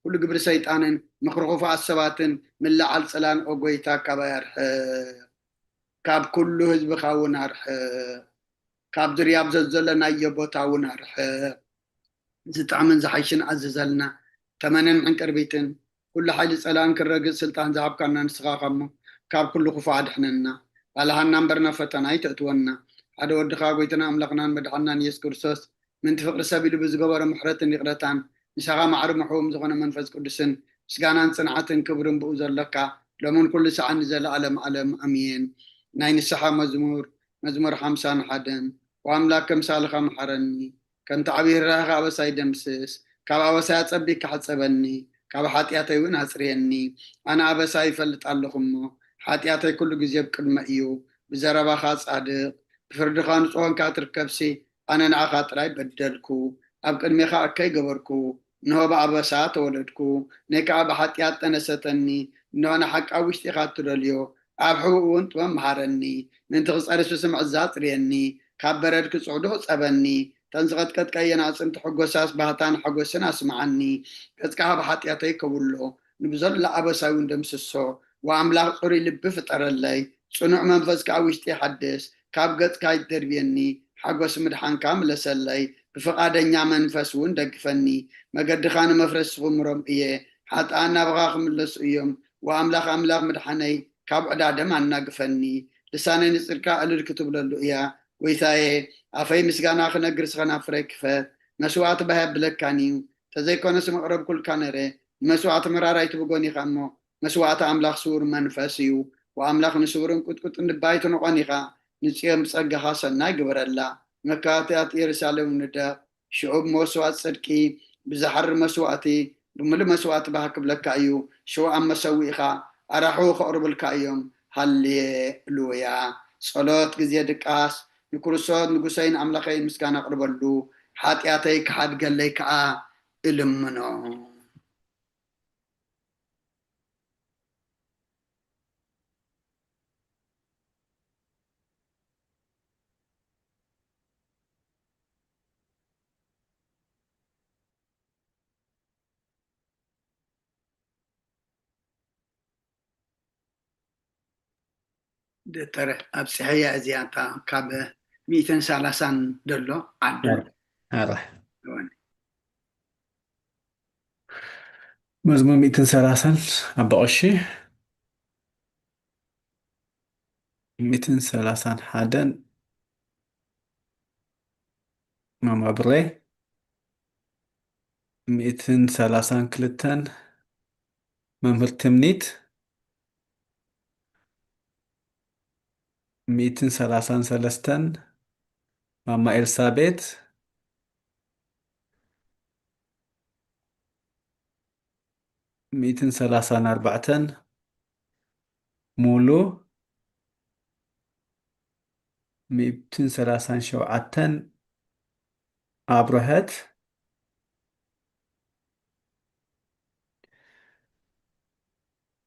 ኩሉ ግብሪ ሰይጣንን ምኽሪ ክፉኣት ሰባትን ምልዓል ጽላን ኦ ጎይታ ካባይ ኣርሕቕ። ካብ ኩሉ ህዝብኻ እውን ኣርሕቕ። ካብ ዝርያብ ዘዘለናዮ ቦታ እውን ኣርሕቕ። ዝጥዕምን ዝሓይሽን ኣዝዘልና። ተመንን ዕንቅርቢትን ኩሉ ሓይሊ ጸላእን ክረግጽ ስልጣን ዝሃብካና ንስኻ ኢኻ እሞ፣ ካብ ኩሉ ክፉእ ኣድሕነና። ባልሃና እምበር ናብ ፈተና ኣይተእትወና። ሓደ ወድኻ ጎይታና ኣምላኽናን መድሓንናን ኢየሱስ ክርስቶስ ምንቲ ፍቕሪ ሰብ ኢሉ ብዝገበሮ ምሕረትን ይቕረታን፣ ምሳኻ ማዕሪ ምሕውም ዝኾነ መንፈስ ቅዱስን ምስጋናን ጽንዓትን ክብርን ብኡ ዘለካ ሎምን ኩሉ ሰዓን ንዘለኣለም ዓለም ኣሜን። ናይ ንስሓ መዝሙር፣ መዝሙር ሓምሳን ሓደን። ወኣምላክ ከምሳልኻ መሓረኒ፣ ከምቲ ዓብዪ ርህራሄኻ ኣበሳይ ደምስስ። ካብ ኣበሳይ ኣጸቢካ ሕጸበኒ፣ ካብ ሓጢኣተይ እውን ኣጽርየኒ። ኣነ ኣበሳይ ይፈልጥ ኣለኹ እሞ፣ ሓጢኣተይ ኩሉ ግዜ ብቅድመ እዩ። ብዘረባኻ ጻድቕ፣ ብፍርድኻ ንጹህ ኮንካ ትርከብሲ፣ ኣነ ንዓኻ ጥራይ በደልኩ፣ ኣብ ቅድሜኻ እከይ ገበርኩ። እንሆ ብኣበሳ ተወለድኩ፣ ነይ ከኣ ብሓጢኣት ጠነሰተኒ። እንሆ ንሓቂ ኣብ ውሽጢኻ እትደልዮ፣ ኣብ ሕቡእ እውን ጥበብ መሃረኒ። ምእንቲ ክጸሪ ስስምዕ እዛ ኣጽርየኒ፣ ካብ በረድ ክጽዕዱ ሕጸበኒ። እተን ዝቐጥቀጥካየን ኣዕጽምቲ ሕጎሳስ ባህታን ሓጎስን ኣስምዓኒ። ገጽካ ካብ ሓጢኣተይ ከውሎ፣ ንብዘሎ ኣበሳይ እውን ደምስሶ። ወኣምላኽ ጽሩይ ልቢ ፍጠረለይ፣ ጽኑዕ መንፈስ ከኣ ውሽጢ ሓድስ። ካብ ገጽካ ኣይትደርብየኒ፣ ሓጎስ ምድሓንካ ምለሰለይ። ብፍቓደኛ መንፈስ እውን ደግፈኒ፣ መገድኻ ንመፍረስቲ ክምሮም እየ። ሓጥኣን ናባኻ ክምለሱ እዮም። ወኣምላኽ ኣምላኽ ምድሓነይ፣ ካብ ዕዳ ደም ኣናግፈኒ። ልሳነይ ንጽድቅካ ዕልል ክትብለሉ እያ። ጎይታየ፣ ኣፈይ ምስጋና ክነግር፣ ስኸና ፍረይ ክፈት። መስዋእቲ ባህ የብለካን እዩ፣ ተዘይኮነስ መቕረብኩልካ ነረ። ንመስዋእቲ መራር ኣይትብጎን ኢኻ እሞ፣ መስዋእቲ ኣምላኽ ስዉር መንፈስ እዩ። ወኣምላኽ ንስውርን ቁጥቁጥን ልቢ ኣይትንቖን ኢኻ። ንጽዮን ብጸጋኻ ሰናይ ግበረላ። መካትኣት ኢየሩሳሌም ንደቕ። ሽዑ ብመስዋእቲ ጽድቂ፣ ብዝሓሪ መስዋእቲ፣ ብምሉእ መስዋእቲ ባህ ክብለካ እዩ። ሽዑ ኣብ መሰውኢኻ ኣራሕዉ ከቕርቡልካ እዮም። ሃሌሉያ። ጸሎት ግዜ ድቃስ። ንክርስቶስ ንጉሰይን ኣምላኸይን ምስጋና ኣቕርበሉ፣ ሓጢኣተይ ክሓድገለይ ከኣ እልምኖ። ዶክተር ኣብፅሐያ እዚኣ እታ ካብ ሚእትን ሰላሳን ደሎ ዓዱ ኣረ። እወን። መዝሙር ሚእትን ሰላሳን ኣቦ ቀሺ፣ ሚእትን ሰላሳን ሓደን ማማ ብሬ፣ ሚእትን ሰላሳን ክልተን መምህር ትምኒት፣ ሚእትን ሰላሳን ሰለስተን ማማ ኤልሳቤት፣ ሚእትን ሰላሳን ኣርባዕተን ሙሉ፣ ሚእትን ሰላሳን ሸውዓተን ኣብርሀት፣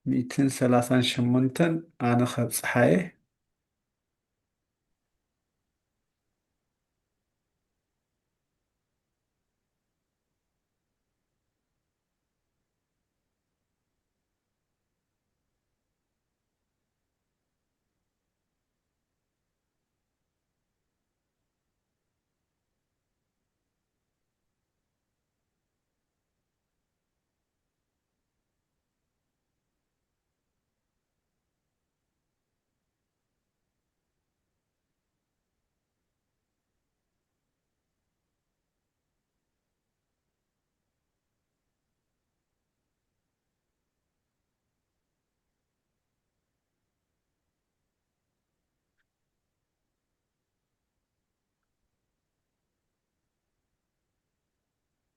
ሚእትን ሰላሳን ሸሞንተን ኣነ ከብጽሓየ።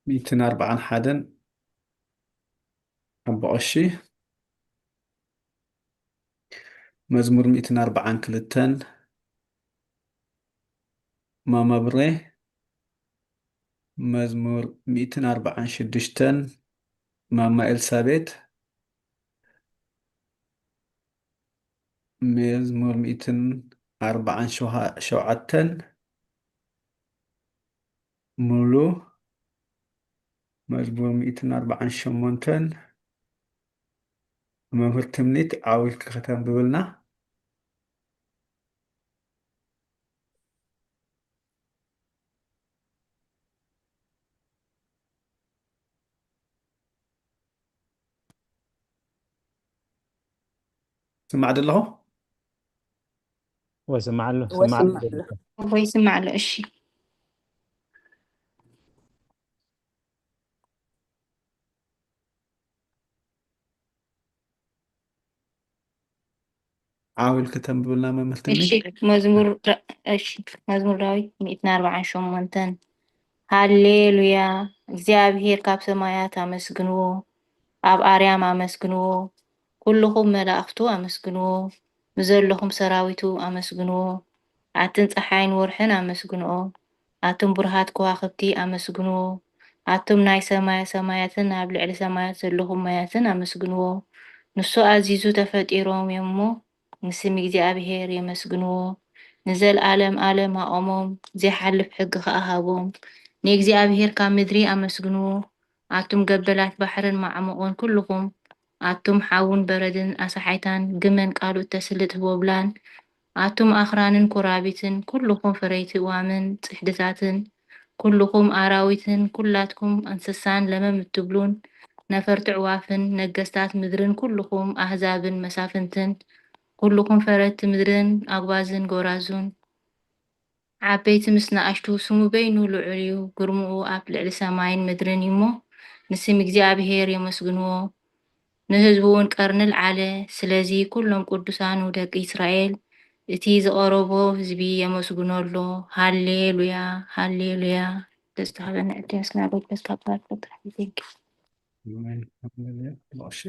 ሚእትን ኣርባዓን ሓደን ኣቦ ቀሺ፣ መዝሙር ሚእትን ኣርባዓን ክልተን ማማ ብሬ፣ መዝሙር ሚእትን ኣርባዓን ሽዱሽተን ማማ ኤልሳቤት፣ መዝሙር ሚእትን ኣርባዓን ሸውዓተን ሙሉ፣ መዝሙር ሚእትን ኣርባዓን ሸሞንተን። መምህር ትምኒት ዓው ኢልኪ ከተንብብልና። ስማዕ ደለኹ? ወስማዕ ኣሎ፣ ስማዕ ኣሎ። ወይ ስማዕ ኣሎ። እሺ። ዓው ኢልኪ ተንብብልና መምህር ትምኒት? እሺ፣ መዝሙር ዳ-፣ እሺ፣ መዝሙር ዳዊት ሚእትን ኣርባዓን ሸሞንተን። ሃሌሉያ፣ እግዚኣብሄር ካብ ሰማያት ኣመስግንዎ፣ ኣብ ኣርያም ኣመስግንዎ፣ ኩልኹም መላእኽቱ ኣመስግንዎ፣ ንዘለኹም ሰራዊቱ ኣመስግንዎ፣ ኣትን ጸሓይን ወርሕን ኣመስግንኦ፣ ኣቱም ብሩሃት ከዋኽብቲ ኣመስግንዎ፣ ኣቱም ናይ ሰማየ ሰማያትን ኣብ ልዕሊ ሰማያት ዘለኹም ማያትን ኣመስግንዎ። ንሱ ኣዚዙ ተፈጢሮም እዮም እሞ፣ ንስም እግዚኣብሄር የመስግንዎ። ንዘልኣለም ኣለም ኣቖሞም፣ ዘይሓልፍ ሕጊ ኸኣ ሃቦም። ንእግዚኣብሄር ካብ ምድሪ ኣመስግንዎ፣ ኣቱም ገበላት ባሕርን ማዕሙቕን ኩልኹም፣ ኣቱም ሓውን በረድን ኣሳሓይታን ግመን ቃሉ እተስልጥ ህቦብላን፣ ኣቱም ኣኽራንን ኮራቢትን፣ ኩልኹም ፈረይቲ እዋምን ጽሕድታትን፣ ኩልኹም ኣራዊትን፣ ኩላትኩም እንስሳን ለመም እትብሉን፣ ነፈርቲ ኣዕዋፍን፣ ነገስታት ምድርን፣ ኩልኹም ኣህዛብን መሳፍንትን፣ ኩልኹም ፈረድቲ ምድርን ኣጉባዝን ጎራዙን፣ ዓበይቲ ምስ ንኣሽቱ፣ ስሙ በይኑ ልዑል እዩ፣ ግርምኡ ኣብ ልዕሊ ሰማይን ምድርን እዩ እሞ፣ ንስም እግዚኣብሄር የመስግንዎ። ንህዝቡ እውን ቀርኒ ኣልዓለ። ስለዚ ኩሎም ቅዱሳኑ ደቂ እስራኤል፣ እቲ ዝቐረቦ ህዝቢ የመስግኖ ኣሎ። ሃሌሉያ፣ ሃሌሉያ። ደስታ ሃበና፣ እቲ ምስጋና መንፈስ ካብ ባርኮት ራሕመት ይንኪ። ኣሜን። ሃሌሉያ። እሺ።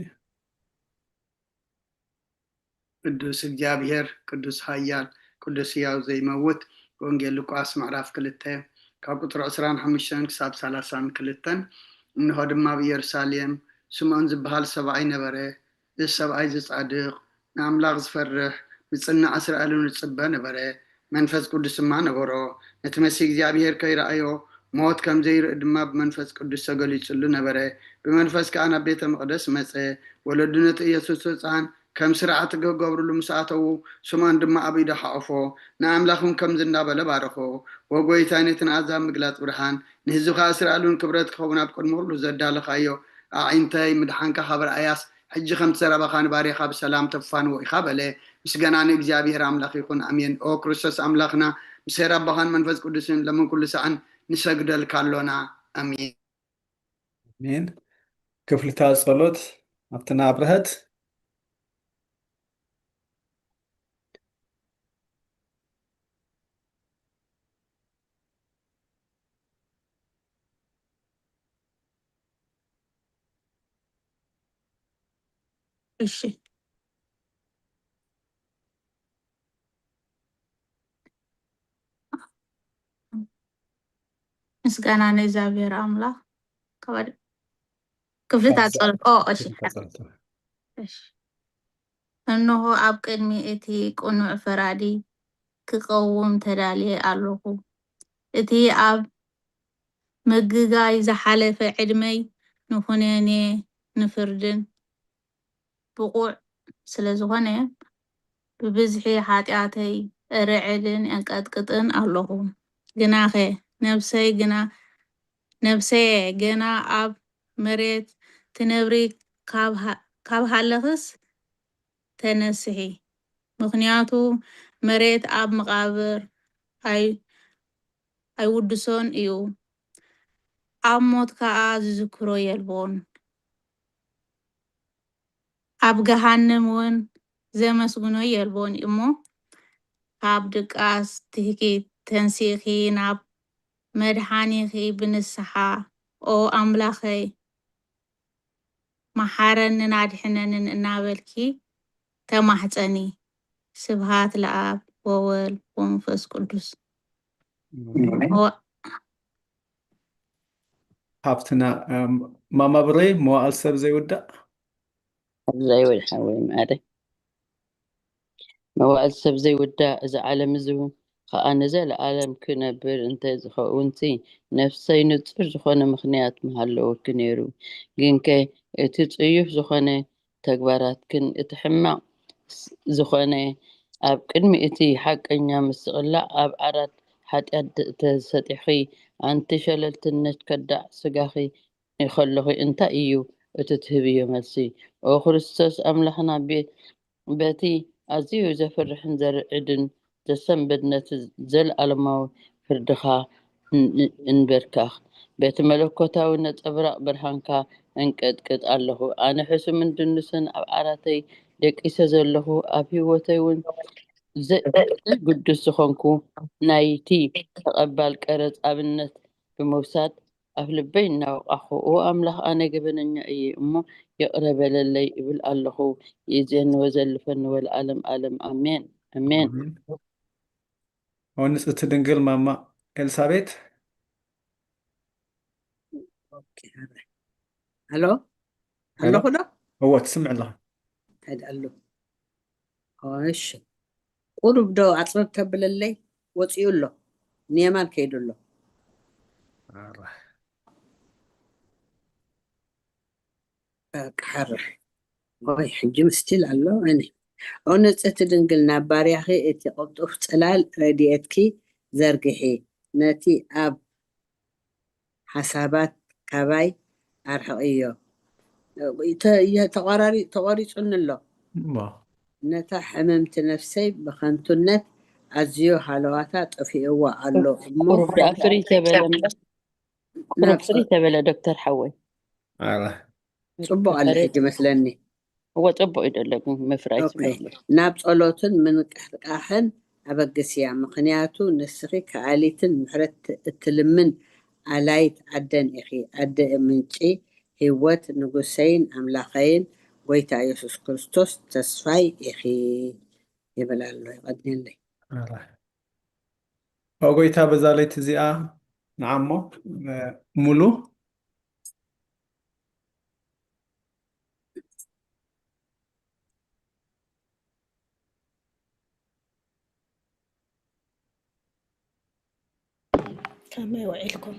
ቅዱስ እግዚኣብሔር፣ ቅዱስ ኃያል፣ ቅዱስ ሕያው ዘይመውት። ወንጌል ሉቃስ ምዕራፍ ክልተ ካብ ቁጽሪ ዕስራን ሓሙሽተን ክሳብ ሰላሳን ክልተን። እንሆ ድማ ኣብ ኢየሩሳሌም ስምዖን ዝበሃል ሰብኣይ ነበረ። እዚ ሰብኣይ እዚ ጻድቕ፣ ንኣምላኽ ዝፈርሕ፣ ብጽናዕ እስራኤል እውን ዝጽበ ነበረ። መንፈስ ቅዱስ ድማ ነበሮ። ነቲ መሲህ እግዚኣብሔር ከይረኣዮ፣ ሞት ከም ዘይርኢ ድማ ብመንፈስ ቅዱስ ተገሊጹሉ ነበረ። ብመንፈስ ከኣ ናብ ቤተ መቕደስ መጸ። ወለዱ ነቲ ኢየሱስ ህጻን ከም ስርዓት ክገብርሉ ምስ ኣተዉ፣ ስምዖን ድማ ኣብ ኢዱ ሓቖፎ፣ ንኣምላኽ እውን ከምዚ እንዳበለ ባረኾ። "ወጎይታይ፣ ነቲ ንኣሕዛብ ምግላጽ ብርሃን፣ ንህዝብኻ እስራኤል እውን ክብረት ክኸውን ኣብ ቅድሚ ኩሉ ዘዳለኻዮ ኣዒንተይ ምድሓንካ ካብ ረኣያስ፣ ሕጂ ከምቲ ዘረባኻ ንባርያኻ ብሰላም ተፋንዎ ኢኻ" በለ። ምስጋና ንእግዚኣብሔር ኣምላኽ ይኹን፣ ኣሜን። ኦ ክርስቶስ ኣምላኽና፣ ምስ ኄር ኣቦኻን መንፈስ ቅዱስን፣ ሎምን ኩሉ ሳዕን ንሰግደልካ ኣሎና። ኣሜን። ኣሜን። ክፍልታት ጸሎት ኣብቲ ንኣብርሀት። እሺ። ምስጋና ንእግዚኣብሔር ኣምላኽ። ከባድ ክፍልታት ጸሎት። ኦ፣ እሺ። ክፍልታት ጸሎት። እሺ። እንሆ፣ ኣብ ቅድሚ እቲ ቅኑዕ ፈራዲ ክቐውም ተዳልየ ኣለኹ። እቲ ኣብ ምግጋይ ዝሓለፈ ዕድመይ ንኹነኔ ንፍርድን ብቑዕ ስለ ዝኾነ፣ ብብዝሒ ሓጢኣተይ እርዕድን የንቀጥቅጥን ኣለኹ። ግናኸ ነብሰይ ግና፣ ነብሰየ ገና ኣብ መሬት ትነብሪ ካብ ሃ-፣ ካብ ሃለኽስ ተነስሒ። ምኽንያቱ መሬት ኣብ መቓብር ኣይ-፣ ኣይውድሶን እዩ፣ ኣብ ሞት ከኣ ዝዝክሮ የልቦን። ኣብ ገሃነም እውን ዘመስግኖ የልቦን እሞ፣ ካብ ድቃስ ትህኪ ተንሲእኪ ናብ መድሓኒኺ ብንስሓ፣ ኦ ኣምላኸይ፣ መሓረንን ኣድሕነንን እናበልኪ ተማሕጸኒ። ስብሃት ለኣብ ወወልድ ወመንፈስ ቅዱስ። ኣሜን። ወ-፣ ሃብትና፣ እም፣ ማማ ብረይ፣ መዋእል ሰብ ዘይውዳእ። ዘይውዳእ ሓወይ መዓረይ። መዋእል ሰብ ዘይውዳእ፣ እዚ ዓለም እዚ እውን ኸኣ ንዘለኣለም ክነብር እንተ ዝኸውንሲ፣ ነፍሰይ ንጹር ዝኾነ ምኽንያት ምሃለወኪ ነይሩ። ግንከ እቲ ጽዩፍ ዝኾነ ተግባራትክን እቲ ሕማቕ ስ-፣ ዝኾነ ኣብ ቅድሚ እቲ ሓቀኛ ምስቕላዕ ኣብ ዓራት ሓጢኣት ድ-፣ ተሰጢሕኺ፣ ኣንቲ ሸለልትነት ከዳዕ ስጋኺ ከለኺ እንታይ እዩ እቲ ትህብዮ መልሲ? ኦ ክርስቶስ ኣምላኽና፣ ቤ-፣ በቲ ኣዝዩ ዘፍርሕን ዘርዕድን ዘሰንበድ ነቲ ዘለኣለማዊ ፍርድኻ ን-፣ ን-፣ እንበርካኽ። በቲ መለኮታዊ ነጸብራቕ ብርሃንካ እንቀጥቅጥ ኣለኹ። ኣነ ሕሱምን ድኑስን ኣብ ዓራተይ ደቂሰ ዘለኹ፣ ኣብ ህይወተይ እውን ዘ-፣ ዘይግዱስ ዝኾንኩ ናይቲ ተቐባል ቀረጽ ኣብነት ብምውሳድ፣ ኣብ ልበይ እናወቃኹ፣ "ኦ ኣምላኽ፣ ኣነ ገበነኛ እየ እሞ ይቕረ በለለይ" እብል ኣለኹ። ይእዜኒ ወዘልፈኒ ወለዓለም ዓለም። ኣሜን፣ ኣሜን። ኣሜን። ኦ ንጽህቲ ድንግል ማማ ኤልሳቤት። ኦኬ፣ ኣረ። ኣሎ? ኣሎ? ኣለኹ ዶ? እወ፣ ትስምዕ ኣለኻ። እንታይ ደኣ ኣሎ? እሺ። ቁሩብ ዶ ኣጽበብ ተብለለይ? ወጺኡ ኣሎ። ንየማን ከይዱ ኣሎ። ኣረ። በቃ፣ ሓረ። ወይ፣ ሕጂ ምስቲል ኣሎ። እኔ፣ ኦ ንጽህቲ ድንግል፣ ናብ ባርያኺ እቲ ቅልጡፍ ጽላል ረድኤትኪ ዘርግሒ። ነቲ ኣብ ሓሳባት ካባይ ኣርሕቕዮ። ተ-፣ የ-፣ ተቋራሪ-፣ ተቋሪጹኒ ኣሎ። እሞ። ነታ ሕምምቲ ነፍሰይ ብኸንቱነት ኣዝዮ ሃለዋታ ጠፊእዋ ኣሎ እሞ ቁሩብ ደኣ ፍርይ ተበለ እምበር። ቁሩብ ናብ ፍርይ ተበለ ዶክተር ሓወይ። ኣረ። ጽቡቕ ኣሎ ሕጂ መስለኒ። እወ፣ ጽቡቕ እዩ ዘሎ፣ ግን ምፍራይ ኦኬ። ስለ ዘሎ። ናብ ጸሎትን ምንቅሕቃሕን ኣበግስያ፣ ምኽንያቱ ንስኺ ከኣሊትን ምሕረት እትልምን ኣላይት ኣደን ኢኺ። ኣደ ምንጪ ህይወት፣ ንጉሰይን ኣምላኸይን፣ ጎይታ የሱስ ክርስቶስ ተስፋይ ኢኺ ይብል ኣሎ። ይቐድየለይ። ኣረ። ኦ ጎይታ፣ በዛ ለይቲ እዚኣ ንዓሞ፣ እ፣ ሙሉ ከመይ ውዒልኩም?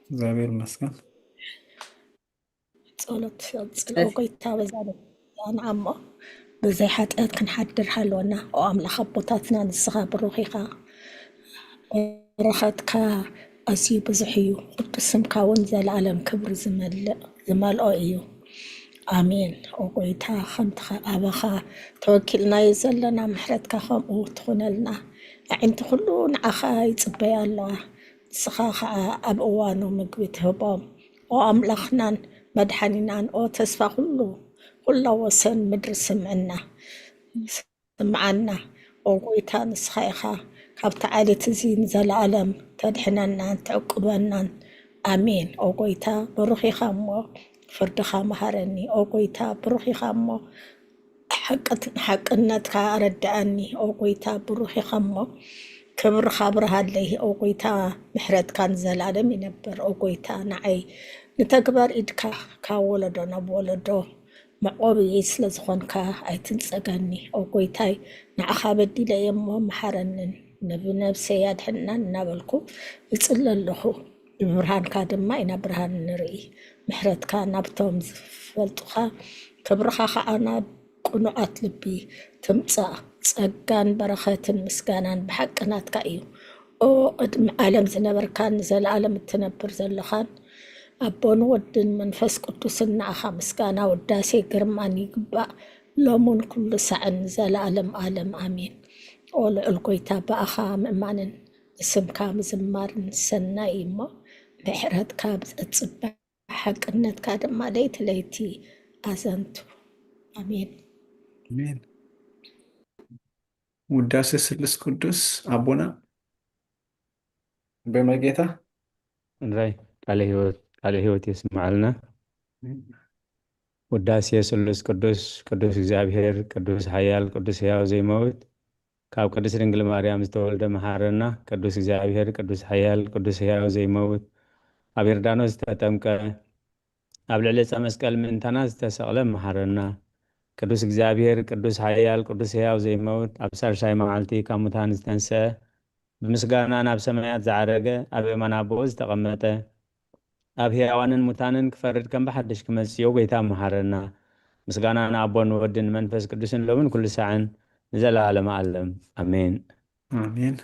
እግዚኣብሔር ይመስገን። ጸሎት ጽልኦ ጎይታ በዛ ንዓሞ ብዘይ ሓጢኣት ክንሓድር ሃለወና። ኦ ኣምላኽ ኣቦታትና፣ ንስኻ ብሩኽ ኢኻ። በረኸትካ ኣዝዩ ብዙሕ እዩ። ቅዱስ ስምካ እውን ዘለኣለም ክብሪ ዝመልእ፣ ዝመልኦ እዩ። ኣሜን። ኦ ጎይታ፣ ከምቲ ኸ-፣ ኣባኻ ተወኪልናዮ ዘለና ምሕረትካ ከምኡ ትኹነልና። ኣዒንቲ ኩሉ ንዓኻ ይጽበያ ኣለዋ። ንስኻ ኸዓ ኣብ እዋኑ ምግቢ ትህቦም። ኦ ኣምላኽናን መድሓኒናን፣ ኦ ተስፋ ኩሉ፣ ኩላ ወሰን ምድሪ ስምዕና። ስምዓና። ኦ ጎይታ፣ ንስኻ ኢኻ ካብቲ ዓሌት እዚ ንዘለኣለም ተድሕነናን ትዕቁበናን። ኣሜን። ኦ ጎይታ፣ ብሩኽ ኢኻ እሞ ፍርድኻ መሃረኒ። ኦ ጎይታ፣ ብሩኽ ኢኻ እሞ ሓቅት-፣ ሓቅነትካ ኣረድኣኒ። ኦ ጎይታ፣ ብሩኽ ኢኻ እሞ ክብርኻ ኣብርሃለይ። ኦ ጎይታ፣ ምሕረትካ ንዘለኣለም ይነብር። ኦ ጎይታ፣ ንዓይ ንተግባር ኢድካ ካብ ወለዶ ናብ ወለዶ መዕቆቢ ስለ ዝኾንካ ኣይትንጸገኒ። ኦ ጎይታይ፣ ንዓኻ በዲለ እየ እሞ መሓረንን ንብነብሰይ ኣድሕናን እናበልኩ እጽሊ ኣለኹ። ብብርሃንካ ድማ ኢና ብርሃን ንርኢ። ምሕረትካ ናብቶም ዝፈልጡኻ፣ ክብርኻ ኸዓ ናብ ቅኑዓት ልቢ ትምጻእ። ጸጋን በረኸትን ምስጋናን ብሓቂ ናትካ እዩ። ኦ ቅድሚ ዓለም ዝነበርካን ንዘለኣለም እትነብር ዘለኻን፣ ኣቦን ወድን መንፈስ ቅዱስን ንኣኻ ምስጋና፣ ውዳሴ፣ ግርማን ይግባእ፣ ሎምን ኩሉ ሳዕን ንዘለኣለም ኣለም ኣሜን። ኦ ልዑል ጎይታ፣ ብኣኻ ምእማንን ንስምካ ምዝማርን ሰናይ እዩ እሞ፣ ምሕረትካ እጽበ፣ ሓቅነትካ ድማ ለይቲ ለይቲ ኣዘንቱ። ኣሜን። ኣሜን። ውዳሴ ስሉስ ቅዱስ ኣቦና በመጌታ እንራይ ቃለ ህይወት፣ ቃለ ህይወት የስምዓልና። ውዳሴ ስሉስ ቅዱስ፣ ቅዱስ እግዚኣብሔር፣ ቅዱስ ሓያል፣ ቅዱስ ሕያው ዘይመውት፣ ካብ ቅድስት ድንግል ማርያም ዝተወልደ መሓረና። ቅዱስ እግዚኣብሔር፣ ቅዱስ ሓያል፣ ቅዱስ ሕያው ዘይመውት፣ ኣብ ዮርዳኖስ ዝተጠምቀ፣ ኣብ ልዕሊ ዕፀ መስቀል ምእንታና ዝተሰቕለ መሓረና። ቅዱስ እግዚኣብሔር፣ ቅዱስ ሓያል፣ ቅዱስ ሕያው ዘይመውት፣ ኣብ ሳልሳይ መዓልቲ ካብ ሙታን ዝተንስአ፣ ብምስጋና ናብ ሰማያት ዝዓረገ፣ ኣብ የማን ኣቦኡ ዝተቐመጠ፣ ኣብ ሕያዋንን ሙታንን ክፈርድ ከም ብሓድሽ ክመጽእ፣ ኦ ጐይታ፣ መሓረና። ምስጋና ንኣቦን ንወድን ንመንፈስ ቅዱስን ሎምን ኩሉ ሳዕን ንዘለዓለመ ዓለም። ኣሜን። ኣሜን።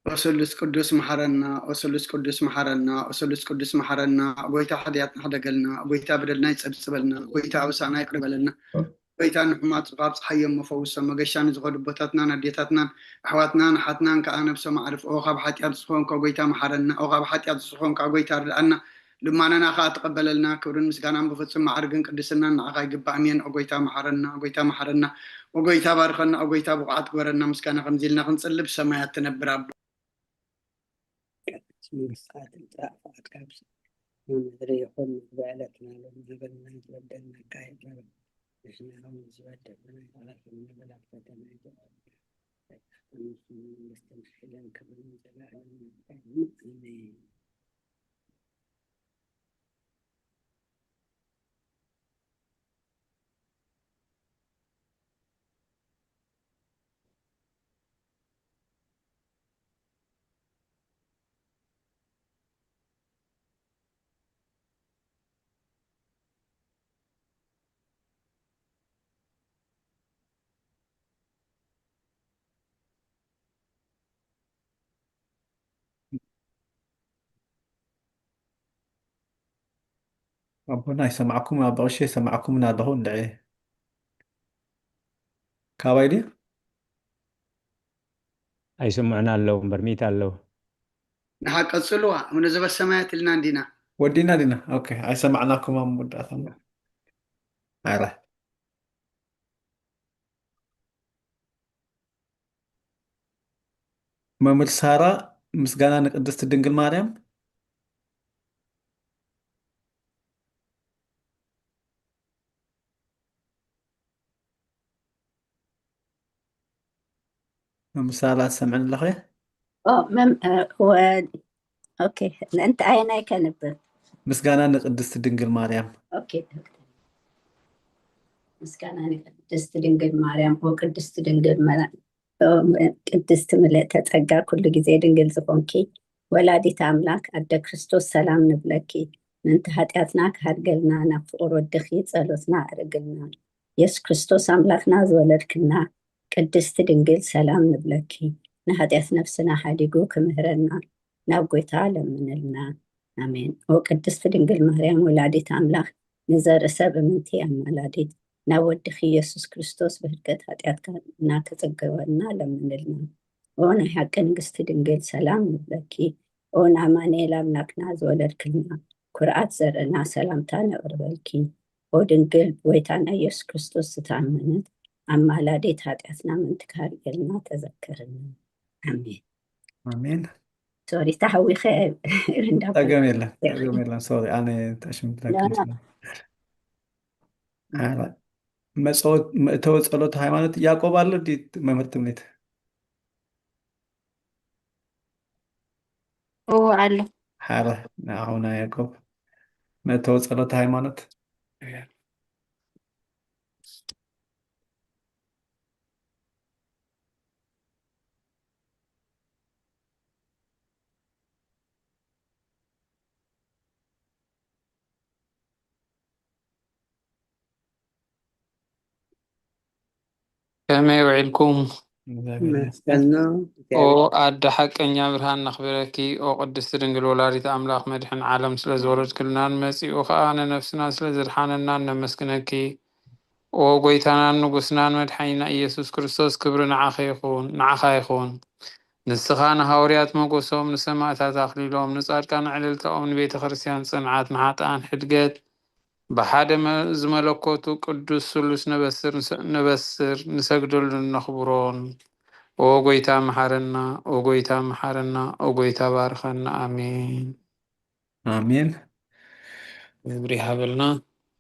ኦ ስሉስ ቅዱስ መሓረና፣ ኦ ስሉስ ቅዱስ መሓረና፣ ኦ ስሉስ ቅዱስ መሓረና። ኦ ጐይታ፣ ሓጢኣትና ሕደገልና፣ ኦ ጐይታ፣ በደልና ይጸብጽበልና፣ ኦ ጐይታ፣ ኣበሳና ይቅረ በለልና። ኦ ጐይታ፣ ንሕማም ካብ ጸሓዮም መፈውሶም፣ መገሻ ንዝኸዱ ኣቦታትናን ኣዴታትናን ኣሕዋትናን ኣሓትናን ከኣ ነብሶም ኣዕርፍኦ። ካብ ሓጢኣት ዝኾንካ ኦ ጐይታ መሓረና፣ ኦ ካብ ሓጢኣት ዝኾንካ ኦ ጐይታ ርድኣና። ልማናና ከኣ ተቐበለልና። ክብርን ምስጋናን ብፍጹም መዓርግን ቅድስናን ንዓኻ ይግባእ። ኣሜን። ኦ ጐይታ መሓረና፣ ኦ ጐይታ መሓረና፣ ኦ ጐይታ ባርኸና፣ ኦ ጐይታ ብቑዓት ግበረና። ምስጋና ከምዚ ኢልና ክንጽሊ ብሰማያት ትነብር ኣቦ። ቅድስት መንግስትካ ትምጻእ፣ ፍቃድካ ኣብ ሰማይ ከምኡ ምድሪ ይኹን። ምግቢ ዕለትና ሎሚ ሃበና፣ ዝበደልና ይቕረ በል ንሕና እውን ዝበደልና ይቕረ ንብል፣ ኣብ ፈተና ኣይተእትወና፣ ፈተና መንግስትን ሓይልን ክብርን ዘለኣለምን ናትካ እዩ። ኣሜን። ኣቦና ኣይሰማዕኩም፣ ኣባ ቀሺ ኣይሰማዕኩምን ኣለኹ እንድዒ። ካባይ ድዩ? ኣይስምዑን ኣለዉ እምበር፣ ሚት ኣለዉ። ንሓ ቀጽልዋ፣ እምነ ዘበሰማያት ኢልና እንዲና። ወዲና ዲና? ኦኬ፣ ኣይሰማዕናኩም ኣብ መወዳእታ። ኣረ። መምህር ሳራ፣ ምስጋና ንቅድስት ድንግል ማርያም። መምህር ሳራ፣ ትሰምዕን ኣለኺ? ኦ፣ መም-፣ እ፣ ወ-፣ ኦኬ፣ ንእንተ ኣየናይ ከንብብ? ምስጋና ንቅድስት ድንግል ማርያም። ኦኬ፣ ዶክተር። ምስጋና ንቅድስት ድንግል ማርያም። ኦ ቅድስት ድንግል መራ-፣ ኦ ቅድስት ምልእተ ጸጋ፣ ኩሉ ግዜ ድንግል ዝኾንኪ ወላዲት ኣምላክ ኣደ ክርስቶስ፣ ሰላም ንብለኪ። ምእንቲ ኃጢኣትና ክሃድገልና፣ ናብ ፍቑር ወድኺ ጸሎትና ኣዕርግልና። የሱስ ክርስቶስ ኣምላክና ዝወለድክና ቅድስት ድንግል፣ ሰላም ንብለኪ። ንኃጢኣት ነፍስና ሓዲጉ ክምህረና፣ ናብ ጐይታ ለምንልና። ኣሜን። ኦ ቅድስት ድንግል ማርያም ወላዲት ኣምላኽ፣ ንዘርኢ ሰብ እምንቲ ኣማላዲት፣ ናብ ወድኺ ኢየሱስ ክርስቶስ ብህድገት ኃጢኣትና ክጽገበልና ለምንልና። ኦ ናይ ሓቂ ንግስቲ ድንግል፣ ሰላም ንብለኪ። ኦ ንኣማኑኤል ኣምላክና ዝወለድክልና፣ ኩርዓት ዘርእና፣ ሰላምታ ነቕርበልኪ። ኦ ድንግል፣ ብጎይታና ኢየሱስ ክርስቶስ ዝተኣመነት ኣማላዲት፣ ኃጢኣትና ምእንቲ ክሃድገልና ተዘከርና። ኣሜን። ኣሜን። ሶሪ፣ ተሃዊኸ እንዳበልኩ። ጸገም የለን፣ ጸገም የለን። ሶሪ፣ ኣነ ተሽምትለኪ ላ፣ ላ። መጸወት-፣ መእተዊ ጸሎት ሃይማኖት ያዕቆብ ኣሎ ድዩ መምህር ትምኒት? እዎ ኣሎ። ሓረ ንኣኹና ያዕቆብ መእተዊ ጸሎት ሃይማኖት። ከመይ ውዒልኩም? እግዚኣብሔር ይመስገን። ይመስገን። ኦ ኣደ ሓቀኛ ብርሃን ነኽብረኪ፣ ኦ ቅድስቲ ድንግል ወላዲት ኣምላኽ መድሕን ዓለም ስለ ዝወለድክልናን መጺኡ ኸኣ ንነፍስና ስለ ዘድሓነናን ነመስግነኪ። ኦ ጐይታናን ንጉስናን መድሓኒና ኢየሱስ ክርስቶስ፣ ክብሪ ንዓኸ ይኹን፣ ንዓኻ ይኹን። ንስኻ ንሃዋርያት ሞገሶም፣ ንሰማእታት ኣኽሊሎም፣ ንጻድቃን ዕልልታኦም፣ ንቤተ ክርስቲያን ጽንዓት፣ ንሓጥኣን ሕድገት፣ ብሓደ መ-፣ ዝመለኮቱ ቅዱስ ስሉስ ነበስር ንሰ-፣ ነበስር፣ ንሰግደሉን ነኽብሮን። ኦ ጐይታ መሓረና፣ ኦ ጐይታ መሓረና፣ ኦ ጐይታ ባርኸና። ኣሜን። ኣሜን። ክብሪ ይሃበልና።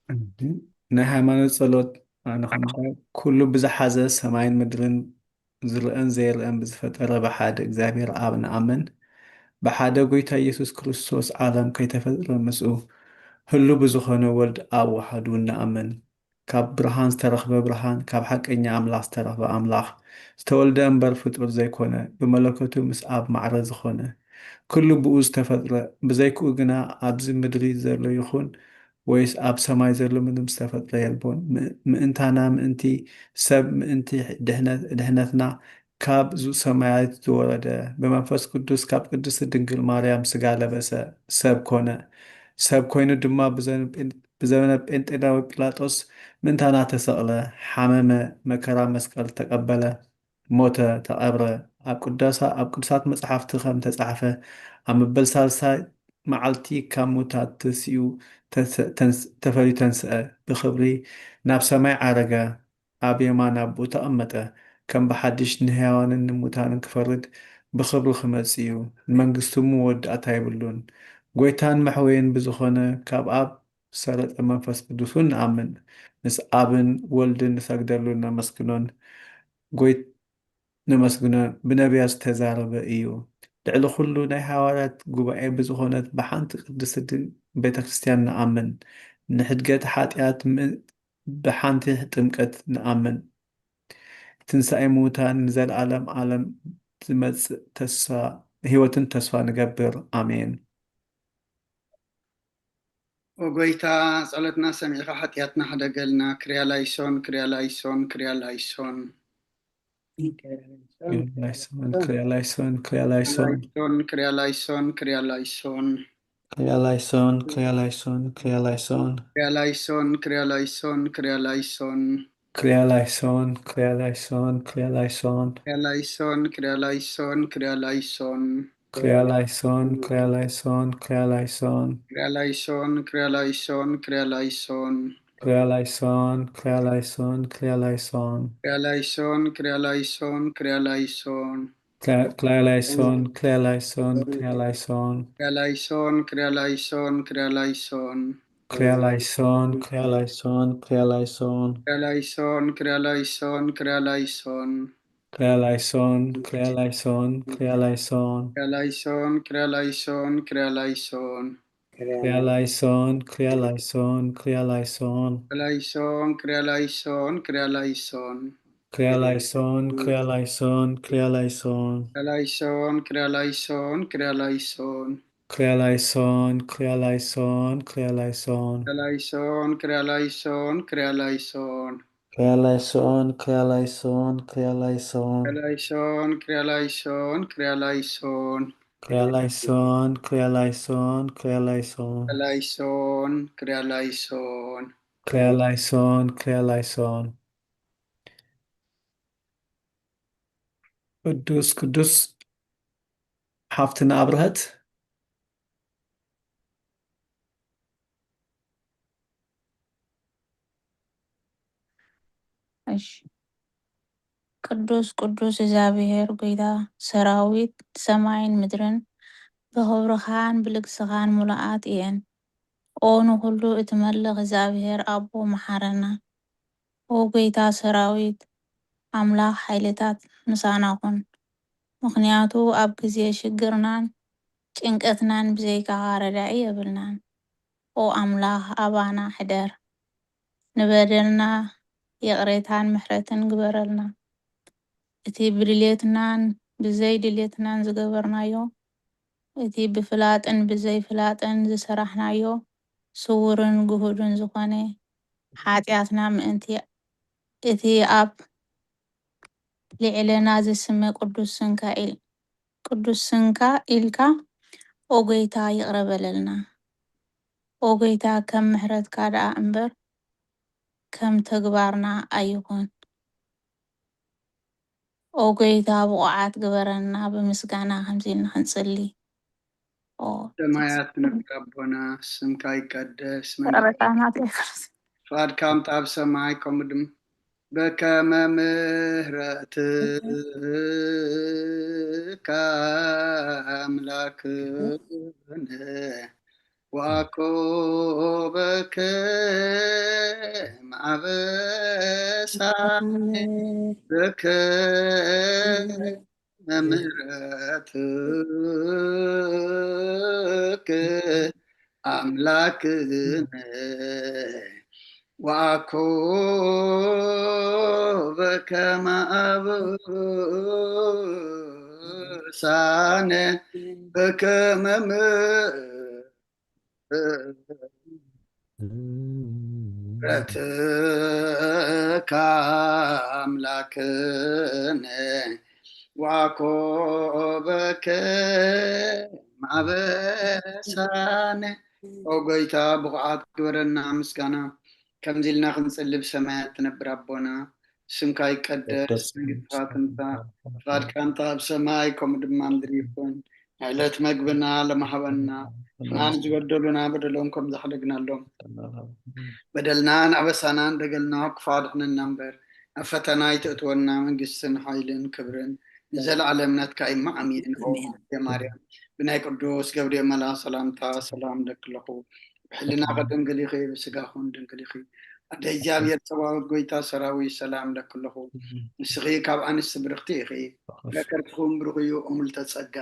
ኣሜን። ናይ ሃይማኖት ጸሎት ኣነ ከምታ ኩሉ ብዝሓዘ ሰማይን ምድርን ዝርአን ዘይርአን ብዝፈጠረ ብሓደ እግዚኣብሔር ኣብ ንኣምን። ብሓደ ጐይታ ኢየሱስ ክርስቶስ ዓለም ከይተፈጥረ ምስኡ ህሉ ብዝኾነ ወልድ ኣብ ወሓዱ ንኣምን። ካብ ብርሃን ዝተረኽበ ብርሃን፣ ካብ ሓቀኛ ኣምላኽ ዝተረኽበ ኣምላኽ፣ ዝተወልደ እምበር ፍጡር ዘይኮነ፣ ብመለኮቱ ምስ ኣብ ማዕረ ዝኾነ፣ ኩሉ ብኡ ዝተፈጥረ፣ ብዘይክኡ ግና ኣብዚ ምድሪ ዘሎ ይኹን ወይስ ኣብ ሰማይ ዘሎ ምንም ዝተፈጥረ የልቦን። ም-፣ ምእንታና ምእንቲ ሰብ፣ ምእንቲ ድሕነት-፣ ድሕነትና ካብ ዙ-፣ ሰማያት ዝወረደ፣ ብመንፈስ ቅዱስ ካብ ቅድስቲ ድንግል ማርያም ስጋ ለበሰ፣ ሰብ ኮነ። ሰብ ኮይኑ ድማ ብዘ-፣ ብዘበነ ጴንጤናዊ ጲላጦስ ምእንታና ተሰቕለ፣ ሓመመ፣ መከራ መስቀል ተቐበለ፣ ሞተ፣ ተቐብረ። ኣብ ቅዱሳ-፣ ኣብ ቅዱሳት መጻሕፍቲ ከም ተጻሕፈ፣ ኣብ መበል ሳልሳይ መዓልቲ ካብ ሙታት ተሲኡ ተንስ-፣ ተንስ-፣ ተፈልዩ ተንስአ፣ ብኽብሪ ናብ ሰማይ ዓረገ፣ ኣብ የማን ኣቦኡ ተቐመጠ። ከም ብሓድሽ ንህያዋንን ንሙታንን ክፈርድ ብኽብሪ ክመጽእ እዩ። ንመንግስቱ መወዳእታ የብሉን። ጐይታን መሕወይን ብዝኾነ ካብ ኣብ ዝሰረጸ መንፈስ ቅዱስ እውን ንኣምን። ምስ ኣብን ወልድን ንሰግደሉን ነመስግኖን። ጐይ-፣ ነመስግኖን። ብነቢያት ዝተዛረበ እዩ። ልዕሊ ኩሉ ናይ ሃዋርያት ጉባኤ ብዝኾነት ብሓንቲ ቅድስቲ ድ-፣ ቤተ ክርስቲያን ንኣምን። ንሕድገት ሓጢኣት ም-፣ ብሓንቲ ጥምቀት ንኣምን። ትንሳኤ ምዉታን ንዘለኣለም ዓለም ዝመጽእ ተስፋ፣ ህይወትን ተስፋ ንገብር። ኣሜን። ኦ ጎይታ፣ ጸሎትና ሰሚዕኻ ሓጢኣትና ሕደገልና። ክርያ ላይሶን፣ ክርያ ላይሶን፣ ክርያ ላይሶን። ክርያ ላይሶን፣ ክርያ ላይሶን፣ ክርያ ላይሶን። ላይሶን፣ ክርያ ላይሶን፣ ክርያ ላይሶን። ክርያ ላይሶን፣ ክርያ ላይሶን፣ ክርያ ላይሶን። ክርያ ላይሶን፣ ክርያ ላይሶን፣ ክርያ ላይሶን። ክርያ ላይሶን፣ ክርያ ላይሶን፣ ክርያ ላይሶን። ክርያ ላይሶን፣ ክርያ ላይሶን፣ ክርያ ላይሶን። ክርያ ላይሶን፣ ክርያ ላይሶን፣ ክርያ ላይሶን። ክርያ ላይሶን፣ ክርያ ላይሶን፣ ክርያ ላይሶን። ክርያ ላይሶን፣ ክርያ ላይሶን፣ ክርያ ላይሶን። ክርያ ላይሶን፣ ክርያ ላይሶን፣ ክርያ ላይሶን። ክርያ፣ ክርያ ላይሶን፣ ክርያ ላይሶን፣ ክርያ ላይሶን። ክርያ ላይሶን፣ ክርያ ላይሶን፣ ክርያ ላይሶን። ክርያ ላይሶን፣ ክርያ ላይሶን፣ ክርያ ላይሶን። ክርያ ላይሶን፣ ክርያ ላይሶን፣ ክርያ ላይሶን። ክርያ ላይሶን፣ ክርያ ላይሶን፣ ክርያ ላይሶን። ክርያ ላይሶን፣ ክርያ ላይሶን፣ ክርያ ላይሶን። ክርያ ላይሶን፣ ክርያ ላይሶን፣ ክርያ ላይሶን። ክርያ ላይሶን፣ ክርያ ላይሶን፣ ክርያ ላይሶን። ክርያ ላይሶን፣ ክርያ ላይሶን፣ ክርያ ላይሶን። ክርያ ላይሶን፣ ክርያ ላይሶን፣ ክርያ ላይሶን። ክርያ ላይሶን፣ ክርያ ላይሶን፣ ክርያ ላይሶን። ክርያ ላይሶን፣ ክርያ ላይሶን፣ ክርያ ላይሶን። ክርያ ላይሶን፣ ክርያ ላይሶን፣ ክርያ ላይሶን። ክርያ ላይሶን፣ ክርያ ላይሶን፣ ክርያ ላይሶን። ክርያ ላይሶን፣ ክርያ ላይሶን፣ ክርያ ላይሶን። ክርያ ላይሶን፣ ክርያ ላይሶን። ክርያ ላይሶን፣ ክርያ ላይሶን። ቅዱስ፣ ቅዱስ ሓፍትና ኣብርሀት። እሺ። ቅዱስ፣ ቅዱስ እግዚኣብሔር ጐይታ ሰራዊት፣ ሰማይን ምድርን ብኽብርኻን ብልግስኻን ምሉኣት እየን። ኦ ንኹሉ እትመልኽ እግዚኣብሔር ኣቦ፣ መሓረና። ኦ ጐይታ ሰራዊት፣ ኣምላኽ ሓይልታት፣ ምሳና ኩን። ምኽንያቱ ኣብ ግዜ ሽግርናን ጭንቀትናን ብዘይካኻ ረዳኢ የብልናን። ኦ ኣምላኽ፣ ኣባና ሕደር። ንበደልና ይቕሬታን ምሕረትን ግበረልና። እቲ ብድሌትናን ብዘይ ድሌትናን ዝገበርናዮ፣ እቲ ብፍላጥን ብዘይ ፍላጥን ዝሰራሕናዮ፣ ስዉርን ግሁድን ዝኾነ ሓጢኣትና ምእንቲ እቲ ኣብ ልዕለና ዝስመ ቅዱስ ስምካ ኢል-፣ ቅዱስ ስምካ ኢልካ፣ ኦ ጐይታ፣ ይቕረ በለልና። ኦ ጐይታ፣ ከም ምሕረትካ ደኣ እምበር ከም ተግባርና ኣይኹን። ኦ ጐይታ፣ ብቑዓት ግበረና፣ ብምስጋና ከምዚ ኢልና ክንጽሊ። ኦ፣ ሰማያት ትነብር ኣቦና፣ ስምካ ይቀደስ፣ ይቕረታ መንግስትካ ናተይ ይቕረታ። ፍቓድካ ምታ ኣብ ሰማይ ከምኡ ድማ በከመ ምሕረትካ ኣምላክነ ወአኮ በከመ አበሳነ በከመ ምሕረትከ አምላክነ ወአኮበ ከመ አብሳነ በከመ ምሕረትከ አምላክነ ወአኮበ ከመ አበሳነ። ኦ ጎይታ፣ ብቑዓት ግበረና ምስጋና፣ ከምዚ ኢልና ክንጽሊ ብሰማያት ትነብር ኣቦና፣ ስምካ ይቀደስ፣ መንግስትኻ ትምጻእ፣ ፍቓድካ እንተ ኣብ ሰማይ ከምኡ ድማ ምድሪ ይኹን። ዕለት መግብና ለማሃበና፣ ንሕና ንዝበደሉና በደሎም ከም ዝሓደግናሎም፣ በደልናን ኣበሳናን ደገልና ክፉእ ኣድሕነና እምበር፣ ኣብ ፈተና ኣይተእትወና፣ መንግስትን ሓይልን ክብርን ንዘለኣለም ናትካ እዩ። እሞ ኣሜን። ኦ ኣሜን። ማርያም፣ ብናይ ቅዱስ ገብርኤል መልኣኽ ሰላምታ ሰላም እለኪ ኣለኹ። ብሕልናኺ ድንግል ኢኺ፣ ብስጋኹን ድንግል ኢኺ። ኣደ እግዚኣብሔር ጸባኦት፣ ጎይታ ሰራዊት፣ ሰላም እለኪ ኣለኹ። ንስኺ ካብ ኣንስቲ ብርኽቲ ኢኺ፣ ፍረ ከርስኺ እውን ብሩኽ እዩ። ኦ ምልዕተ ጸጋ፣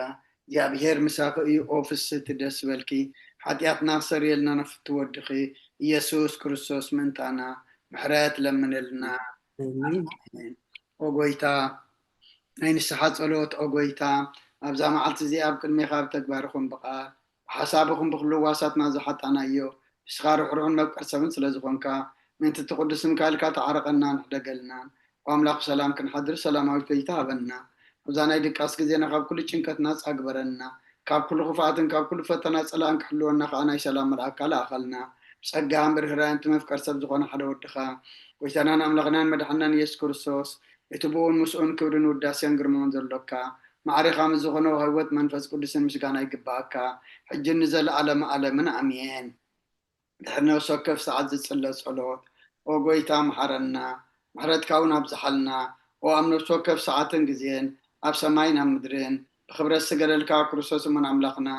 እግዚኣብሔር ምሳኺ እዩ። ኦ ፍስህቲ፣ ደስ ይበልኪ፣ ሓጢኣትና ክሰርየልና ናብ ፍትው ወድኺ ኢየሱስ ክርስቶስ ምእንታና ምሕረት ለምንልና። ኣሜን። ኣሜን። ኦ ጎይታ፣ ናይ ንስሓ ጸሎት። ኦ ጎይታ፣ ኣብዛ መዓልቲ እዚኣ ኣብ ቅድሜኻ ብተግባር ይኹን ብቓል፣ ብሓሳብ ይኹን ብኹሉ ህዋሳትና ዝሓጣናዮ፣ ንስኻ ርሕሩሕን መፍቀር ሰብን ስለ ዝኾንካ፣ ምእንቲ እቲ ቅዱስ ስምካ ኢልካ ተዓረቐናን ሕደገልናን። ኦ ኣምላኽ፣ ብሰላም ክንሓድር ሰላማዊት ለይቲ ሃበና። ኣብዛ ናይ ድቃስ ግዜና ካብ ኩሉ ጭንቀት ናጻ ግበረና። ካብ ኩሉ ክፍኣትን ካብ ኩሉ ፈተና ጸላእን ክሕልወና ከኣ ናይ ሰላም መልኣካ ለኣኸልና። ብጸጋን ብርህራን እቲ መፍቀር ሰብ ዝኾነ ሓደ ወድኻ፣ ጎይታናን ኣምላኽናን መድሓናን ኢየሱስ ክርስቶስ፣ እቲ ብኡን ምስኡን ክብርን ውዳሴን ግርማውን ዘሎካ፣ ማዕሪኻ ምስ ዝኾነ ህይወት መንፈስ ቅዱስን ምስጋና ይግብኣካ፣ ሕጅን ንዘለኣለመ ኣለምን ኣሜን። ድሕሪ ነፍሲ ወከፍ ሰዓት ዝጽለ ጸሎት። ኦ ጎይታ፣ መሓረና፣ ምሕረትካ እውን ኣብዝሓልና። ኦ ኣብ ነፍሲ ወከፍ ሰዓትን ግዜን፣ ኣብ ሰማይን ኣብ ምድርን፣ ብኽብረት ዝገደልካ ክርስቶስ እሙን ኣምላኽና፣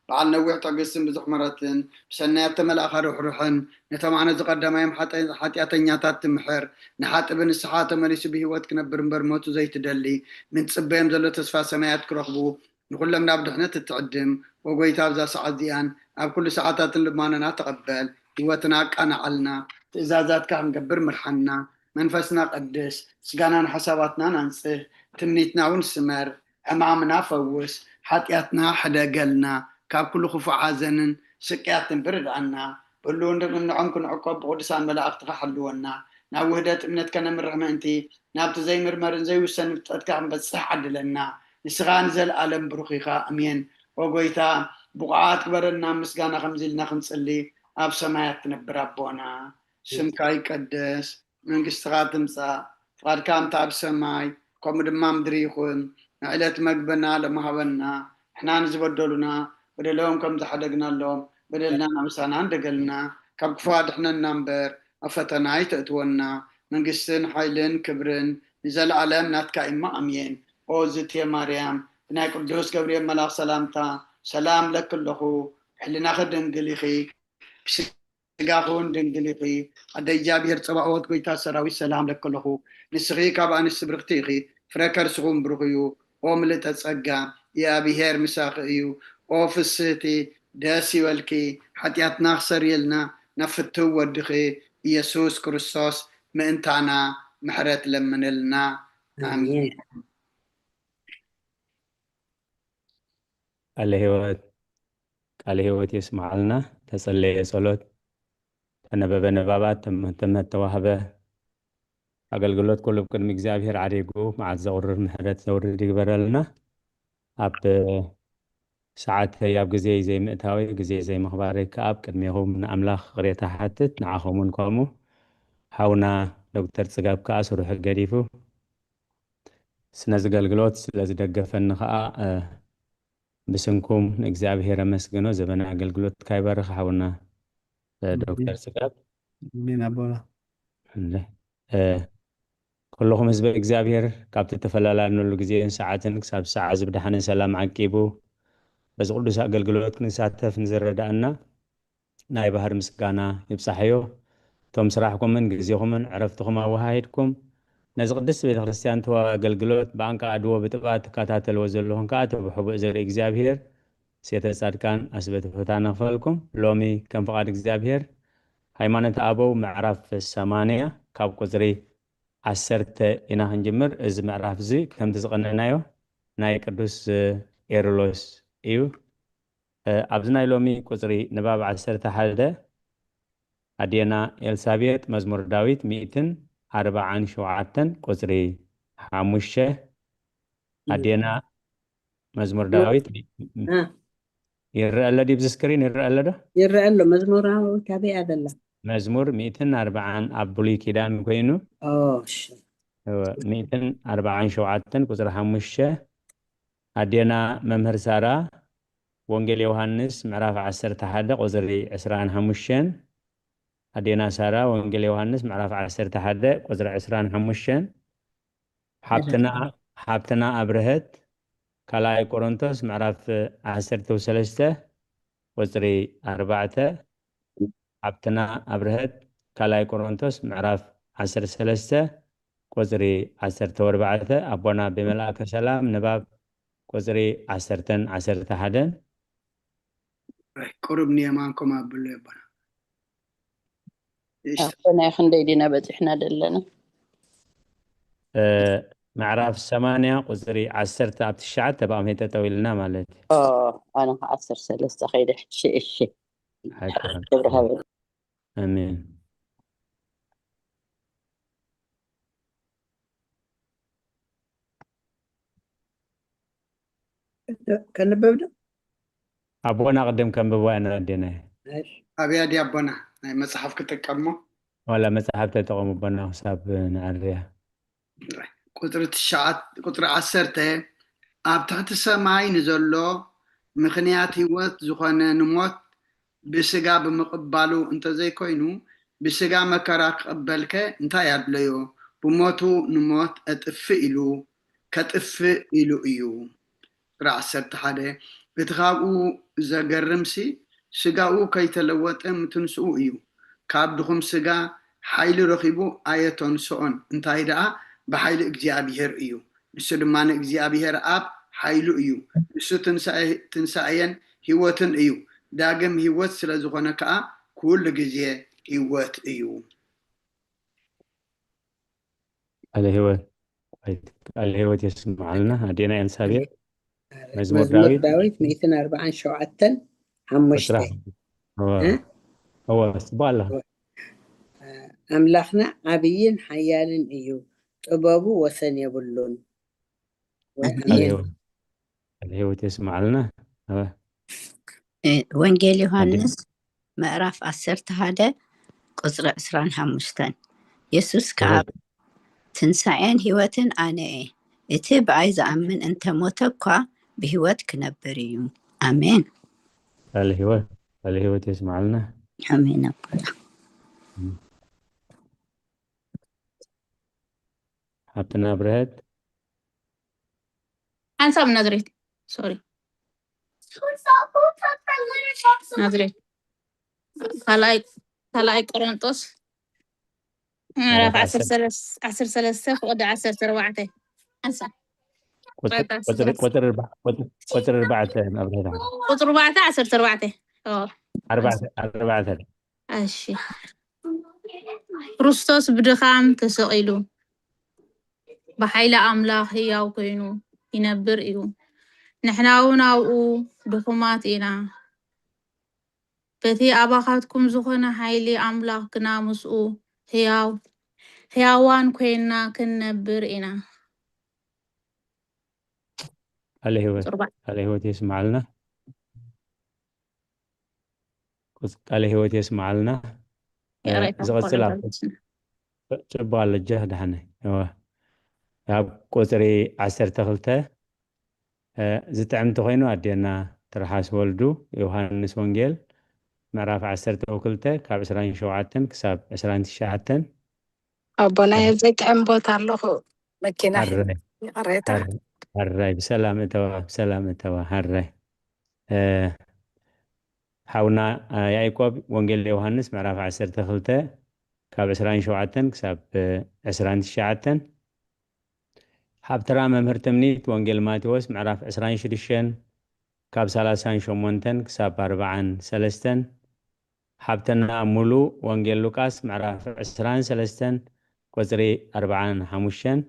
በዓል ነዊሕ ትዕግስትን ብዙሕ ምሕረትን፣ ብሰናያት ተመላእኻ ርሕሩሕን፣ ነቶም ኣነ ዝቐደማዮም ሓጠ-፣ ሓጢኣተኛታት ትምሕር፣ ንሓጢእ ብንስሓ ተመሊሱ ብህይወት ክነብር እምበር ሞቱ ዘይትደሊ፣ ምን ትጽበዮም ዘሎ ተስፋ ሰማያት ክረኽቡ፣ ንኹሎም ናብ ድሕነት እትዕድም። ኦ ጎይታ፣ ኣብዛ ሰዓት እዚኣን ኣብ ኩሉ ሰዓታትን ልማኖና ተቐበል፣ ህይወትና ኣቃንዓልና፣ ትእዛዛትካ ክንገብር ምርሓና፣ መንፈስና ቀድስ፣ ስጋናን ሓሳባትናን ኣንጽህ፣ ትምኒትና እውን ስመር፣ ሕማምና ፈውስ፣ ሓጢኣትና ሕደገልና፣ ካብ ኩሉ ክፉእ ሓዘንን ስቅያትን ብርድኣና፣ ብህልውን ድንዕንዖም ክንዕቆብ ብቅዱሳን መላእኽትኻ ሓልወና፣ ናብ ውህደት እምነት ከነምርሕ ምእንቲ፣ ናብቲ ዘይምርመርን ዘይውሰን ፍልጠትካ ክንበጽሕ ዓድለና። ንስኻ ንዘለኣለም ብሩኽ ኢኻ። ኣሜን። ኦ ጎይታ፣ ብቑዓት ግበረና ምስጋና ከምዚ ኢልና ክንጽሊ፣ ኣብ ሰማያት ትነብር ኣቦና፣ ስምካ ይቀደስ፣ መንግስትኻ ትምጻእ፣ ፍቓድካ እንተ ኣብ ሰማይ ከምኡ ድማ ምድሪ ይኹን። ንዕለት መግበና ሎሚ ሃበና፣ ንሕና ንዝበደሉና በደሎም ከም ዝሓደግናሎም፣ በደልና ናምሳና እንደገልና፣ ካብ ክፉ ኣድሕነና እምበር፣ ኣብ ፈተና ኣይተእትወና። መንግስትን ሓይልን ክብርን ንዘለኣለም ናትካ እዩ። ኣሜን። ኦ ዝትየ ማርያም፣ ብናይ ቅዱስ ገብርኤል መልኣኽ ሰላምታ ሰላም ለኪ ኣለኹ። ሕልናኺ ድንግል ኢኺ፣ ብስጋኺ እውን ድንግል ኢኺ። ኣደ እግዚኣብሔር ጸባኦት፣ ጎይታ ሰራዊት፣ ሰላም ለኪ ኣለኹ። ንስኺ ካብ ኣንስቲ ብርኽቲ ኢኺ፣ ፍረ ከርስኺ እውን ብሩኽ እዩ። ኦ ምልእተ ጸጋ፣ እግዚኣብሔር ምሳኺ እዩ። ኦ ፍስህቲ፣ ደስ ይበልኪ፣ ሓጢኣትና ክሰርየልና ናብ ፍትው ወድኺ ኢየሱስ ክርስቶስ ምእንታና ምሕረት ለምንልና። ኣሜን። ኣሜን። ቃለ ህይወት፣ ቃለ ህይወት የስምዓልና። ተጸለየ ጸሎት፣ ተነበበ ንባባት፣ ተመ-፣ ተመ-፣ ተዋህበ ኣገልግሎት ኩሉ ቅድሚ እግዚኣብሔር ዓሪጉ መዓት ዘቑርር ምሕረት ዘውርድ ይግበረልና። ኣብ ሰዓተይ ኣብ ግዜይ ዘይምእታወይ ግዜይ ዘይምኽባረይ ከኣ ኣብ ቅድሜኹም ንኣምላኽ ይቕሬታ ሓትት፣ ንዓኹም እውን ከምኡ። ሓውና ዶክተር ጽጋብ ከኣ ስርሑ ገዲፉ ስነ ዝገልግሎት ስለ ዝደገፈኒ ከኣ፣ እ፣ ብስንኩም ንእግዚኣብሔር ኣመስግኖ። ዘበነ ኣገልግሎትካ ይባርኽ ሓውና፣ እ፣ ኣሜን። ዶክተር ጽጋብ። ኣሜን ኣቦና። እንደ፣ እ፣ ኩልኹም ህዝበ እግዚኣብሔር ካብቲ ተፈላለናሉ ግዜን ሰዓትን ክሳብ ሰዓት እዚ ብደሓንን ሰላም ዓቂቡ በዚ ቅዱስ ኣገልግሎት ክንሳተፍ ንዝረዳእና ናይ ባህር ምስጋና ይብጻሕዮ። እቶም ስራሕኩምን ግዜኹምን ዕረፍትኹም ኣወሃሂድኩም ነዚ ቅድስቲ ቤተ ክርስቲያን ተዋ ኣገልግሎት ብኣንቃ ኣድዎ ብጥብኣ ትከታተልዎ ዘለኹም ከኣ እቲ ብሕቡእ ዘርኢ እግዚኣብሔር ሴተ ጻድቃን ኣስበተ ፈታነ ክፈልኩም። ሎሚ ከም ፍቓድ እግዚኣብሔር ሃይማኖት ኣበው ምዕራፍ ሰማንያ ካብ ቁፅሪ ዓሰርተ ኢና ክንጅምር። እዚ ምዕራፍ እዚ ከምቲ ዝቐነናዮ ናይ ቅዱስ ኤርሎስ እዩ። ኣብዚ ናይ ሎሚ ቁፅሪ ንባብ ዓሰርተ ሓደ ኣዴና ኤልሳቤጥ መዝሙር ዳዊት ሚእትን ኣርባዓን ሸውዓተን ቁፅሪ ሓሙሽተ ኣዴና መዝሙር ዳዊት ይረአ ኣሎ ድዩ? ኣብዚ ስክሪን ይረአ ኣሎ ዶ? ይረአ ኣሎ። መዝሙር ዳዊት ኣበይ ኣደላ? መዝሙር ሚእትን ኣርባዓን ኣብ ብሉይ ኪዳን ኮይኑ ሚእትን ኣርባዓን ሸውዓተን ቁፅሪ ሓሙሽተ ኣዴና መምህር ሳራ ወንጌል ዮሃንስ ምዕራፍ ዓሰርተ ሓደ ቁፅሪ ዕስራን ሓሙሽተን ኣዴና ሳራ ወንጌል ዮሃንስ ምዕራፍ ዓሰርተ ሓደ ቁፅሪ ዕስራን ሓሙሽተን ሓብትና ኣብርሀት ካልኣይ ቆሮንቶስ ምዕራፍ ዓሰርተ ሰለስተ ቁፅሪ ኣርባዕተ ሓብትና ኣብርሀት ካልኣይ ቆሮንቶስ ምዕራፍ ዓሰርተ ሰለስተ ቁፅሪ ዓሰርተ ኣርባዕተ ኣቦና ብመልኣከ ሰላም ንባብ ቁፅሪ ዓሰርተን ዓሰርተ ሓደን ቁሩብ ንየማንኩም ኣብሉ ኣቦና። ኣቦና ክንደይ ዲና በፂሕና ዘለና? ምዕራፍ ሰማንያ ቁፅሪ ዓሰርተ ኣብ ትሽዓተ ብኣምሄ ጠጠው ኢልና ማለት እዩ። ኣነ ዓሰርተ ሰለስተ ከይደ። እሺ እሺ። ክብሪ ሃበ። ኣሜን። ከንበብ ዶ? ኣቦና ቅድም ከንብቦ እያ ኣዴናይ። ኣብያ ድያ ኣቦና ናይ መጽሓፍ ክጥቀሞ? ዋላ መጽሓፍ ተጠቐሙ ኣቦና ክሳብ ንዕርያ። ቁፅሪ ትሽዓት ቁፅሪ ዓሰርተ ኣብ ትሕቲ ሰማይ ንዘሎ ምኽንያት ህይወት ዝኾነ ንሞት ብስጋ ብምቕባሉ እንተዘይኮይኑ ብስጋ መከራ ክቕበልከ እንታይ ኣድለዮ? ብሞቱ ንሞት ኣጥፍእ ኢሉ ከጥፍእ ኢሉ እዩ። ቁፅሪ ዓሰርተ ሓደ እቲ ካብኡ ዘገርምሲ ስጋኡ ከይተለወጠ ምትንስኡ እዩ። ካብ ድኹም ስጋ ሓይሊ ረኺቡ ኣየተንስኦን፣ እንታይ ደኣ ብሓይሊ እግዚኣብሄር እዩ። ንሱ ድማ ንእግዚኣብሄር ኣብ ሓይሉ እዩ። ንሱ ትንሳኤ- ትንሳኤን ህይወትን እዩ። ዳግም ህይወት ስለ ዝኾነ ከኣ ኩሉ ግዜ ህይወት እዩ። ቃለ ህይወት ቃለ ህይወት የስምዓልና ኣዴና ኤልሳቤጥ። መዝሙር መዝሙር ዳዊት ዳዊት ሚእትን ኣርባዓን ሸውዓተን ሓሙሽተ ቁፅራ እወ እወ ጽቡቅ ኣለኻ። ኣምላኽና ዓብይን ሓያልን እዩ፣ ጥበቡ ወሰን የብሉን። ቃለ ህይወት ቃለ ህይወት የስምዓልና። እወ እ፣ ወንጌል ዮሃንስ ምዕራፍ ዓሰርተ ሓደ ቁፅሪ ዕስራን ሓሙሽተን የሱስ ከዓ ትንሳኤን ህይወትን ኣነ እየ፣ እቲ ብኣይ ዝኣምን እንተሞተ እኳ ብህይወት ክነብር እዩ። ኣሜን። ቃለ ህይወት ቃለ ህይወት የስምዓልና። ኣሜን ኣቦና። ሓብትና ብርሀት ሓንሳብ ናዝሬት ሶሪ ናዝሬት ካልኣይ ካልኣይ ቆሮንጦስ ምዕራፍ ዓሰርተ ሰለስተ ፍቕዲ ዓሰርተ ኣርባዕተ ሓንሳብ ቁፅሪ ቁፅሪ ቁፅሪ ኣርባ- ቁፅሪ- ቁፅሪ ኣርባዕተ ኣብረታ ቁፅሪ ኣርባዕተ ዓሰርተ ኣርባዕተ ኦ፣ ኣርባዕተ ኣርባዕተ እሺ ክርስቶስ ብድኻም ተሰቒሉ ብሓይሊ ኣምላኽ ህያው ኮይኑ ይነብር እዩ። ንሕና እውን ኣብኡ ድኹማት ኢና። በቲ ኣባኻትኩም ዝኾነ ሓይሊ ኣምላኽ ግና ምስኡ ህያው ህያዋን ኮይንና ክንነብር ኢና። ቃለ ህይወት ቃለ ህይወት የስምዓልና። ቃለ ህይወት የስምዓልና። ዝቐፅል ኣብ ፅቡቅ ኣሎ ጀህ ደሓነ ኣብ ቁፅሪ ዓሰርተ ክልተ ዝጥዕም እንተኮይኑ ኣዴና ትርሓስ ወልዱ ዮሃንስ ወንጌል ምዕራፍ ዓሰርተ ክልተ ካብ ዕስራን ሸውዓተን ክሳብ ዕስራን ትሽዓተን ኣቦና ኣብ ዘይጥዕም ቦታ ኣለኹ መኪና ይቕሬታ ሕራይ ብሰላም እተዋ ብሰላም እተዋ ሕራይ ሓውና ያዕቆብ ወንጌል ዮሃንስ ምዕራፍ ዓሰርተ ክልተ ካብ ዕስራን ሸውዓተን ክሳብ ዕስራን ትሽዓተን ሓብትራ መምህር ትምኒት ወንጌል ማቴዎስ ምዕራፍ ዕስራን ሽዱሽተን ካብ ሰላሳን ሸሞንተን ክሳብ ኣርባዓን ሰለስተን ሓብተና ሙሉ፣ ወንጌል ሉቃስ ምዕራፍ ዕስራን ሰለስተን ቁጽሪ ኣርባዓን ሓሙሽተን።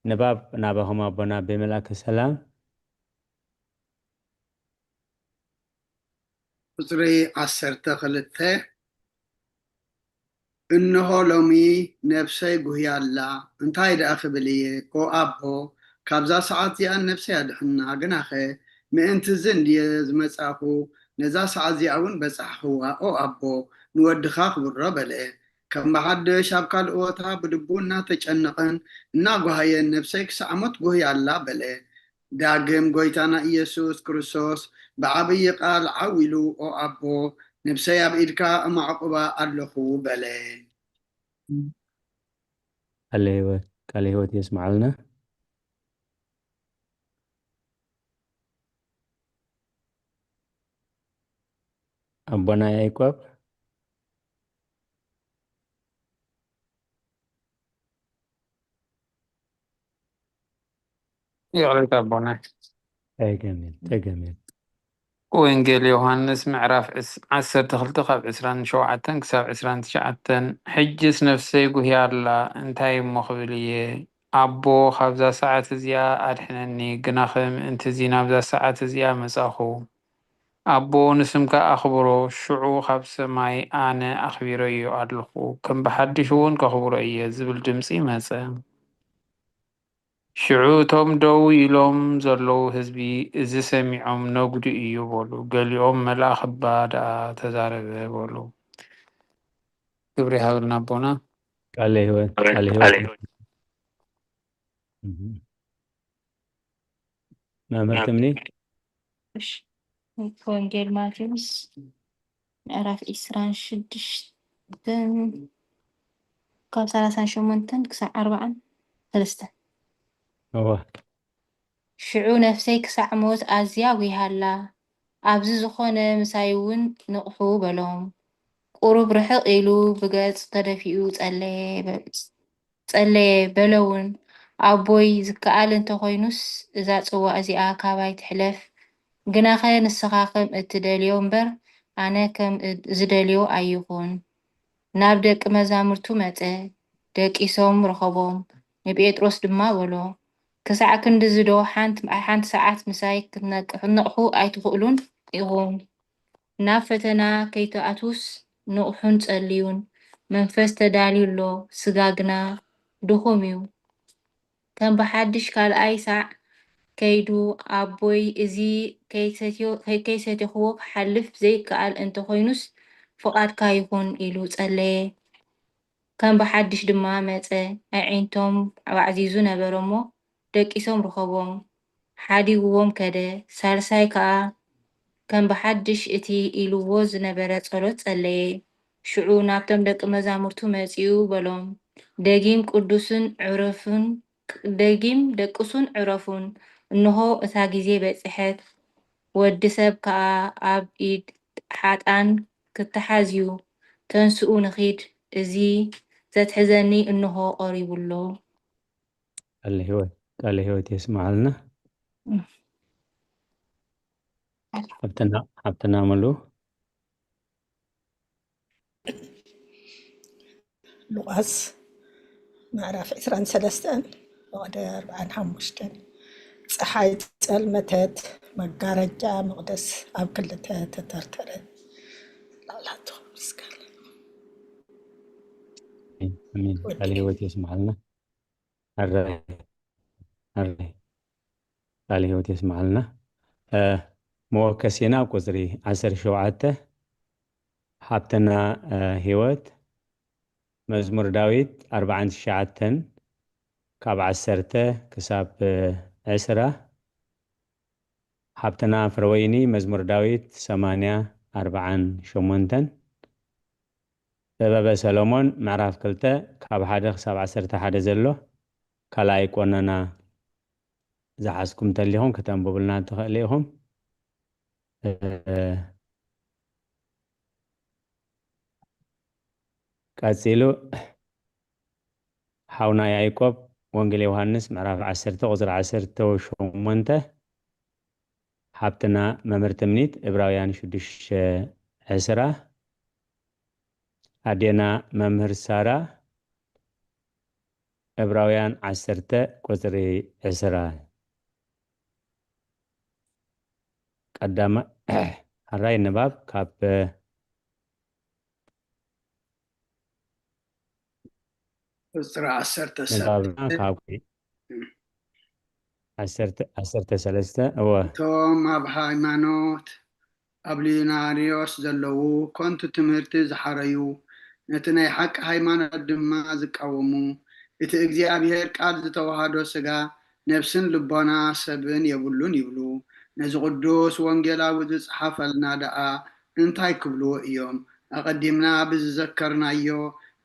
ንባብ ናባኹም ኣቦና ኣቤ መልኣከ ሰላም። ቁጽሪ ዓሰርተ ክልተ። እንሆ ሎሚ ነፍሰይ ጉህያ ኣላ፣ እንታይ ደኣ ክብል እየ? ኦ ኣቦ፣ ካብዛ ሰዓት እዚኣ ነፍሰይ ኣድሕና። ግናኸ ምእንቲ እዚ እንድየ ዝመጻእኹ፣ ነዛ ሰዓት እዚኣ እውን በጻሕኽዋ። ኦ ኣቦ፣ ንወድኻ ኣኽብሮ በለ። ከም ብሓድሽ ኣብ ካልእ ቦታ ብልቡ እናተጨነቐን እናጓሃየን፣ ነፍሰይ ክሳዕ ሞት ጉህያ ኣላ በለ። ዳግም ጎይታና ኢየሱስ ክርስቶስ ብዓብዪ ቃል ዓው ኢሉ፣ ኦ ኣቦ፣ ነፍሰይ ኣብ ኢድካ እማዕቁባ ኣለኹ በለ። ቃለ ህይወት፣ ቃለ ህይወት የስምዓልና። ኣቦና ያዕቆብ። ይቕሬታ ኣቦና። ተገሚል፣ ተገሚል። ወንጌል ዮሃንስ ምዕራፍ ዕስ-፣ ዓሰርተ ክልተ ካብ ዕስራን ሸውዓተን ክሳብ ዕስራን ትሽዓተን። ሕጅስ ነፍሰይ ጉህያ ኣላ፣ እንታይ እሞ ክብል እየ? ኣቦ፣ ካብዛ ሰዓት እዚኣ ኣድሕነኒ፣ ግናኸ ምእንቲ እዚ ናብዛ ሰዓት እዚኣ መጻኹ። ኣቦ፣ ንስምካ ኣኽብሮ፣ ሽዑ ካብ ሰማይ ኣነ ኣኽቢረዮ ኣለኹ፣ ከም ብሓድሽ እውን ከኽብሮ እየ ዝብል ድምጺ መጸ። ሽዑ እቶም ደው ኢሎም ዘለዉ ህዝቢ እዚ ሰሚዖም ነጉዲ እዩ በሉ። ገሊኦም መልኣኽ እባ ደኣ ተዛረበ በሉ። ክብሪ ይሃበልና ኣቦና። ቃለ ህይወት፣ ቃለ ህይወት። እህ። መምህር ትምኒ። እሺ፣ ወንጌል ማቴዎስ ምዕራፍ ዕስራን ሽዱሽተን ካብ ሰላሳን ሸሞንተን ክሳብ ኣርባዓን ሰለስተን። እወ። ሽዑ ነፍሰይ ክሳዕ ሞት ኣዝያ ጒሃላ፣ ኣብዚ ዝኾነ ምሳይ እውን ንቕሑ በሎም። ቁሩብ ርሕቕ ኢሉ ብገጽ ተደፊኡ ጸለየ በ-፣ ጸለየ፣ በለ እውን፣ ኣቦይ፣ ዝከኣል እንተ ኾይኑስ እዛ ጽዋእ እዚኣ ካባይ ትሕለፍ፣ ግናኸ ንስኻ ከም እትደልዮ እምበር ኣነ ከም እ-፣ ዝደልዮ ኣይኹን። ናብ ደቂ መዛሙርቱ መጸ፣ ደቂሶም ረኸቦም፣ ንጴጥሮስ ድማ በሎ፣ ክሳዕ ክንድዚ ዶ ሓንቲ፣ ሓንቲ ሰዓት ምሳይ ክትነቅ-፣ ክትነቕሑ ኣይትኽእሉን ኢኹም? ናብ ፈተና ከይትኣትዉስ ንቕሑን ጸልዩን። መንፈስ ተዳልዩ ኣሎ፣ ስጋ ግና ድኹም እዩ። ከም ብሓድሽ ካልኣይ ሳዕ ከይዱ፣ ኣቦይ፣ እዚ ከይሰትዮ-፣ ከይ-፣ ከይሰቴኽዎ ክሓልፍ ዘይከኣል እንተ ኾይኑስ፣ ፍቓድካ ይኹን ኢሉ ጸለየ። ከም ብሓድሽ ድማ መጸ። ኣዒንቶም ኣዕዚዙ ነበረ እሞ፣ ደቂሶም ረኸቦም፣ ሓዲግዎም ከደ። ሳልሳይ ከኣ ከም ብሓድሽ እቲ ኢልዎ ዝነበረ ጸሎት ጸለየ። ሽዑ ናብቶም ደቂ መዛሙርቱ መጺኡ በሎም፣ ደጊም ቅዱስን ዕረፉን፣ ደጊም ደቅሱን ዕረፉን። እንሆ እታ ግዜ በጽሐት፣ ወዲ ሰብ ከኣ ኣብ ኢድ ሓጥኣን ክተሓዝ እዩ። ተንስኡ ንኺድ፣ እዚ ዘትሕዘኒ እንሆ ቀሪቡ ኣሎ። ቃለ ህይወት፣ ቃለ ህይወት የስምዓልና። ሓብትና፣ ሓብትና ሙሉ። ሉቃስ ምዕራፍ ዕስራን ሰለስተን ወደ ኣርባዓን ሓሙሽተን። ጸሓይ ጸልመተት፣ መጋረጃ መቕደስ ኣብ ክልተ ተተርተረ። ላዕላቱ ምስጋና። ኣሜን። ቃለ ህይወት የስምዓልና። ኣረ፣ ኣረ። ቃለ ህይወት የስምዓልና። እ፣ መወከሲና ቁጽሪ ዓሰርተ ሸውዓተ፣ ሓብትና፣ እ፣ ህይወት፣ መዝሙር ዳዊት ኣርባዓን ትሽዓተን ካብ ዓሰርተ ክሳብ፣ እ፣ ዕስራ። ሓብትና ፍረወይኒ፣ መዝሙር ዳዊት ሰማንያ ኣርባዓን ሸሞንተን። ጥበበ ሰሎሞን ምዕራፍ ክልተ ካብ ሓደ ክሳብ ዓሰርተ ሓደ ዘሎ ካልኣይ ቆነና ዝሓዝኩም እንተሊኹም ከተንብቡልና ትኽእሉ ኢኹም። እ፣ ቀጺሉ ሓውና ያዕቆብ ወንጌል ዮሃንስ ምዕራፍ ዓሰርተ ቁጽሪ ዓሰርተ ሸሞንተ፣ ሓብትና መምህር ትምኒት ዕብራውያን ሽዱሽተ ዕስራ፣ ኣዴና መምህር ሳራ፣ ዕብራውያን ዓሰርተ ቁጽሪ ዕስራ። ቀዳማ-፣ ሕራይ ንባብ ካብ ቁጽሪ ዓሰርተ ንባብና ሰለስተ። ካብ እም። ዓሰርተ፣ ዓሰርተ ሰለስተ፣ እወ። እቶም ኣብ ሃይማኖት ኣብ ሊዮናርዮስ ዘለዉ ከንቱ ትምህርቲ ዝሓረዩ፣ ነቲ ናይ ሓቂ ሃይማኖት ድማ ዝቃወሙ፣ እቲ እግዚኣብሔር ቃል ዝተዋህዶ ሥጋ ነፍስን ልቦና ሰብን የብሉን ይብሉ። ነዚ ቅዱስ ወንጌላዊ ዝጸሓፈልና ደኣ እንታይ ክብልዎ እዮም? ኣቐዲምና ብዝዘከርናዮ፣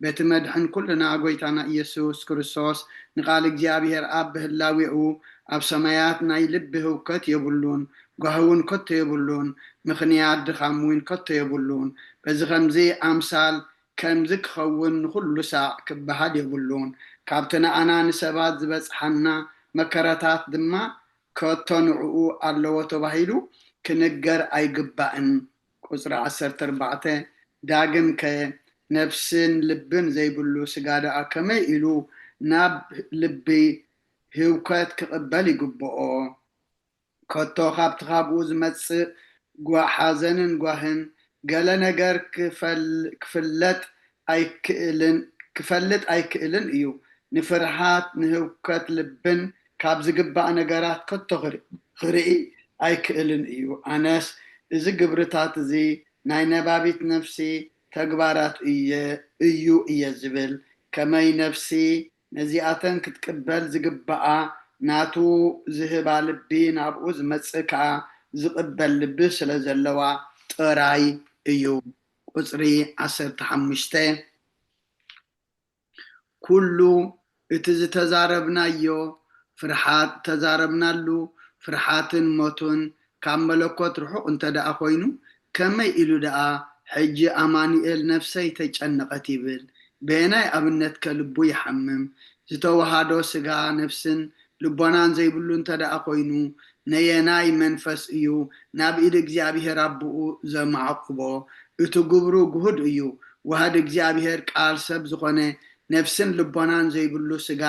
በቲ መድሕን ኩልና ጐይታና ኢየሱስ ክርስቶስ ንቓል እግዚኣብሔር ኣብ ብህላዌኡ ኣብ ሰማያት ናይ ልቢ ህውከት የብሉን፣ ጓሂ እውን ከቶ የብሉን፣ ምኽንያት ድኻም እውን ከቶ የብሉን። በዚ ኸምዚ ኣምሳል ከምዚ ክኸውን ንኹሉ ሳዕ ክበሃል የብሉን። ካብቲ ንኣና ንሰባት ዝበጽሓና መከራታት ድማ ከቶ ንዕኡ ኣለዎ ተባሂሉ ክንገር ኣይግባእን። ቁጽሪ ዓሰርተ ኣርባዕተ፣ ዳግም ከ ነፍስን ልብን ዘይብሉ ስጋ ደኣ ከመይ ኢሉ ናብ ልቢ ህውከት ክቕበል ይግብኦ? ከቶ ካብቲ ካብኡ ዝመጽእ ጓ-፣ ሓዘንን ጓህን ገለ ነገር ክፈል-፣ ክፍለጥ ኣይክእልን፣ ክፈልጥ ኣይክእልን እዩ። ንፍርሃት፣ ንህውከት ልብን ካብ ዝግባእ ነገራት ከቶ ክር-፣ ክርኢ ኣይክእልን እዩ። ኣነስ እዚ ግብርታት እዚ ናይ ነባቢት ነፍሲ ተግባራት እየ፣ እዩ እየ ዝብል። ከመይ ነፍሲ ነዚኣተን ክትቅበል ዝግብኣ ናቱ ዝህባ ልቢ ናብኡ ዝመጽእ ከኣ ዝቕበል ልቢ ስለ ዘለዋ ጥራይ እዩ። ቁጽሪ ዓሰርተ ሓሙሽተ፣ ኩሉ እቲ ዝተዛረብናዮ ፍርሓት፣ ተዛረብናሉ ፍርሓትን ሞቱን ካብ መለኮት ርሑቕ እንተ ደኣ ኮይኑ፣ ከመይ ኢሉ ደኣ ሕጂ ኣማኑኤል ነፍሰይ ተጨነቐት ይብል? በየናይ ኣብነት ከ ልቡ ይሓምም? ዝተዋሃዶ ስጋ ነፍስን ልቦናን ዘይብሉ እንተ ደኣ ኮይኑ፣ ነየናይ መንፈስ እዩ ናብ ኢድ እግዚኣብሔር ኣቦኡ ዘማዕቁቦ? እቲ ግብሩ ግሁድ እዩ። ዋህድ እግዚኣብሔር ቃል ሰብ ዝኾነ ነፍስን ልቦናን ዘይብሉ ስጋ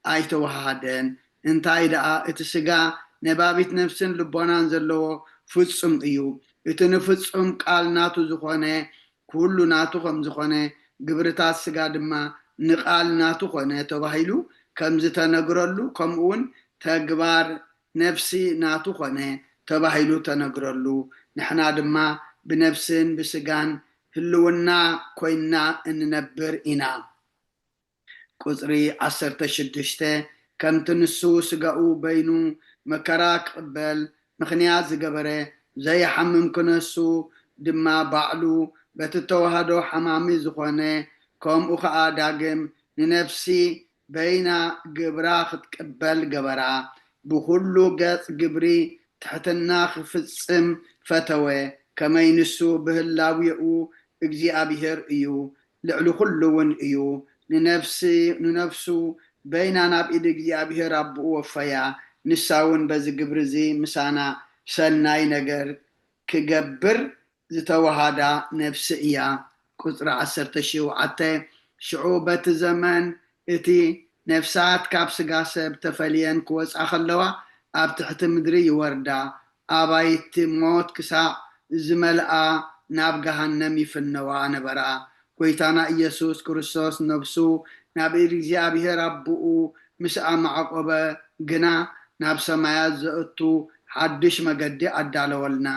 ኣይተዋሃደን። እንታይ ደኣ እቲ ስጋ ነባቢት ነፍስን ልቦናን ዘለዎ ፍጹም እዩ። እቲ ንፍጹም ቃል ናቱ ዝኾነ ኩሉ ናቱ ከም ዝኾነ፣ ግብርታት ስጋ ድማ ንቃል ናቱ ኮነ ተባሂሉ ከም ዝተነግረሉ፣ ከምኡ እውን ተግባር ነፍሲ ናቱ ኮነ ተባሂሉ ተነግረሉ። ንሕና ድማ ብነፍስን ብስጋን ህልውና ኮይንና እንነብር ኢና። ቁጽሪ ዓሰርተ ሽዱሽተ፣ ከምቲ ንሱ ስጋኡ በይኑ መከራ ክቕበል ምኽንያት ዝገበረ፣ ዘይሓምም ክነሱ ድማ ባዕሉ በቲ ተዋህዶ ሓማሚ ዝኾነ፣ ከምኡ ኸኣ ዳግም ንነፍሲ በይና ግብራ ክትቅበል ገበራ። ብኹሉ ገጽ ግብሪ ትሕትና ክፍጽም ፈተወ፣ ከመይ ንሱ ብህላዌኡ እግዚኣብሔር እዩ፣ ልዕሊ ኩሉ እውን እዩ። ንነፍሲ-፣ ንነፍሱ በይና ናብ ኢድ እግዚኣብሔር ኣቦኡ ወፈያ። ንሳ እውን በዚ ግብሪ እዚ ምሳና ሰናይ ነገር ክገብር ዝተዋሃዳ ነፍሲ እያ። ቁጽሪ ዓሰርተ ሸውዓተ፣ ሽዑ በቲ ዘመን እቲ ነፍሳት ካብ ስጋ ሰብ ተፈልየን ክወጻ ከለዋ፣ ኣብ ትሕቲ ምድሪ ይወርዳ፣ ኣባይቲ ሞት ክሳዕ ዝመልኣ ናብ ገሃነም ይፍነዋ ነበራ። ጐይታና ኢየሱስ ክርስቶስ ነፍሱ ናብ ኢድ እግዚኣብሔር ኣቦኡ ምስ ኣማዕቆበ ግና፣ ናብ ሰማያት ዘእቱ ሓድሽ መገዲ ኣዳለወልና።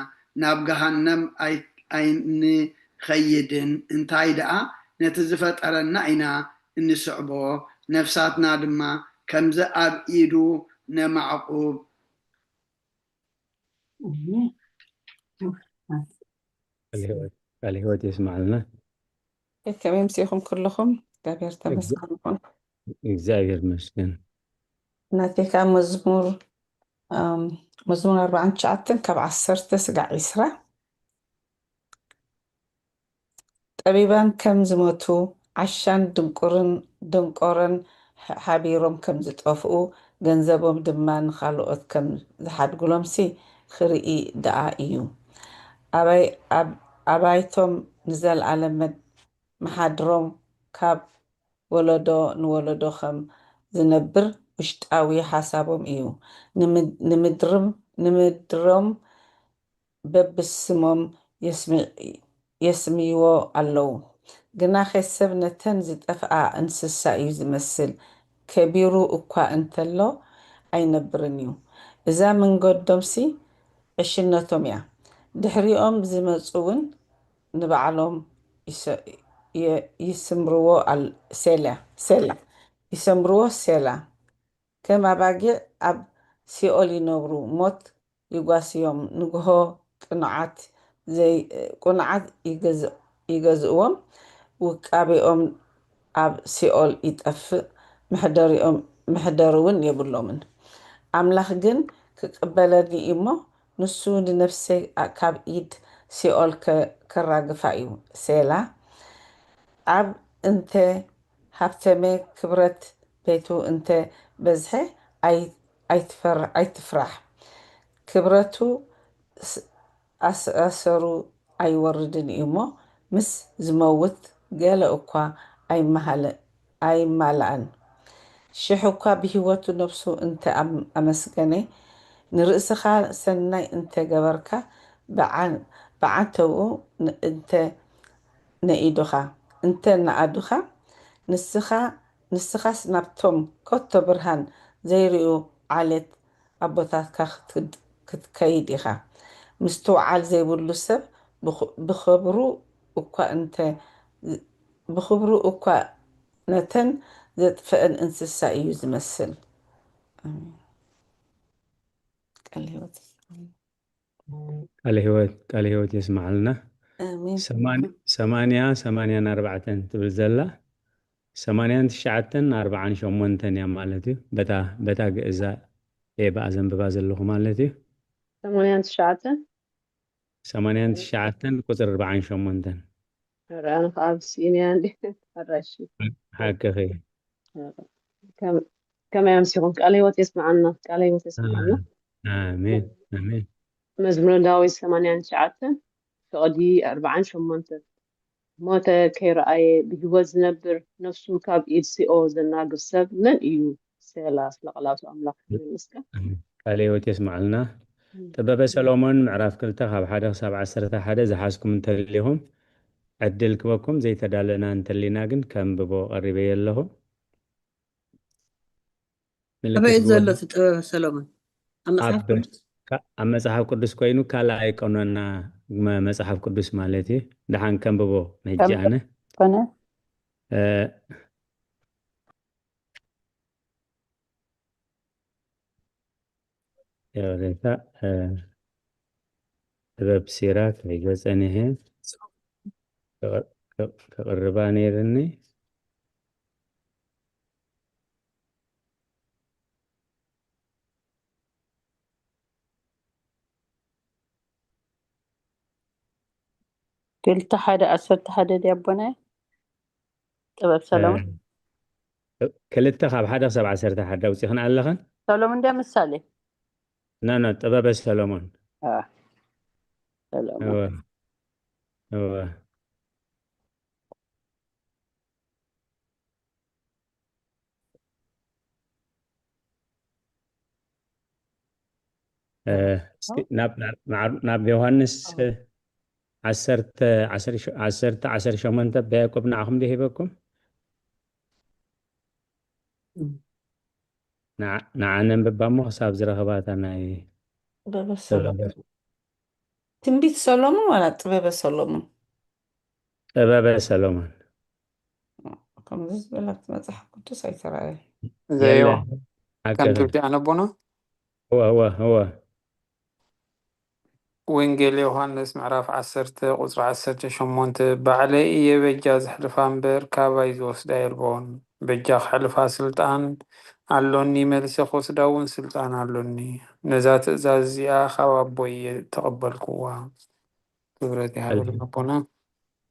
ናብ ገሃነም ኣይ-፣ ኣይንኸይድን። እንታይ ደኣ፣ ነቲ ዝፈጠረና ኢና እንስዕቦ፣ ነፍሳትና ድማ ከምዚ ኣብ ኢዱ ነማዕቁብ። ኣሜን። ቃለ ሕይወት፣ ቃለ ሕይወት የስምዓልና። ከመይ ምሲኹም ኩልኹም? እግዚኣብሔር ተመስገን ይኹን። እግዚኣብሔር ይመስገን። ናተይ ከኣ መዝሙር፣ ኣም፣ መዝሙር ኣርባዓን ትሽዓተን ካብ ዓሰርተ ስጋዕ ዕስራ። ጠቢባን ከም ዝሞቱ፣ ዓሻን ድንቁርን፣ ደንቆሮን ሕ-፣ ሓቢሮም ከም ዝጠፍኡ፣ ገንዘቦም ድማ ንኻልኦት ከም ዝሓድጉሎምሲ ክርኢ ደኣ እዩ። ኣባይ-፣ ኣብ-፣ ኣባይቶም ንዘለኣለም መድ-፣ ምሓድሮም ካብ ወለዶ ንወለዶ ከም ዝነብር ውሽጣዊ ሓሳቦም እዩ። ንምድርም ንምድሮም በብስሞም የስምይዎ ኣለዉ። ግናኸ ሰብ ነተን ዝጠፍኣ እንስሳ እዩ ዝመስል። ከቢሩ እኳ እንተሎ ኣይነብርን እዩ። እዛ መንገዶምሲ ዕሽነቶም እያ። ድሕሪኦም ዝመጹ እውን ንባዕሎም ይስምርዎ። ሴላ። ይሰምርዎ። ሴላ። ከም ኣባጊዕ ኣብ ሲኦል ይነብሩ። ሞት ይጓስዮም። ንግሆ ቅኑዓት ዘይ ቅኑዓት ይገዝእዎም። ውቃቤኦም ኣብ ሲኦል ይጠፍእ። መሕደሪ እውን የብሎምን። ኣምላኽ ግን ክቕበለኒ እሞ ንሱ ንነፍሰይ ካብ ኢድ ሲኦል ከራግፋ እዩ። ሴላ። ኣብ እንተ ሃብተመ ክብረት ቤቱ እንተ በዝሐ ኣይትፍራሕ። ክብረቱ ኣሰሩ ኣይወርድን እዩ እሞ ምስ ዝመውት ገለ እኳ ኣይማላእን። ሽሕ እኳ ብህይወቱ ነፍሱ እንተ ኣመስገነ፣ ንርእስኻ ሰናይ እንተ ገበርካ፣ ብዓንተብኡ እንተ ነኢዱኻ፣ እንተ ነኣዱኻ፣ ንስኻ ንስኻስ ናብቶም ከቶ ብርሃን ዘይርእዩ ዓሌት ኣቦታትካ ክትከይድ ኢኻ። ምስትውዓል ዘይብሉ ሰብ ብኽብሩ እኳ እንተ ብኽብሩ እኳ ነተን ዘጥፍአን እንስሳ እዩ ዝመስል። ኣሜን። ቃለ ሕይወት ይስማዓልና። ቃለ ሕይወት ቃለ ሕይወት የስማዓልና። ኣሜን። ሰማን- ሰማንያ ሰማንያን ኣርባዕተን ትብል ዘላ ሰማንያን ትሽዓተን ኣርባዓን ሸሞንተን እያ ማለት እዩ። በታ በታ ግእዛ እየ ብኣ ዘንብባ ዘለኹ ማለት እዩ። ሰማንያን ትሽዓተን ሰማንያን ትሽዓተን ቁፅሪ ኣርባዓን ሸሞንተን። ኣነ ከዓ ኣብ ስኢንያ እንዲ ኣራሺ ሓቅኺ። ከመይ ኣምሲኹም? ቃለ ህይወት የስምዓና፣ ቃለ ህይወት የስምዓና። ኣሜን ኣሜን። መዝሙረ ዳዊት ሰማንያን ትሽዓተን ፍቕዲ ኣርባዓን ሸሞንተን። ሞተ ከይረኣየ ብህይወት ዝነብር፣ ነፍሱ ካብ ኢድ ሲኦ ዘናግፍ ሰብ መን እዩ? ሴላ። ስለ ቃላቱ ኣምላኽ ይመስገን። ቃለ ህይወት የስምዓልና። ጥበበ ሰሎሞን ምዕራፍ ክልተ ካብ ሓደ ክሳብ ዓሰርተ ሓደ ዝሓዝኩም እንተሊኹም ዕድል ክበኩም፣ ዘይተዳለና እንተሊና ግን ከንብቦ ቀሪበዮ ኣለኹ። ኣበይ ዘሎ እቲ ጥበበ ሰሎሞን? ኣብ መጽሓፍ ቅዱስ? ኣብ መጽሓፍ ቅዱስ ኮይኑ ካልኣይ ቀኖና መጽሓፍ ቅዱስ ማለት እዩ። ደሓን ከንብቦ ንሕጂ ኣነ። ኮነ? እ፣ ይቕሬታ፣ እ፣ ጥበብ ሲራክ ሒዘ ጸኒሐ። ከቕርባ ነይርኒ። ክልተ ሓደ ዓሰርተ ሓደ ድያ ኣቦናይ? ጥበብ ሰሎሞን? እ፣ ክልተ ካብ ሓደ ክሳብ ዓሰርተ ሓደ ኣውፂኽን ኣለኽን? ሰሎሞን እንድያ ምሳሌ? ኖ፣ ኖ፣ ጥበበ ሰሎሞን። አ፣ ሰሎሞን። እወ፣ እወ። እ፣ እስኪ ናብ፣ ናብ፣ ናብ፣ ናብ ዮሃንስ ዓሰርተ፣ ዓሰርተ፣ ዓሰርተ ሸሞንተ ኣባ ያዕቆብ ንዓኹም ድዩ ሂበኩም? ንዓ-፣ ንዓ ነንብባ እሞ ክሳብ ዝረኸባታ ናይ ጥበበ ሰሎሞን። ትንቢት ሰሎሞን ዋላ ጥበበ ሰሎሞን? ጥበበ ሰሎሞን። ከምዚ ዝበላ ኣብቲ መጽሓፍ ቅዱስ ኣይተራእየን። ዘዮ፣ የለን። ሓቂ ከም ግን። ትብቲ ኣነቦና? እወ፣ እወ፣ እወ። ወንጌል ዮሃንስ ምዕራፍ ዓሰርተ ቁጽሪ ዓሰርተ ሸሞንተ፣ ባዕለይ እየ በጃ ዘሕልፋ እምበር፣ ካባይ ዝወስዳ የልቦን። በጃ ከሕልፋ ስልጣን ኣሎኒ፣ መልሰ ክወስዳ እውን ስልጣን ኣሎኒ። ነዛ ትእዛዝ እዚኣ ካብ ኣቦይ እየ እተቐበልክዋ። ክብረት ይሃበልና ኣቦና።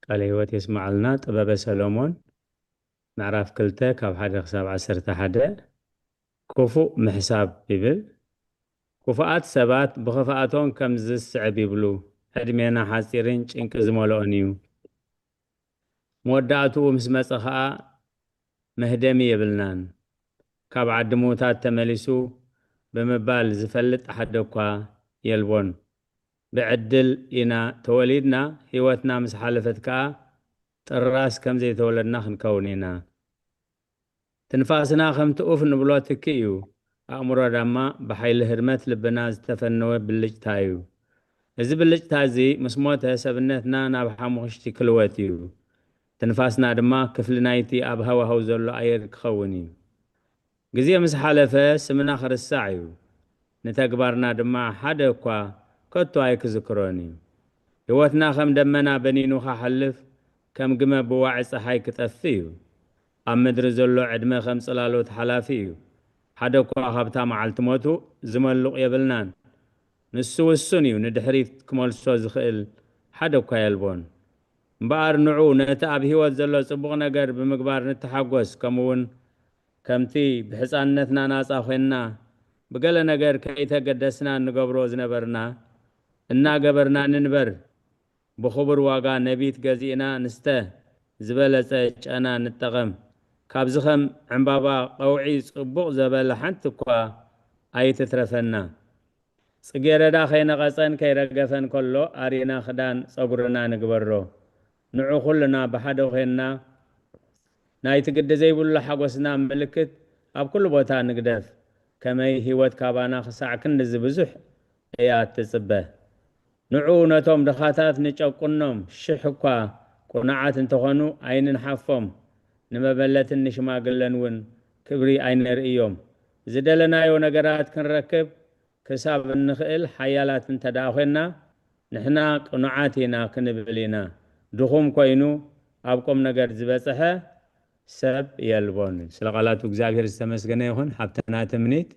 ቃለ ህይወት የስምዓልና። ጥበበ ሰሎሞን ምዕራፍ ክልተ ካብ ሓደ ክሳብ ዓሰርተ ሓደ። ክፉእ ምሕሳብ ይብል። ክፉኣት ሰባት ብኽፍኣቶም ከም ዝስዕብ ይብሉ። ዕድሜና ሓጺርን ጭንቂ ዝመልኦን እዩ። መወዳእትኡ ምስ መጸ ኸኣ መህደሚ የብልናን። ካብ ዓዲ ምዉታት ተመሊሱ ብምባል ዝፈልጥ ሓደ እኳ የልቦን። ብዕድል ኢና ተወሊድና፣ ህይወትና ምስ ሓለፈት ከኣ ጥራስ ከም ዘይተወለድና ክንከውን ኢና። ትንፋስና ከምቲ ኡፍ ንብሎ ትኪ እዩ። ኣእምሮ ዳማ ብሓይሊ ህርመት ልብና ዝተፈነወ ብልጭታ እዩ። እዚ ብልጭታ እዚ ምስ ሞተ ሰብነትና ናብ ሓሙኽሽቲ ክልወት እዩ። ትንፋስና ድማ ክፍሊ ናይቲ ኣብ ሃዋህው ዘሎ ኣየር ክኸውን እዩ። ግዜ ምስ ሓለፈ ስምና ክርሳዕ እዩ። ንተግባርና ድማ ሓደ እኳ ከቶ ኣይክዝክሮን እዩ። ህይወትና ከም ደመና በኒኑ ኻሓልፍ፣ ከም ግመ ብዋዒ ጸሓይ ክጠፍእ እዩ። ኣብ ምድሪ ዘሎ ዕድመ ከም ጽላሎት ሓላፊ እዩ። ሓደ እኳ ካብታ መዓልቲ ሞቱ ዝመሉቕ የብልናን። ንሱ ውሱን እዩ፣ ንድሕሪት ክመልሶ ዝኽእል ሓደ እኳ የልቦን። እምበኣር ንዑ ነቲ ኣብ ህይወት ዘሎ ጽቡቕ ነገር ብምግባር ንተሓጎስ፣ ከምኡውን ከምቲ ብሕፃንነትና ናፃ ኮይንና ብገለ ነገር ከይተገደስና እንገብሮ ዝነበርና እናገበርና ንንበር። ብኽቡር ዋጋ ነቢት ገዚእና ንስተ፣ ዝበለፀ ጨና ንጠቐም። ካብዚ ከም ዕምባባ ቀውዒ ፅቡቕ ዘበለ ሓንቲ እኳ ኣይትትረፈና። ጽጌረዳ ከይነቐጸን ከይረገፈን ከሎ ኣሪና ክዳን ጸጉርና ንግበሮ። ንዑ ኩልና ብሓደ ኮይንና ናይቲ ግዲ ዘይብሉ ሓጎስና ምልክት ኣብ ኩሉ ቦታ ንግደፍ። ከመይ ህይወት ካባና ክሳዕ ክንድዚ ብዙሕ እያ እትጽበ። ንዑ ነቶም ድኻታት ንጨቁኖም፣ ሽሕ እኳ ቁኑዓት እንተኾኑ ኣይንንሓፎም። ንመበለትን ንሽማግለን እውን ክብሪ ኣይነርእዮም። ዝደለናዮ ነገራት ክንረክብ ክሳብ እንኽእል ሓያላት እንተ ደኣ ኾንና፣ ንሕና ቅኑዓት ኢና ክንብል ኢና። ድኹም ኮይኑ ኣብ ቁም ነገር ዝበጽሐ ሰብ የልቦን። ስለ ቃላቱ እግዚኣብሔር ዝተመስገነ ይኹን። ሓብተና ትምኒት።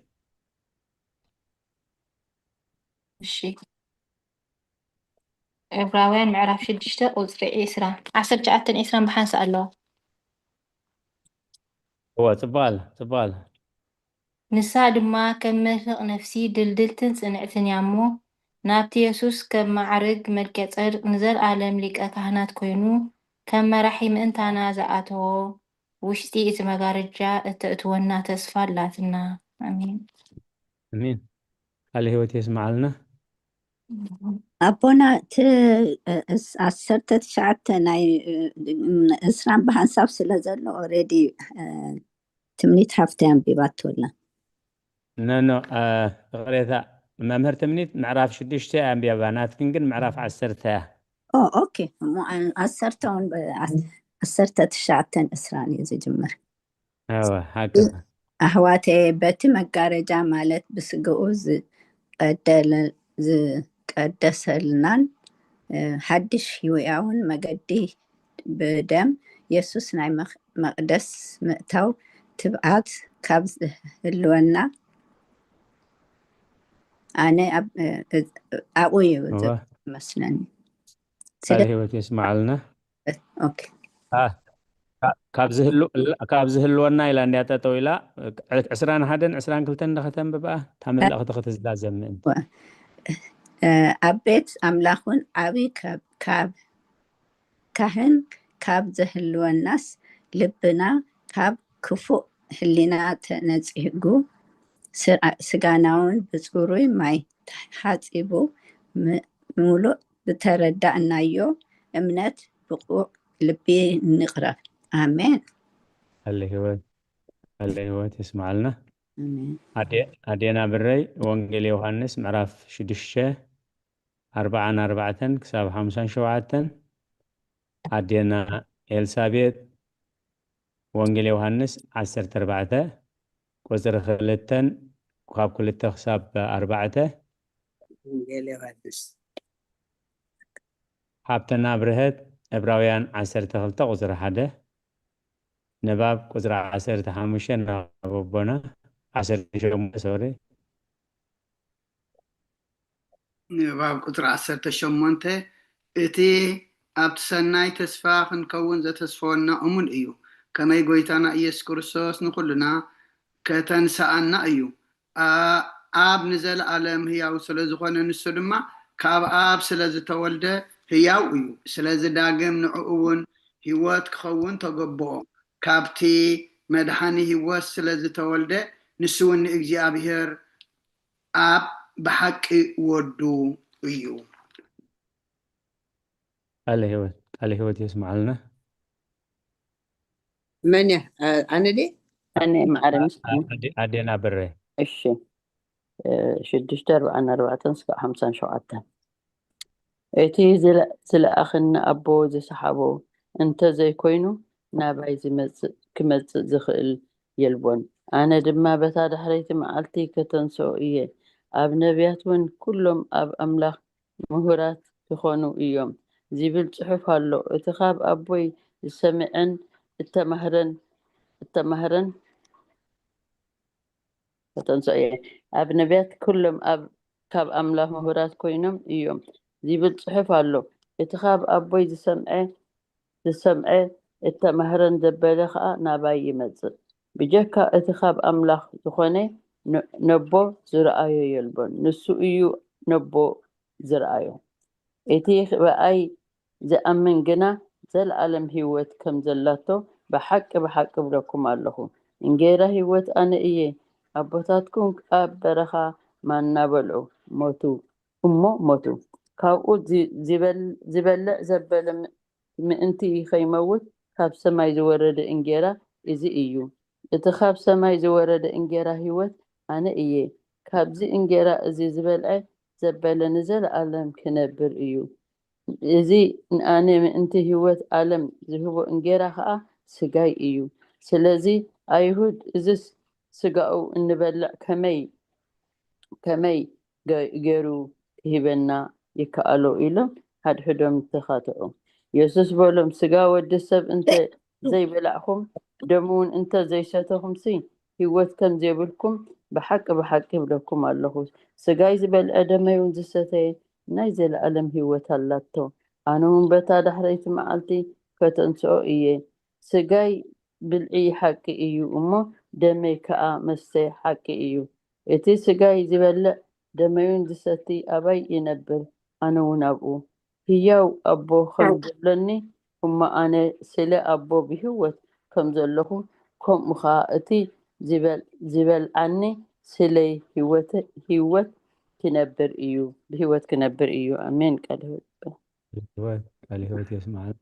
እሺ። ዕብራውያን ምዕራፍ ሽዱሽተ ቁጽሪ ዒስራ፣ ዓሰርተ ትሽዓተን ዒስራን ብሓንሳእ ኣለዋ። እወ፣ ጽቡቕ ኣላ፣ ጽቡቕ ኣላ። ንሳ ድማ ከም መርህቕ ነፍሲ ድልድልትን ጽንዕትን እያ እሞ፣ ናብቲ የሱስ ከም ማዕርግ መልከ ጸድቅ ንዘለኣለም ሊቀ ካህናት ኮይኑ፣ ከም መራሒ ምእንታና ዝኣተዎ፣ ውሽጢ እቲ መጋረጃ እተእትወና ተስፋ ኣላትና። ኣሜን። ኣሜን። ቃለ ህይወት የስምዓልና። ኣቦና እቲ፣ እ፣ እስ-፣ ዓሰርተ ትሽዓተ ናይ፣ እ፣ እስራን ብሓንሳብ ስለ ዘሎ ኦሬዲ፣ እ፣ ትምኒት ሃፍተ ኣንቢባቶ ኣላ። ኖ፣ ኖ፣ እ፣ ይቕሬታ፣ መምህር ትምኒት ምዕራፍ ሽዱሽተ ኣንቢባ፣ ናትክን ግን ምዕራፍ ዓሰርተ እያ። ኦ፣ ኦኬ። እሞ ዓ-፣ ዓሰርተ እውን ብ-፣ ዓስ-፣ ዓሰርተ ትሽዓተን እስራን እዩ ዝጅምር። እወ፣ ሃከዛ። ኣሕዋተየ፣ በቲ መጋረጃ ማለት ብስጋኡ ዝቀደለ-፣ ዝቀደሰልናን፣ እ፣ ሓድሽ ህያውን መገዲ ብደም የሱስ ናይ መኽ-፣ መቕደስ ምእታው ትብዓት ካብ ዝህልወና ኣነ ኣብ-፣ እ፣ እ፣ ኣብኡ እዩ እወ። ዝመስለኒ። ስለ ቃለ ህይወት የስምዓልና። ኦኬ። አ፣ ካ-፣ ካብ ዝህሉ-፣ ካብ ዝህልወና ኢላ እንድያ ጠጠው ኢላ፣ ዕስራን ሓደን ዕስራን ክልተን እንዳ ከተንብባ፣ እታ መልእኽቲ ክትዛዘም ምእንቲ። እ፣ ኣብ ቤት ኣምላኽን ዓቢ ካብ፣ ካብ ካህን ካብ ዘህልወናስ፣ ልብና ካብ ክፉእ ህሊና ተነጺጉ፣ ስራ-፣ ስጋናውን ብጽሩይ ማይ ተሓጺቡ፣ ም-፣ ምሉእ ብተረዳእናዮ እምነት ብቑዕ ልቢ ንቕረብ። ኣሜን። ቃለ ህይወት፣ ቃለ ህይወት የስምዓልና። ኣሜን። ኣዴ-፣ ኣዴና ብረይ፣ ወንጌል ዮሃንስ ምዕራፍ ሽዱሽተ፣ ኣርብዓን ኣርባዕተን ክሳብ ሓምሳን ሸውዓተን። ኣዴና ኤልሳቤጥ፣ ወንጌል ዮሃንስ ዓሰርተ ኣርባዕተ፣ ቁጽሪ ክልተን ካብ ክልተ ክሳብ ኣርባዕተ። ወንጌል ዮሃንስ። ሓብተና ብርሀት፣ ዕብራውያን ዓሰርተ ክልተ ቁጽሪ ሓደ። ንባብ ቁጽሪ ዓሰርተ ሓሙሽተ ናብ ኣቦና፣ ዓሰርተ ሸሞንተ፣ ሶሪ። ንባብ ቁጽሪ ዓሰርተ ሸሞንተ፣ እቲ ኣብቲ ሰናይ ተስፋ ክንከውን ዘተስፈወና እሙን እዩ። ከመይ ጐይታና ኢየሱስ ክርስቶስ ንኹልና ከተንስኣና እዩ። ኣ-፣ ኣብ ንዘለኣለም ህያው ስለ ዝኾነ፣ ንሱ ድማ ካብ ኣብ ስለ ዝተወልደ ህያው እዩ። ስለዚ ዳግም ንዕኡ እውን ህይወት ክኸውን ተገብኦ። ካብቲ መድሓኒ ህይወት ስለ ዝተወልደ፣ ንሱ እውን ንእግዚኣብሔር ኣብ ብሓቂ ወዱ እዩ። ቃለ ህይወት ቃለ ህይወት የስምዓልና። መን እያ? አ- ኣነ ድየ? ኣነ ማዕረ ምስ ኣዴ- ኣዴና ብረ እሺ እ፣ ሽዱሽተ ኣርብዓን ኣርባዕተን ስጋዕ ሓምሳን ሸውዓተን እቲ ዝለ- ዝለኣኸኒ ኣቦ ዝሰሓቦ እንተ ዘይኮይኑ ናባይ ዝመጽእ ክመጽእ ዝኽእል የልቦን። ኣነ ድማ በታ ዳሕረይቲ መዓልቲ ከተንስኦ እየ። ኣብ ነቢያት እውን ኩሎም ኣብ ኣምላኽ ምሁራት ክኾኑ እዮም ዝብል ጽሑፍ ኣሎ። እቲ ካብ ኣቦይ ዝሰምዐን እተማህረን እተማህረን ከተንስኦ እየ። ኣብ ነቢያት ኩሎም ኣብ ካብ ኣምላኽ ምሁራት ኮይኖም እዮም ዝብል ጽሑፍ ኣሎ። እቲ ካብ ኣቦይ ዝሰምዐ ዝሰምዐ እተማህረን ዘበለ ኸኣ ናባይ ይመጽእ። ብጀካ እቲ ካብ ኣምላኽ ዝኾነ ነ- ነቦ ዝረኣዮ የልቦን። ንሱ እዩ ነቦ ዝረኣዮ። እቲ ብኣይ ዝኣምን ግና ዘለኣለም ህይወት ከም ዘላቶ ብሓቂ ብሓቂ እብለኩም ኣለኹ። እንጌራ ህይወት ኣነ እየ። ኣቦታትኩም ኣብ በረኻ ማና በልዑ ሞቱ እሞ ሞቱ። ካብኡ ዚ- ዝበል- ዝበልዕ ዘበለ ም- ምእንቲ ከይመውት ካብ ሰማይ ዝወረደ እንጌራ እዚ እዩ። እቲ ካብ ሰማይ ዝወረደ እንጌራ ህይወት ኣነ እየ። ካብዚ እንጌራ እዚ ዝበልዐ ዘበለ ንዘለኣለም ክነብር እዩ። እዚ ንኣነ ምእንቲ ህይወት ዓለም ዝህቦ እንጌራ ኸኣ ስጋይ እዩ። ስለዚ ኣይሁድ እዝስ ስጋኡ እንበልዕ ከመይ ከመይ ገ- ገይሩ ክሂበና ይከኣሎ ኢሎም ሓድሕዶም ተኻትዑ። የሱስ በሎም፣ ስጋ ወዲ ሰብ እንተ ዘይበላዕኹም ደሙ እውን እንተ ዘይሰተኹምሲ ህይወት ከም ዘይብልኩም ብሓቂ ብሓቂ ይብለኩም ኣለኹ። ስጋይ ዝበልዐ ደመይ እውን ዝሰተየ ናይ ዘለኣለም ህይወት ኣላቶ። ኣነ እውን በታ ዳሕረይቲ መዓልቲ ከተንስኦ እየ። ስጋይ ብልዒ ሓቂ እዩ እሞ ደመይ ከኣ መስተ ሓቂ እዩ። እቲ ስጋይ ዝበልዕ ደመይውን ዝሰቲ ኣባይ ይነብር፣ ኣነ እውን ኣብኡ። ህያው ኣቦ ከም ዘለኒ እሞ ኣነ ስለ ኣቦ ብህይወት ከም ዘለኹ ከምኡ ኸኣ እቲ ዝበል- ዝበልዓኒ ስለይ ህይወት ህይወት ክነብር እዩ ብህይወት ክነብር እዩ። ኣሜን። ቃል ህይወት ይበል። ህይወት ቃል ህይወት የስምዓና።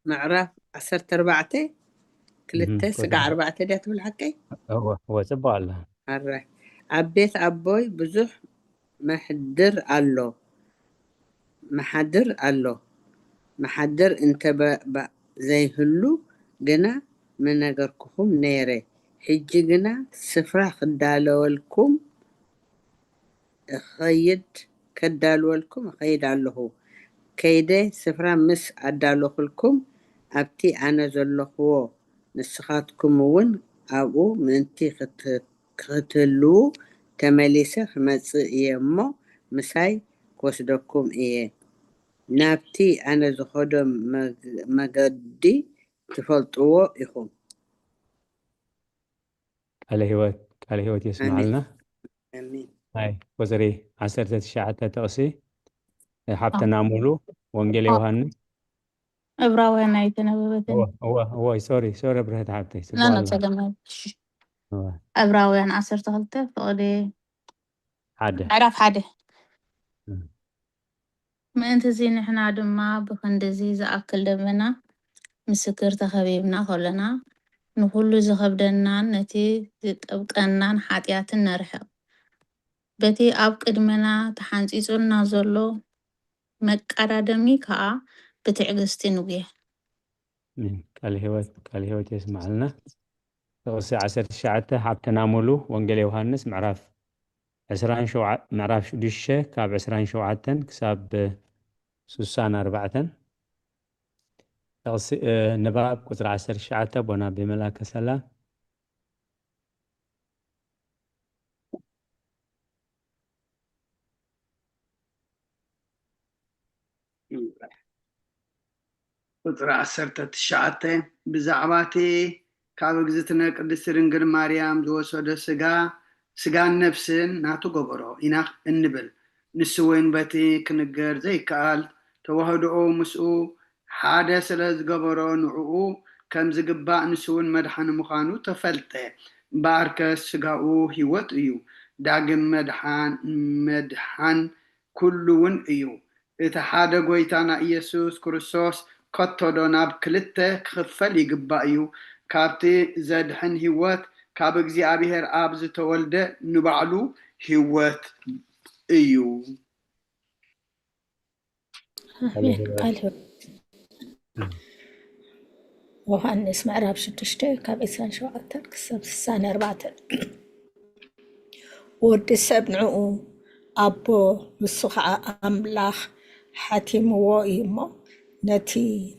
ምዕራፍ ዓሰርተ ኣርባዕተ ክልተ እህ፣ ስጋ ወደ- ኣርባዕተ ድያ ትብል ሓቀይ? እወ እወ፣ ጽቡቕ ኣላ። ኣረ ኣብ ቤት ኣቦይ ብዙሕ መሕድር ኣሎ መሓድር ኣሎ። መሓድር እንተ በ- በ- ዘይህሉ ግና ምነገርኩኹም ነይረ። ሕጂ ግና ስፍራ ክዳለወልኩም እኸይድ ከዳልወልኩም እኸይድ ኣለኹ። ከይደ ስፍራ ምስ ኣዳለኹልኩም ኣብቲ ኣነ ዘለኽዎ ንስኻትኩም እውን ኣብኡ ምእንቲ ክት- ክትህልዉ ተመሊሰ ክመጽእ እየ እሞ ምሳይ ክወስደኩም እየ። ናብቲ ኣነ ዝኸዶ መግ- መገዲ ትፈልጥዎ ኢኹም። ቃለ ህይወት ቃለ ህይወት የስምዓልና። ኣሜን። ናይ ቁፅሪ ዓሰርተ ትሽዓተ ጥቕሲ ሓብትና ሙሉ ወንጌል ዮሃንስ ዕብራውያን ኣይተነበበትን። እወ እወ ሶሪ ሶሪ ብርህት ሓብተይ ና ና ጸገም እሺ። ዕብራውያን ዓሰርተ ክልተ ፍቕዲ ሓደ ምዕራፍ ሓደ እም። ምእንትዚ ንሕና ድማ ብኽንድዚ ዝኣክል ደበና ምስክር ተኸቢብና ከለና ንኹሉ ዝኸብደናን ነቲ ዝጠብቀናን ሓጢኣትን ነርሕቕ። በቲ ኣብ ቅድመና ተሓንጺጹልና ዘሎ መቀዳደሚ ከኣ ብትዕግስቲ ንጉየ። ቃል ህይወት ቃል ህይወት የስምዓልና። ጥቕሲ ዓሰርተ ትሽዓተ ሓብትና ሙሉ ወንጌል ዮሃንስ ምዕራፍ ዕስራን ሸውዓ- ምዕራፍ ሽዱሽተ ካብ ዕስራን ሸውዓተን ክሳብ ሱሳን ኣርባዕተን። ጥቕሲ ንባብ ቁፅሪ ዓሰርተ ትሽዓተ ቦና ብመላከ ሰላም። ቁፅሪ ዓሰርተ ትሽዓተ ብዛዕባ እቲ ካብ እግዝእትነ ቅድስቲ ድንግል ማርያም ዝወሰዶ ስጋ ስጋን ነፍስን ናቱ ገበሮ ኢና እንብል። ንሱ እውን በቲ ክንገር ዘይከኣል ተዋህዶኡ ምስኡ ሓደ ስለ ዝገበሮ፣ ንዕኡ ከም ዝግባእ ንሱ እውን መድሓኒ ምዃኑ ተፈልጠ። እምበኣርከስ ስጋኡ ህይወት እዩ፣ ዳግም መድሓን፣ መድሓን ኩሉ እውን እዩ። እቲ ሓደ ጐይታና ኢየሱስ ክርስቶስ ከቶዶ ናብ ክልተ ክኽፈል ይግባእ እዩ? ካብቲ ዘድሕን ህይወት ካብ እግዚኣብሔር ኣብ ዝተወልደ ንባዕሉ ህይወት እዩ። ኣሜን። ቃል ህይወት። ዮሃንስ ምዕራፍ ሽዱሽተ ካብ ዕስራን ሸውዓተን ክሳብ ስሳን ኣርባዕተን። ወዲ ሰብ ንዕኡ ኣቦ፣ ንሱ ኸዓ ኣምላኽ ሓቲምዎ እዩ እሞ፣ ነቲ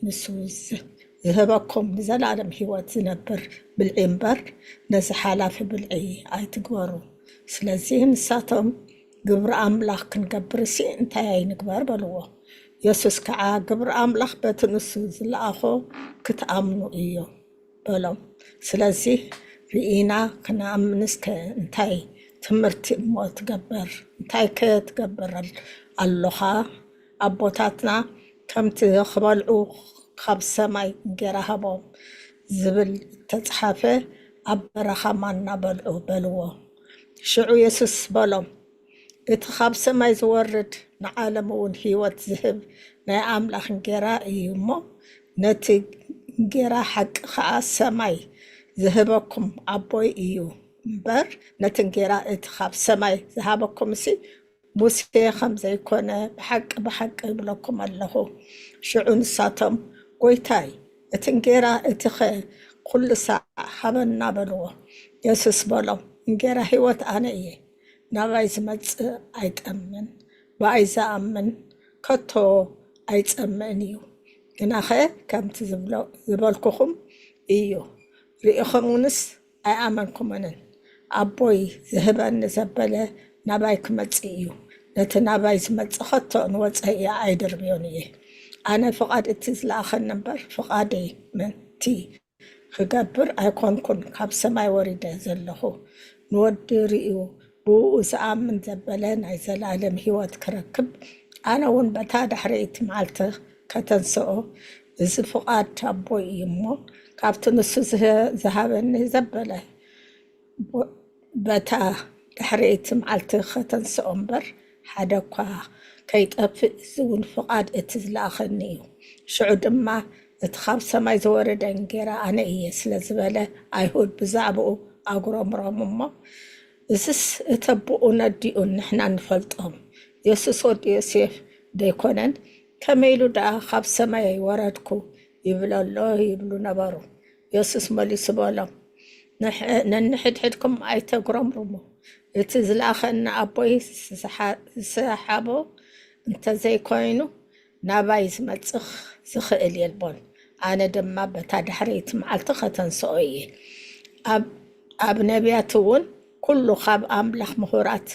ንሱ ዝ-፣ ዝህበኩም ንዘለኣለም ህይወት ዝነብር ብልዒ እምበር፣ ነዚ ሓላፊ ብልዒ ኣይትግበሩ። ስለዚ ንሳቶም፣ ግብሪ ኣምላኽ ክንገብርሲ እንታይ ኣይንግበር? በልዎ። የሱስ ከዓ፣ ግብሪ ኣምላኽ በቲ ንሱ ዝለኣኾ ክትኣምኑ እዩ በሎም። ስለዚ ርኢና ክንኣምንስ ከ እንታይ ትምህርቲ እሞ ትገብር? እንታይ ከ ትገብር ኣል-፣ ኣሎኻ? ኣቦታትና ከምቲ ክበልዑ ካብ ሰማይ እንጌራ ሃቦም ዝብል እተጽሓፈ ኣብ በረኻ ማና በልዑ በልዎ። ሽዑ የሱስ በሎም፣ እቲ ካብ ሰማይ ዝወርድ ንዓለም እውን ህይወት ዝህብ ናይ ኣምላኽ እንጌራ እዩ እሞ፣ ነቲ እንጌራ ሓቂ ኸዓ ሰማይ ዝህበኩም ኣቦይ እዩ እምበር፣ ነቲ እንጌራ እቲ ካብ ሰማይ ዝሃበኩምሲ ሙሴ ከም ዘይኮነ ብሓቂ ብሓቂ እብለኩም ኣለኹ። ሽዑ ንሳቶም፣ ጐይታይ፣ እቲ እንጌራ እቲኸ ኩሉ ሳዕ ሃበና በልዎ። የሱስ በሎም፣ እንጌራ ህይወት ኣነ እየ። ናባይ ዝመጽእ ኣይጠምን፣ ብኣይ ዝኣምን ከቶ ኣይጸምእን እዩ። ግናኸ ከምቲ ዝብሎ-፣ ዝበልኩኹም እዩ፣ ርኢኹምንስ ኣይኣመንኩምንን። ኣቦይ ዝህበኒ ዘበለ ናባይ ክመጽእ እዩ። ነቲ ናባይ ዝመጽእ ከቶ ንወጸኢ ኣይድርብዮን እየ። ኣነ ፍቓድ እቲ ዝለኣኸኒ እምበር ፍቓደይ ምእንቲ ክገብር ኣይኮንኩን ካብ ሰማይ ወሪደ ዘለኹ። ንወዲ ርእዩ ብእኡ ዝኣምን ዘበለ ናይ ዘላለም ህይወት ክረክብ፣ ኣነ እውን በታ ዳሕረይቲ መዓልቲ ከተንስኦ፣ እዚ ፍቓድ ኣቦይ እዩ እሞ፣ ካብቲ ንሱ ዝህ-፣ ዝሃበኒ ዘበለ በታ ዳሕረይቲ መዓልቲ ከተንስኦ እምበር፣ ሓደ እኳ ከይጠፍእ፣ እዚ እውን ፍቓድ እቲ ዝለኣኸኒ እዩ። ሽዑ ድማ እቲ ካብ ሰማይ ዝወረደ እንጌራ ኣነ እየ ስለ ዝበለ፣ ኣይሁድ ብዛዕባኡ ኣጉረምረሙ እሞ፣ እዝስ እተቦኡ ነዲኡን ንሕና ንፈልጦም፣ የሱስ ወዲ ዮሴፍ ደይኮነን? ከመይ ኢሉ ደኣ ካብ ሰማይ ወረድኩ ይብል ኣሎ? ይብሉ ነበሩ። የሱስ መሊሱ በሎም፣ ንሕ-፣ ነንሕድሕድኩም ኣይተጉረምርሙ። እቲ ዝለኣኸኒ ኣቦይ ዝሰሓ-፣ ዝሰሓቦ እንተዘይኮይኑ፣ ናባይ ዝመጽእ ዝኽእል የልቦን። ኣነ ድማ በታ ዳሕረይቲ መዓልቲ ከተንስኦ እየ። ኣብ፣ ኣብ ነቢያት እውን፣ ኩሉ ካብ ኣምላኽ ምሁራት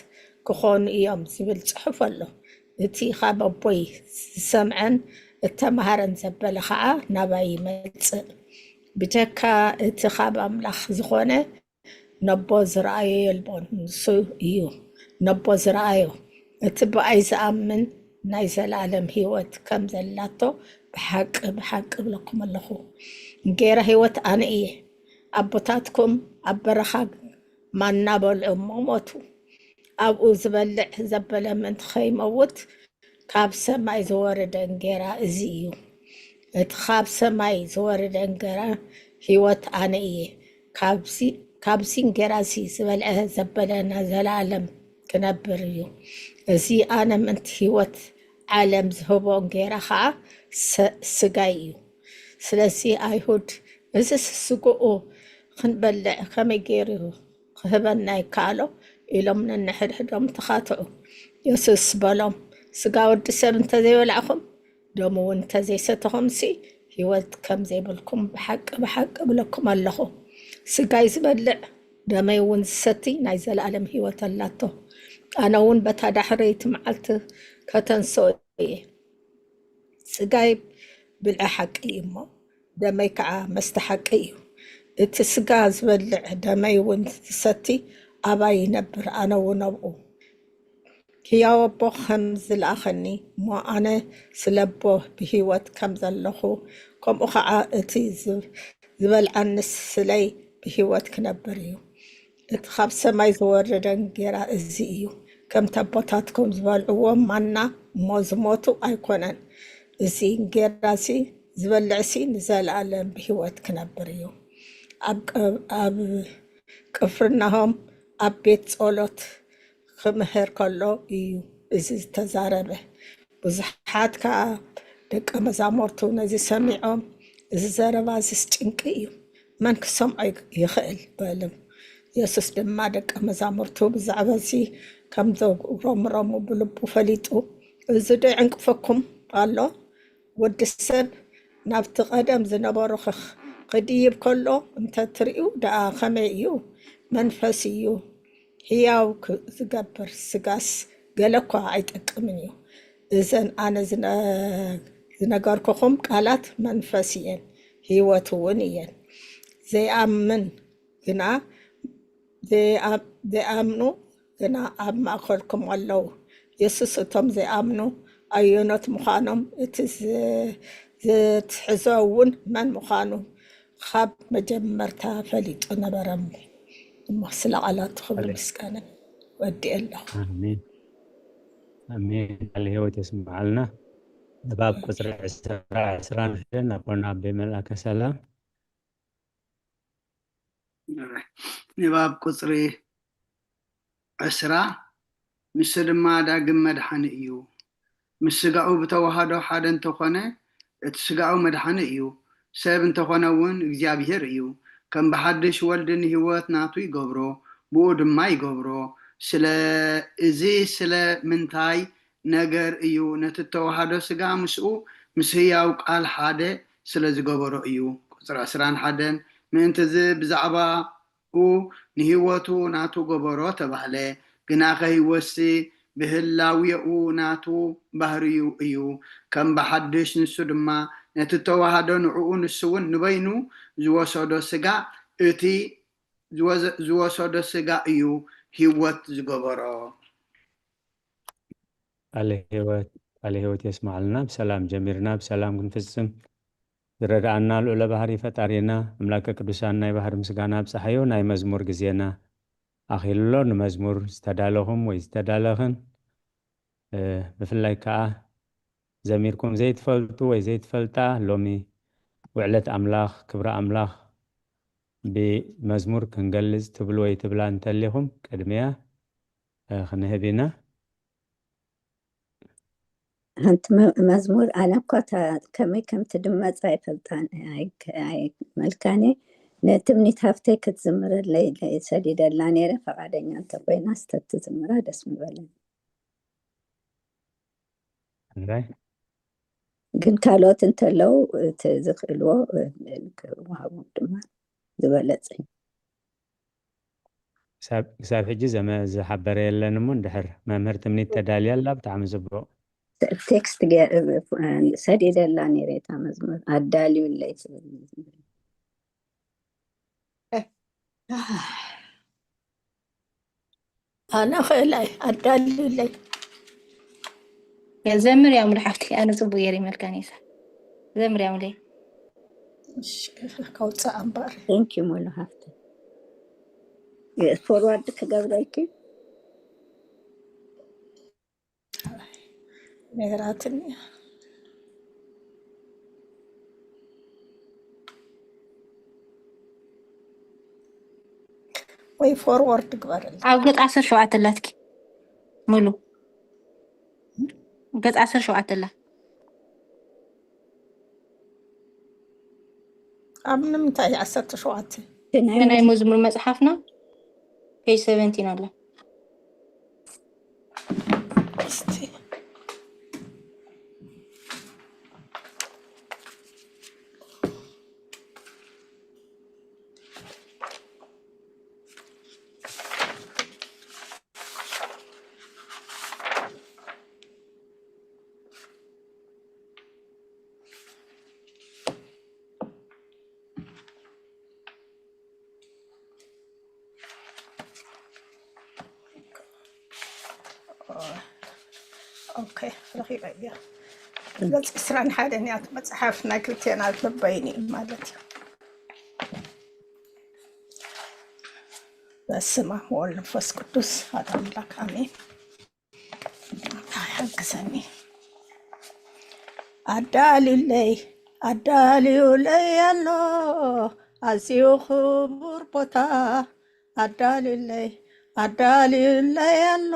ክኾኑ እዮም ዝብል ጽሑፍ ኣሎ። እቲ ካብ ኣቦይ ዝሰምዐን እተማሃረን ዘበለ ኸዓ ናባይ ይመጽእ። ብጀካ እቲ ካብ ኣምላኽ ዝኾነ ነቦ ዝረኣዮ የልቦን፣ ንሱ እዩ ነቦ ዝረኣዮ። እቲ ብኣይ ዝኣምን ናይ ዘለኣለም ህይወት ከም ዘላቶ ብሓቂ፣ ብሓቂ እብለኩም ኣለኹ። እንጌራ ህይወት ኣነ እየ። ኣቦታትኩም ኣብ በረኻ ማና በልዑ እሞ ሞቱ። ኣብኡ ዝበልዕ ዘበለ ምእንቲ ኸይመውት፣ ካብ ሰማይ ዝወረደ እንጌራ እዚ እዩ። እቲ ካብ ሰማይ ዝወረደ እንጌራ ህይወት ኣነ እየ። ካብዚ፣ ካብዚ እንጌራ እዚ ዝበልዐ ዘበለ ንዘለኣለም ክነብር እዩ። እዚ ኣነ ምእንቲ ህይወት ዓለም ዝህቦ እንጌራ ኸዓ ሰ-፣ ስጋይ እዩ። ስለዚ ኣይሁድ፣ እዝስ ስግኡ ክንበልዕ ከመይ ገይሩ ክህበና ይከኣሎ? ኢሎም ነንሕድሕዶም ተኻትዑ። የሱስ በሎም፣ ስጋ ወዲ ሰብ እንተዘይበላዕኹም፣ ደሙ እውን እንተዘይሰተኹምሲ፣ ህይወት ከም ዘይብልኩም ብሓቂ፣ ብሓቂ እብለኩም ኣለኹ። ስጋይ ዝበልዕ፣ ደመይ እውን ዝሰቲ ናይ ዘለኣለም ህይወት ኣላቶ። ኣነ እውን በታ ዳሕረይቲ መዓልቲ ከተንስኦ እየ። ስጋይ ብልዒ ሓቂ እዩ እሞ፣ ደመይ ከዓ መስተ ሓቂ እዩ። እቲ ስጋ ዝበልዕ፣ ደመይ እውን ዝሰቲ ኣባይ ይነብር፣ ኣነ እውን ኣብኡ። ህያው ኣቦ ከም ዝለኣኸኒ፣ እሞ ኣነ ስለ ኣቦ ብህይወት ከም ዘለኹ፣ ከምኡ ኸዓ እቲ ዝ-፣ ዝበልዓኒ ስለይ ብህይወት ክነብር እዩ። እቲ ካብ ሰማይ ዝወረደ እንጌራ እዚ እዩ። ከምቲ ኣቦታትኩም ዝበልዕዎ ማና እሞ ዝሞቱ ኣይኮነን። እዚ እንጌራሲ ዝበልዕሲ ንዘለኣለም ብህይወት ክነብር እዩ። ኣብ ቀ-፣ ኣብ ቅፍርናሆም ኣብ ቤት ጸሎት ክምህር ከሎ እዩ እዚ ዝተዛረበ። ብዙሓት ከኣ ደቀ መዛሙርቱ ነዚ ሰሚዖም፣ "እዚ ዘረባ እዚስ ጭንቂ እዩ፣ መን ክሰምዖ ይኽእል?" በሉ። የሱስ ድማ ደቀ መዛሙርቱ ብዛዕባ እዚ ከም ዘጉረምረሙ ብልቡ ፈሊጡ፣ "እዚ ዶ ይዕንቅፈኩም ኣሎ? ወዲ ሰብ ናብቲ ቀደም ዝነበሮ ክኽ-፣ ክድይብ ከሎ እንተ ትርእዩ ደኣ ከመይ እዩ? መንፈስ እዩ ህያው ክ-፣ ዝገብር፣ ስጋስ ገለ እኳ ኣይጠቅምን እዩ። እዘን ኣነ ዝነ-፣ ዝነገርኩኹም ቃላት መንፈስ እየን፣ ህይወት እውን እየን። ዘይኣምን ግና፣ ዘይኣ-፣ ዘይኣምኑ ግና ኣብ ማእከልኩም ኣለዉ። የሱስ እቶም ዘይኣምኑ ኣየኖት ምዃኖም እቲ ዝ-፣ ዝትሕዞ እውን መን ምዃኑ ካብ መጀመርታ ፈሊጡ ነበረ እሞ። እሞ ስለ ቃላቱ ክብሪ ኣሜን። ምስጋና ወዲ ኣለኹ። ኣሜን። ኣሜን። ቃለ ህይወት የስምዓልና። ንባብ ቁጽሪ ዕስራ ዕስራ ንሕደን ኣቦና ኣቤ መልኣከ ሰላም። ንባብ ቁጽሪ ዕስራ፣ ንሱ ድማ ዳግም መድሓኒ እዩ። ምስ ስጋኡ ብተዋህዶ ሓደ እንተኾነ፣ እቲ ስጋኡ መድሓኒ እዩ። ሰብ እንተኾነ እውን እግዚኣብሄር እዩ። ከም ብሓድሽ ወልዲ ንህይወት ናቱ ይገብሮ፣ ብኡ ድማ ይገብሮ። ስለ እዚ ስለ ምንታይ ነገር እዩ? ነቲ እተዋህዶ ስጋ ምስኡ፣ ምስ ህያው ቃል ሓደ ስለ ዝገበሮ እዩ። ቁጽሪ ዕስራን ሓደን፣ ምእንቲ እዚ ብዛዕባ ኡ ንህይወቱ ናቱ ገበሮ ተባህለ። ግናኸ ህይወትሲ ብህላዌኡ ናቱ ባህርዩ እዩ። ከም ብሓድሽ ንሱ ድማ ነቲ እተዋህዶ ንዕኡ ንሱ እውን ንበይኑ ዝወሰዶ ስጋ፣ እቲ ዝወዘ-፣ ዝወሰዶ ስጋ እዩ ህይወት ዝገበሮ። ቃለ ህይወት፣ ቃለ ህይወት የስማዕልና። ብሰላም ጀሚርና ብሰላም ክንፍጽም ዝረድኣና ልዑለ ባህሪ ፈጣሪና ኣምላከ ቅዱሳን ናይ ባህሪ ምስጋና ኣብጽሓዮ። ናይ መዝሙር ግዜና ኣኺሉ ኣሎ። ንመዝሙር ዝተዳለኹም ወይ ዝተዳለኽን፣ እ፣ ብፍላይ ከኣ ዘሚርኩም ዘይትፈልጡ ወይ ዘይትፈልጣ፣ ሎሚ ውዕለት ኣምላኽ፣ ክብሪ ኣምላኽ ብመዝሙር ክንገልጽ ትብሉ ወይ ትብላ እንተሊኹም፣ ቅድሚያ፣ እ፣ ክንህብ ኢና። ሓንቲ መ-፣ መዝሙር ኣነ እኳ እታ ከመይ ከም ትድመጽ ኣይፈልጣን፣ ኣይ-፣ ኣይ-፣ መልካኒ ነትምኒት ሃፍተይ ክትዝምረለይ ሰዲደላ ነይረ፣ ፈቓደኛ እንተኮይናስ ተትዝምራ ደስ ምበለኒ። እምበይ? ግን ካልኦት እንተለዉ እቲ ዝኽእልዎ ክወሃቦም ድማ ዝበለጸ እዩ። ክሳብ፣ ክሳብ ሕጂ ዘመ-፣ ዝሓበረ የለን እሞ፣ እንድሕር መምህር ትምኒት ተዳልያ ኣላ፣ ብጣዕሚ ጽቡቕ። ቴክስት ገ-፣ ሰዲደላ ነይረ እታ መዝሙር፣ ኣዳልዩለይ ትብል መዝሙር። ኣነ ኽእላይ፣ ኣዳልዩለይ። ዘምር ያሙሉ ሓፍቲ፣ ኣነ ጽቡቕ ገይረ ይመልካ ነይሳ። ዘምር ያሙለይ። እሺ፣ ከውጽእ እምበር። Thank you ሙሉ ሃፍቲ። ፎርዋርድ ክገብረልኪ። ነይራትኒ። ወይ ፎርወርድ ግበረልኒ። ኣብ ገጽ ዓሰርተ ሸውዓተ ኣላትኪ። ሙሉ። ገጽ ዓሰርተ ሸውዓተ ኣላ። ኣብ ንምንታይ ዓሰርተ ሸውዓተ? እቲ ናይ ናይ መዝሙር መጽሓፍና ፔጅ ሰቨንቲን ኣላ። እስቲ። ኦኬ፣ ረኺበ እያ። ገጽ ዕስራን ሓደን እያ እቲ መጽሓፍ፣ ናይ ክልቴና በበይኑ እዩ ማለት እዩ። በስመ አብ ወወልድ ወመንፈስ ቅዱስ አሐዱ አምላክ አሜን። እንታይ ሓግዘኒ። ኣዳልዩለይ፣ ኣዳልዩለይ ኣሎ ኣዝዩ ክቡር ቦታ። ኣዳልዩለይ፣ ኣዳልዩለይ ኣሎ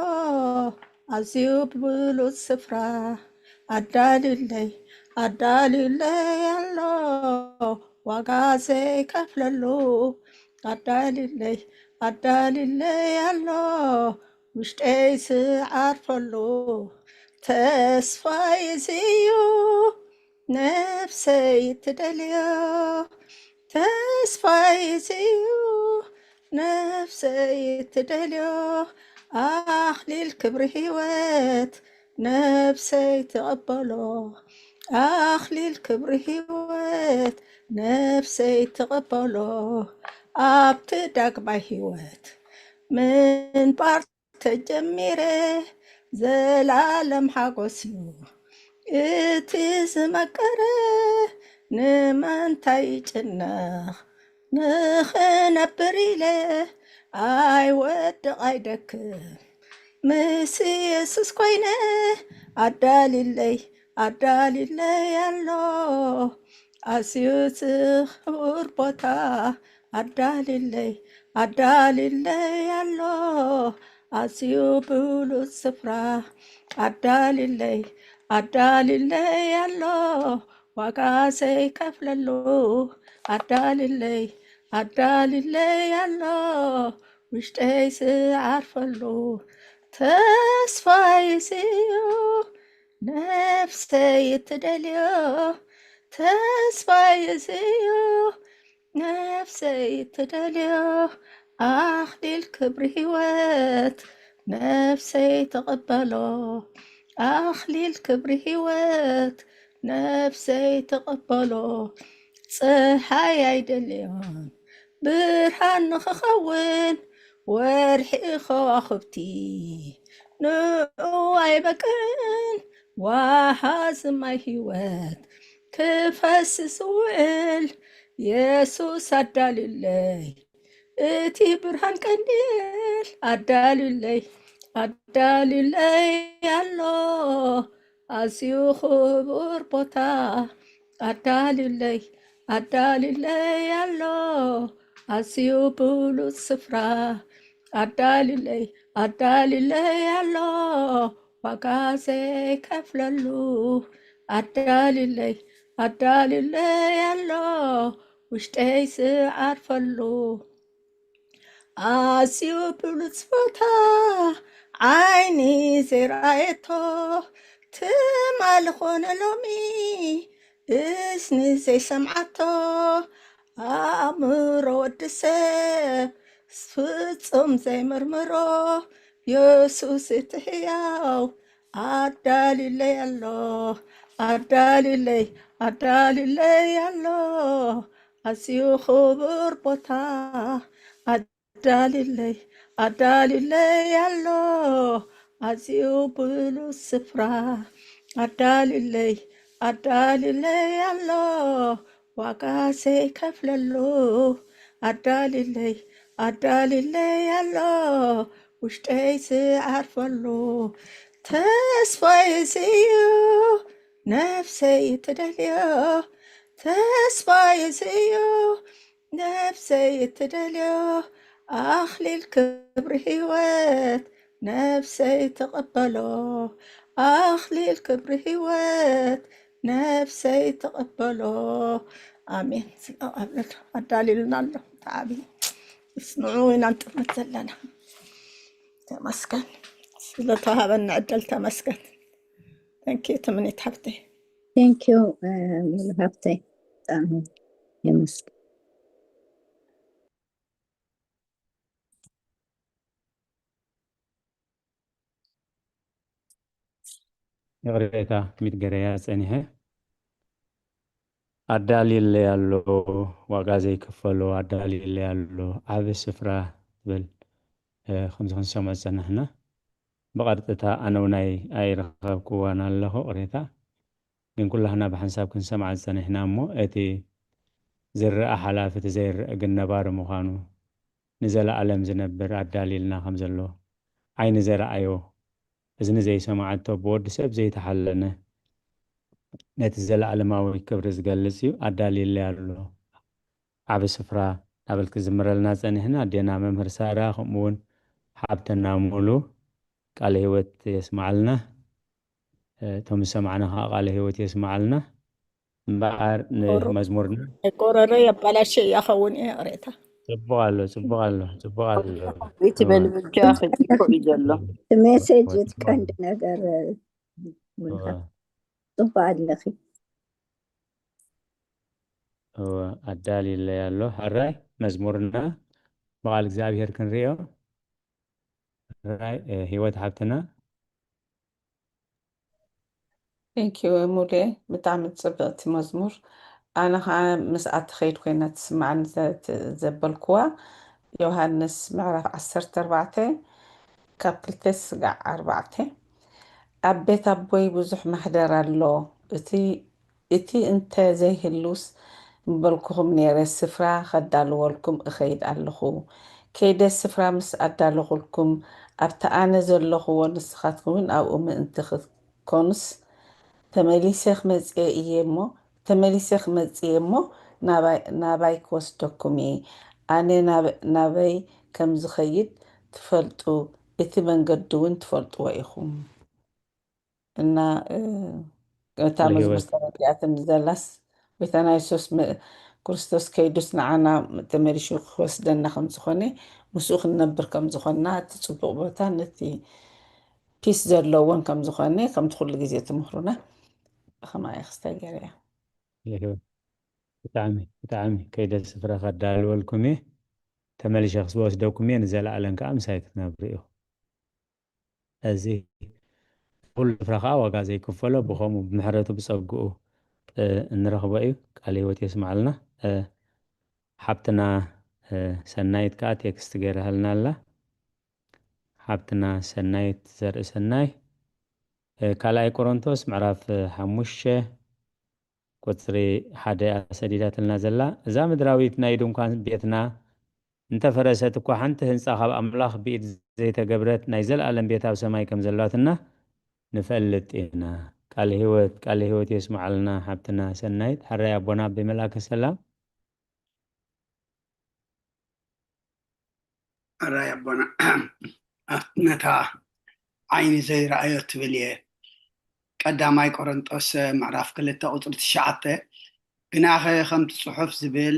ኣዝዩ ብሉጽ ስፍራ። ኣዳልዩለይ፣ ኣዳልዩለይ ኣሎ ዋጋ ዘይከፍለሉ። ኣዳልዩለይ፣ ኣዳልዩለይ ኣሎ ውሽጠይ ዝዓርፈሉ። ተስፋይ እዚ እዩ ነፍሰይ ትደልዮ። ተስፋይ እዚ እዩ ነፍሰይ ትደልዮ። ኣኽሊል ክብሪ ህይወት ነፍሰይ ትቐበሎ። ኣኽሊል ክብሪ ህይወት ነፍሰይ ትቐበሎ። ኣብቲ ዳግማይ ህይወት ምንባር ተጀሚረ፣ ዘላለም ሓጎስ እዩ እቲ ዝመቀረ። ንምንታይ ይጭነኽ ንኽነብር ኢለ፣ ኣይወድቕ ኣይደክም ምስ የሱስ ኮይነ። ኣዳልዩለይ፣ ኣዳልዩለይ ኣሎ ኣዝዩ ዝኽቡር ቦታ። ኣዳልዩለይ፣ ኣዳልዩለይ ኣሎ ኣዝዩ ብሉጽ ስፍራ። ኣዳልዩለይ፣ ኣዳልዩለይ ኣሎ ዋጋ ዘይከፍለሉ። ኣዳልዩለይ፣ ኣዳልዩለይ ኣሎ ውሽጠይ ዝዓርፈሉ። ተስፋይ እዚ እዩ ነፍሰይ እትደልዮ። ተስፋይ እዚ እዩ ነፍሰይ እትደልዮ። ኣኽሊል ክብሪ ህይወት ነፍሰይ ትቐበሎ። ኣኽሊል ክብሪ ህይወት ነፍሰይ ትቐበሎ። ፀሃይ ኣይደልዮን ብርሃን ንኽኸውን፣ ወርሒ ከዋኽብቲ ንኡ ኣይበቅዕን። ዋሃዚ ማይ ህይወት ክፈስስ ውዕል የሱስ ኣዳልዩለይ እቲ ብርሃን ቀንዲል። ኣዳልዩለይ፣ ኣዳልዩለይ ኣሎ ኣዝዩ ክቡር ቦታ። ኣዳልዩለይ፣ ኣዳልዩለይ ኣሎ ኣዝዩ ብሉጽ ስፍራ። ኣዳልዩለይ፣ ኣዳልዩለይ ኣሎ ዋጋ ዘይከፍለሉ። ኣዳልዩለይ፣ ኣዳልዩለይ ኣሎ ውሽጠይ ዝዓርፈሉ። ኣዝዩ ብሉጽ ቦታ ዓይኒ ዘይረኣየቶ፣ ትማሊ ኾነ ሎሚ እዝኒ ዘይሰምዓቶ፣ ኣእምሮ ወዲ ሰብ ፍጹም ዘይምርምሮ፣ የሱስ እቲ ሕያው ኣዳልዩለይ ኣሎ፣ ኣዳልዩለይ፣ ኣዳልዩለይ ኣሎ ኣዝዩ ክቡር ቦታ። ኣዳልዩለይ፣ ኣዳልዩለይ ኣሎ ኣዝዩ ብሉጽ ስፍራ። ኣዳልዩለይ፣ ኣዳልዩለይ ኣሎ ዋጋ ዘይከፍለሉ። ኣዳልዩለይ፣ ኣዳልዩለይ ኣሎ ውሽጠይ ዝዓርፈሉ። ተስፋይ እዚ እዩ ነፍሰይ እትደልዮ። ተስፋይ እዚ እዩ ነፍሰይ እትደልዮ። ኣኽሊል ክብሪ ህይወት ነፍሰይ ትቐበሎ። ኣኽሊል ክብሪ ህይወት ነፍሰይ ትቐበሎ። ኣሜን። ስለ ኣዳልዩልና ኣሎ። ተዓቢ ንዑ ኢና ንጥምት ዘለና። ተመስገን ስለተዋሃበና ዕድል ተመስገን። Thank you ትምኒት ሓፍተይ። Thank you ሙሉ ሓፍተይ፣ ብጣዕሚ የመስግን። ይቕሬታ ሚት ገረያ ጸኒሐ። ኣዳልዩለይ ኣሎ ዋጋ ዘይክፈሎ፣ ኣዳልዩለይ ኣሎ ዓቢ ስፍራ ትብል። ከምዚ ክንሰምዖ ዝጸናሕና ብቐጥታ ኣነ እውን ኣይ- ኣይረኸብክዋን ኣለኹ ቅሬታ። ግን ኩላህና ብሓንሳብ ክንሰምዓ ዝጸኒሕና እሞ፣ እቲ ዝረኣ ሓላፊ፣ እቲ ዘይረአ ግን ነባሪ ምዃኑ፣ ንዘለኣለም ዝነብር ኣዳልዩልና ከም ዘሎ፣ ዓይኒ ዘይረኣዮ፣ እዝኒ ዘይሰማዓቶ፣ ብወዲ ሰብ ዘይተሓለነ፣ ነቲ ዘለኣለማዊ ክብሪ ዝገልጽ እዩ፣ ኣዳልዩለይ ኣሎ። ዓቢ ስፍራ እናበልኪ ዝምረልና ጸኒሕና፣ ኣዴና መምህር ሳራ፣ ከምኡ እውን ሓብትና ሙሉ፣ ቃለ ህይወት የስምዓልና። እ፣ እቶም ዝሰማዕና ከዓ ቃለ ህይወት የስምዓልና። እምበኣር ቁሩ- ንመዝሙርና ቆረረ የባላሸ እያ ኸውን እየ ቅሬታ። ጽቡቕ ኣሎ፣ ጽቡቕ ኣሎ፣ ጽቡቕ ኣሎ። እቲ እዋ፣ በልብጃ ክጭቁ እዩ ዘሎ። እቲ ሜሴጅ እዋ፣ እቲ ቀንዲ ነገር፣ ሙልካ። እዋ፣ ጽቡቕ ኣለኺ። እዋ፣ ኣዳልዩለይ ኣሎ። ሕራይ መዝሙርና ብቓል እግዚኣብሔር ክንሪኦ። ሕራይ፣ እ፣ ህይወት ሓብትና። Thank you ሙሌ፣ ብጣዕሚ ጽብቕቲ መዝሙር። ኣነ ኸዓ ምስኣ ትኸይድ ኮይና ትስምዓኒ ዘ- ት- ዘበልክዋ። ዮሃንስ ምዕራፍ ዓሰርተ ኣርባዕተ ካብ ክልተ ስጋዕ ኣርባዕተ። ኣብ ቤት ኣቦይ ብዙሕ ማሕደር ኣሎ። እቲ እቲ እንተ ዘይህሉስ ምበልኩኹም ነይረ፣ ስፍራ ኸዳልወልኩም እኸይድ ኣለኹ። ከይደ ስፍራ ምስ ኣዳለኹልኩም፣ ኣብቲ ኣነ ዘለኹዎ ንስኻትኩም እውን ኣብኡ ምእንቲ ክትኮኑስ፣ ተመሊሰ ክመጽእ እየ እሞ፣ ተመሊሰ ክመጽእ እየ እሞ፣ ናባይ፣ ናባይ ክወስደኩም እየ። ኣነ ናብ-፣ ናበይ ከም ዝኸይድ ትፈልጡ፣ እቲ መንገዲ እውን ትፈልጥዎ ኢኹም። እና፣ እ፣ እታ ቃለ መዝሙር ህይወት። ተረዲኣትኒ ዘላስ፣ ጎይታና የሱስ ም-፣ ክርስቶስ ከይዱስ ንዓና ተመሊሹ ክወስደና ከም ዝኾነ፣ ምስኡ ክንነብር ከም ዝኾንና፣ እቲ ጽቡቕ ቦታ፣ ነቲ ፒስ ዘለዎን ከም ዝኾነ፣ ከምቲ ኩሉ ግዜ ትምህሩና፣ ብኸማይ ክስታይ ገይረ እያ። ቃለ ህይወት። ብጣዕሚ፣ ብጣዕሚ ከይደ ስፍራ ከዳልወልኩም እየ፣ ተመሊሸ ክወስደኩም እየ፣ ንዘለኣለም ከኣ ምሳይ ክትነብሩ ኢኹም። እዚ ኩሉ ስፍራ ከኣ ዋጋ ዘይክፈሎ፣ ብኸምኡ ብምሕረቱ ብጸግኡ፣ እ፣ እንረኽቦ እዩ። ቃለ ህይወት የስምዓልና። እ፣ ሓብትና፣ እ፣ ሰናይት ከኣ ቴክስት ገይራሃልና ኣላ። ሓብትና ሰናይት ዘርኢ ሰናይ፣ እ፣ ካልኣይ ቆሮንቶስ ምዕራፍ፣ እ፣ ሓሙሽተ ቁጽሪ ሓደ እያ ሰዲዳትልና ዘላ። እዛ ምድራዊት ናይ ድንኳን ቤትና እንተፈረሰት እኳ፣ ሓንቲ ህንጻ ካብ ኣምላኽ ብኢድ ዘይተገብረት ናይ ዘለኣለም ቤት ኣብ ሰማይ ከም ዘላትና ንፈልጥ ኢና። ቃል ህይወት፣ ቃል ህይወት የስምዓልና ሓብትና ሰናይት። ሕራይ ኣቦና ኣቦይ መልኣከ ሰላም። ሕራይ ኣቦና፣ ኣብቲ ነታ ዓይኒ ዘይረኣዮ ትብል እየ። ቀዳማይ ቆሮንጦስ ምዕራፍ ክልተ ቁጽሪ ትሽዓተ፣ ግናኸ ከምቲ ጽሑፍ ዝብል፣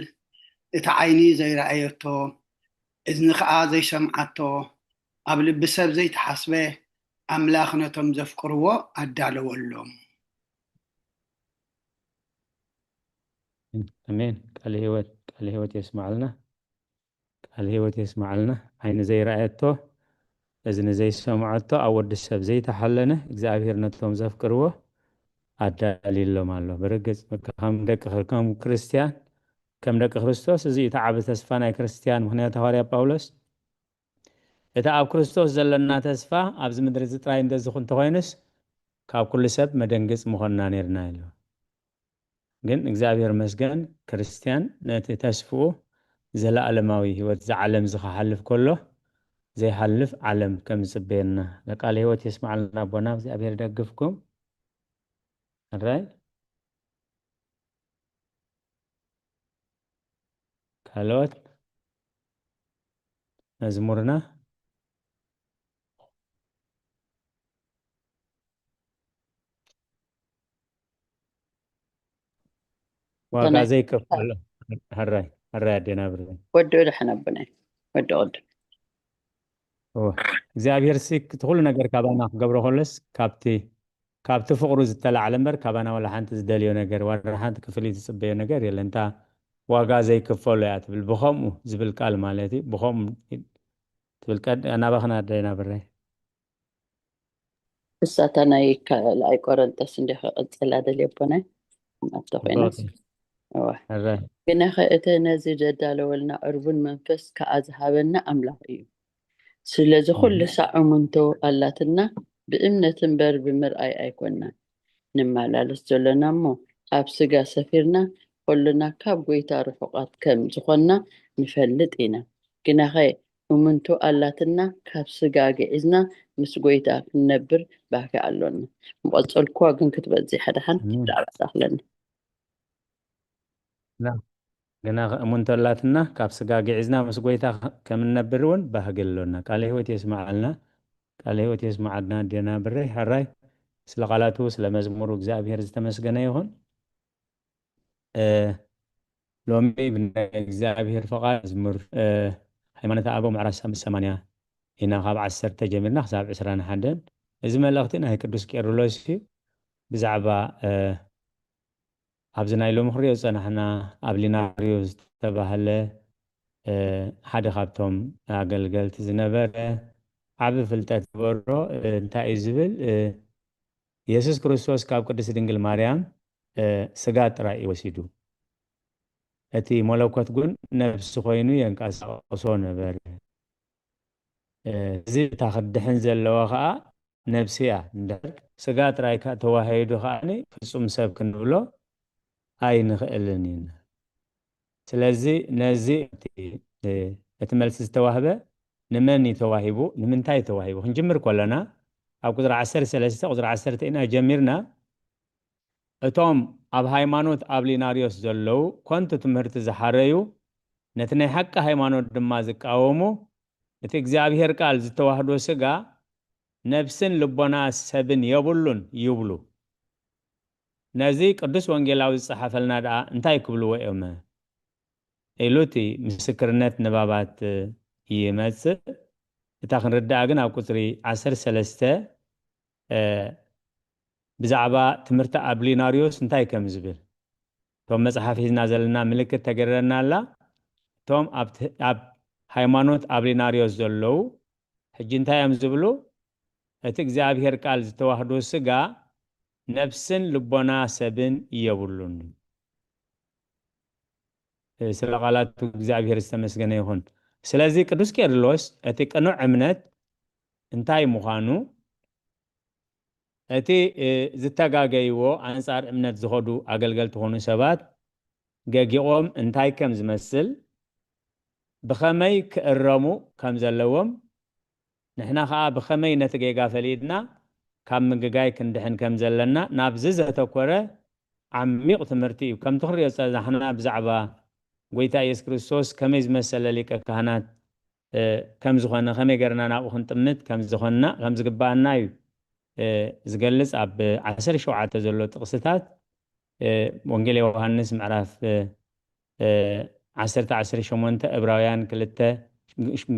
እቲ ዓይኒ ዘይረኣየቶ፣ እዝኒ ኸኣ ዘይሰምዓቶ፣ ኣብ ልቢ ሰብ ዘይተሓስበ፣ ኣምላኽ ነቶም ዘፍቅርዎ ኣዳለወሎም። ኣሜን። ቃል ህይወት፣ ቃል ህይወት የስምዓልና። ቃል ህይወት የስምዓልና። ዓይኒ ዘይረኣየቶ፣ እዝኒ ዘይሰምዐቶ፣ ኣብ ወዲ ሰብ ዘይተሓለነ፣ እግዚኣብሔር ነቶም ዘፍቅርዎ ኣዳልዩሎም ኣሎ። ብርግጽ፣ ከም ደቂ፣ ከም ክርስትያን፣ ከም ደቂ ክርስቶስ፣ እዚ እቲ ዓቢ ተስፋ ናይ ክርስትያን። ምኽንያቱ ሃዋርያ ጳውሎስ፣ እቲ ኣብ ክርስቶስ ዘለና ተስፋ ኣብዚ ምድሪ እዚ ጥራይ እንደዚ እንተኾይኑስ፣ ካብ ኩሉ ሰብ መደንግጽ ምኾንና ነይርና ኢሉ። ግን እግዚኣብሔር መስገን፣ ክርስትያን ነቲ ተስፍኡ ዘለኣለማዊ ህይወት፣ እዚ ዓለም እዚ ክሓልፍ ከሎ ዘይሓልፍ ዓለም ከም ዝጽበየና፣ ቃለ ህይወት የስምዓልና ኣቦና፣ እግዚኣብሔር ይደግፍኩም። ሕራይ። ካልኦት መዝሙርና። ዋጋ ሰናይ። ዘይከፈሎ። ሕራይ፣ ሕራይ ኣዴና ብርዘን። ወዲ ደሕን ኣቦናይ። ወዲ ቅድም። እወ። እግዚኣብሔር ሲ እቲ ኩሉ ነገር ካባና ክገብሮ ከሎስ፣ ካብቲ፣ ካብቲ ፍቕሩ ዝተላዕለ እምበር፣ ካባና ዋላ ሓንቲ ዝደልዮ ነገር፣ ዋላ ሓንቲ ክፍሊት ዝጽበዮ ነገር የለን። እንታ ዋጋ ዘይክፈሎ እያ ትብል። ብኸምኡ ዝብል ቃል ማለት እዩ። ብኸምኡ ትብል ቀድ-፣ ናባኽና ኣዴና ብረይ። እሳታ ናይ ካልኣይ ቆረንጦስ እንዲ ክቕጽላ ደልየ ኣቦናይ። ኣቶ ኮይነስ። ጽቡቕ። እዋ። ሕራይ። ግናኸ እቲ ነዚ ዘዳለወልና ዕርቡን መንፈስ ከኣ ዝሃበና ኣምላኽ እዩ። ስለዚ ኩሉ ሳዕ እሙንቶ ኣላትና፣ ብእምነት እምበር ብምርኣይ ኣይኮንናን ንመላለስ ዘሎና እሞ፣ ኣብ ስጋ ሰፊርና ከሎና ካብ ጎይታ ርሑቓት ከም ዝኾንና ንፈልጥ ኢና። ግናኸ እሙንቶ ኣላትና፣ ካብ ስጋ ግዒዝና ምስ ጎይታ ክንነብር ባህጊ ኣሎና። ምቐጸልኩዋ ግን ክትበጽሕ ሓደ ሓንቲ ብዛዕባ ትኣኽለኒ። ግና እሙንቶ ኣላትና፣ ካብ ስጋ ግዒዝና ምስ ጎይታ ከም እንነብር እውን ባህጊ ኣሎና። ቃለ ህይወት የስምዓልና። ቃለ ህይወት የስምዓልና ኣዴና ብሬ። ሕራይ ስለ ቃላቱ ስለ መዝሙሩ እግዚኣብሔር ዝተመስገነ ይኹን። ሎሚ ብናይ እግዚኣብሔር ፈቓድ መዝሙር ሃይማኖተ ኣበው ምዕራፍ ሰማንያ ኢና፣ ካብ ዓሰርተ ጀሚርና ክሳብ ዕስራን ሓደን። እዚ መልእኽቲ ናይ ቅዱስ ቄርሎስ እዩ። ብዛዕባ ኣብዚ ናይ ሎሚ ክሪኦ ዝጸናሕና ኣብ ሊናርዮ ዝተባህለ ሓደ ካብቶም ኣገልገልቲ ዝነበረ ዓቢ ፍልጠት ዝበሮ እንታይ እዩ ዝብል? የሱስ ክርስቶስ ካብ ቅድስት ድንግል ማርያም ስጋ ጥራይ እዩ ወሲዱ። እቲ መለኮት ግን ነፍሲ ኮይኑ የንቀሳቕሶ ነበረ። እዚ እታ ክትድሕን ዘለዋ ኸኣ ነፍሲ እያ። እንድሕር ስጋ ጥራይ ተዋሂዱ ከኣ ፍጹም ሰብ ክንብሎ ኣይንኽእልን ኢና። ስለዚ ነዚ እቲ መልሲ ዝተዋህበ ንመን እዩ ተዋሂቡ? ንምንታይ እዩ ተዋሂቡ? ክንጅምር ከለና ኣብ ቁፅሪ ዓሰርተ ሰለስተ ቁፅሪ ዓሰርተ ኢና ጀሚርና። እቶም ኣብ ሃይማኖት ኣብ ሊናርዮስ ዘለዉ ኮንቱ ትምህርቲ ዝሓረዩ፣ ነቲ ናይ ሓቂ ሃይማኖት ድማ ዝቃወሙ፣ እቲ እግዚኣብሔር ቃል ዝተዋህዶ ስጋ ነብስን ልቦና ሰብን የብሉን ይብሉ። ነዚ ቅዱስ ወንጌላዊ ዝጸሓፈልና ደኣ እንታይ ክብልዎ እዮም? ኢሉ እቲ ምስክርነት ንባባት ይመጽእ። እታ ክንርድኣ ግን ኣብ ቁጽሪ ዓሰርተ ሰለስተ ብዛዕባ ትምህርቲ ኣብ ሊናርዮስ እንታይ ከም ዝብል፣ እቶም መጽሓፍ ሒዝና ዘለና ምልክት ተገይረና ኣላ። እቶም ኣብ ሃይማኖት ኣብ ሊናርዮስ ዘለዉ ሕጂ እንታይ እዮም ዝብሉ? እቲ እግዚኣብሔር ቃል ዝተዋህዶ ስጋ ነብስን ልቦና ሰብን የብሉን። ስለ ቃላቱ እግዚኣብሔር ዝተመስገነ ይኹን። ስለዚ ቅዱስ ቄርሎስ እቲ ቅኑዕ እምነት እንታይ ምዃኑ፣ እቲ ዝተጋገይዎ ኣንጻር እምነት ዝኸዱ ኣገልገልቲ ዝኾኑ ሰባት ገጊቖም እንታይ ከም ዝመስል፣ ብኸመይ ክእረሙ ከም ዘለዎም፣ ንሕና ኸኣ ብኸመይ ነቲ ጌጋ ፈሊጥና ካብ ምግጋይ ክንድሕን ከም ዘለና ናብዚ ዘተኮረ ዓሚቕ ትምህርቲ እዩ። ከምቲ ክንሪኦ ዝጸናሕና ብዛዕባ ጎይታ ኢየሱስ ክርስቶስ ከመይ ዝመሰለ ሊቀ ካህናት ከም ዝኾነ፣ ከመይ ገርና ናብኡ ክንጥምት ከም ዝኾንና ከም ዝግባኣና እዩ ዝገልጽ። ኣብ ዓሰርተ ሸውዓተ ዘሎ ጥቕስታት ወንጌል ዮሃንስ ምዕራፍ ዓሰርተ ዓሰርተ ሸሞንተ፣ ዕብራውያን ክልተ፣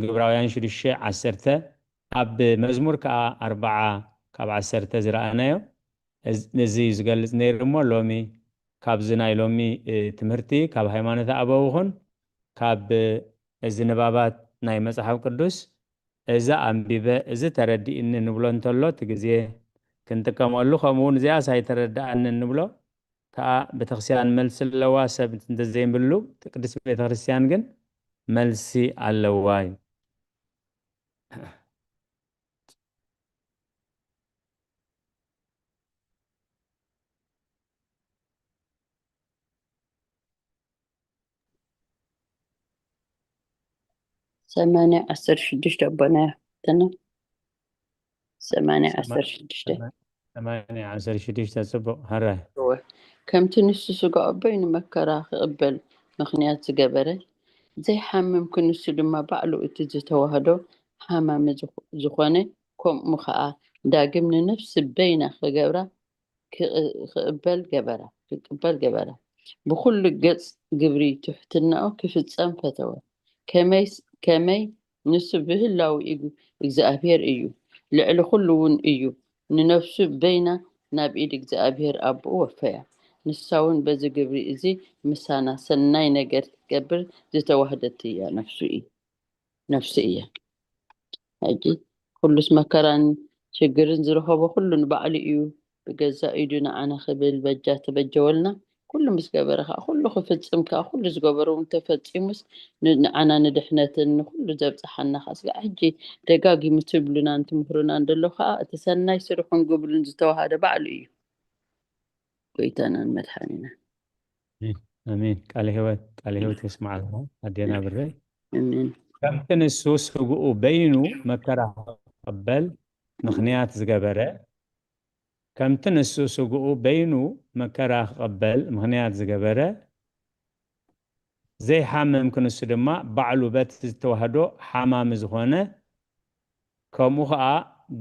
ግብራውያን ሽዱሽተ ዓሰርተ፣ ኣብ መዝሙር ከኣ ኣርባዓ ካብ ዓሰርተ ዝረኣናዮ። እዚ እዩ ዝገልጽ ነይሩ እሞ ሎሚ ካብዚ ናይ ሎሚ ትምህርቲ ካብ ሃይማኖት ኣበው ይኹን ካብ እዚ ንባባት ናይ መጽሓፍ ቅዱስ እዚ ኣንቢበ እዚ ተረዲእኒ ንብሎ እንተሎ እቲ ግዜ ክንጥቀመሉ፣ ከምኡ እውን እዚኣስ ኣይተረድኣንን ንብሎ ከኣ ቤተክርስትያን መልሲ ኣለዋ። ሰብ እንተዘይብሉ ቅድስት ቤተክርስትያን ግን መልሲ ኣለዋ እዩ። ሰማንያ ዓሰርተ ሽዱሽተ ኣቦና ተና ሰማንያ ዓሰርተ ሽዱሽተ ሰማንያ ዓሰርተ ሽዱሽተ ጽቡቕ። ሕራይ። ከምቲ ንሱ ስጋ ኣቦይ ንመከራ ክቕበል ምኽንያት ዝገበረ፣ ዘይሓምም ክንሱ ድማ ባዕሉ እቲ ዝተዋህዶ ሓማሚ ዝኾነ፣ ከምኡ ኸኣ ዳግም ንነፍሲ በይና ክገብራ ክቕበል ገበራ። ብኹሉ ገጽ ግብሪ ትሕትናኡ ክፍጸም ፈተወ። ከመይ ንሱ ብህላዊ እግዚኣብሔር እዩ፣ ልዕሊ ኩሉ እውን እዩ። ንነፍሱ በይና ናብ ኢድ እግዚኣብሔር ኣቦኡ ወፈያ። ንሳ እውን በዚ ግብሪ እዚ ምሳና ሰናይ ነገር ክትገብር ዝተዋህደት እያ፣ ነፍሱ እዩ፣ ነፍሱ እያ። ሕጂ ኩሉስ መከራን ሽግርን ዝረኸቦ ኩሉ ንባዕሉ እዩ፣ ብገዛ ኢዱ ንዓና ክብል በጃ ተበጀወልና። ኩሉ ምስ ገበረ ከዓ ኩሉ ክፍፅም ከዓ ኩሉ ዝገበሮ እውን ተፈፂሙስ ን- ንዓና ንድሕነትን ንኩሉ ዘብፅሓና ከዓ ስጋዕ ሕጂ ደጋጊሙ ትብሉናን ትምህሩናን ዘሎ ከዓ እቲ ሰናይ ስርሑን ግብሩን ዝተዋሃደ ባዕሉ እዩ። ጎይታናን መድሓኒናን። ኣሜን። ቃለ ህይወት ቃለ ህይወት የስማዓልና ኣዴና ብረይ። ኣሜን። ከምቲ ንሱ ስግኡ በይኑ መከራ ክቕበል ምኽንያት ዝገበረ ከምቲ ንሱ ስግኡ በይኑ መከራ ክቐበል ምኽንያት ዝገበረ ዘይሓምም ክንሱ ድማ ባዕሉ በቲ ዝተዋህዶ ሓማሚ ዝኾነ ከምኡ ኸዓ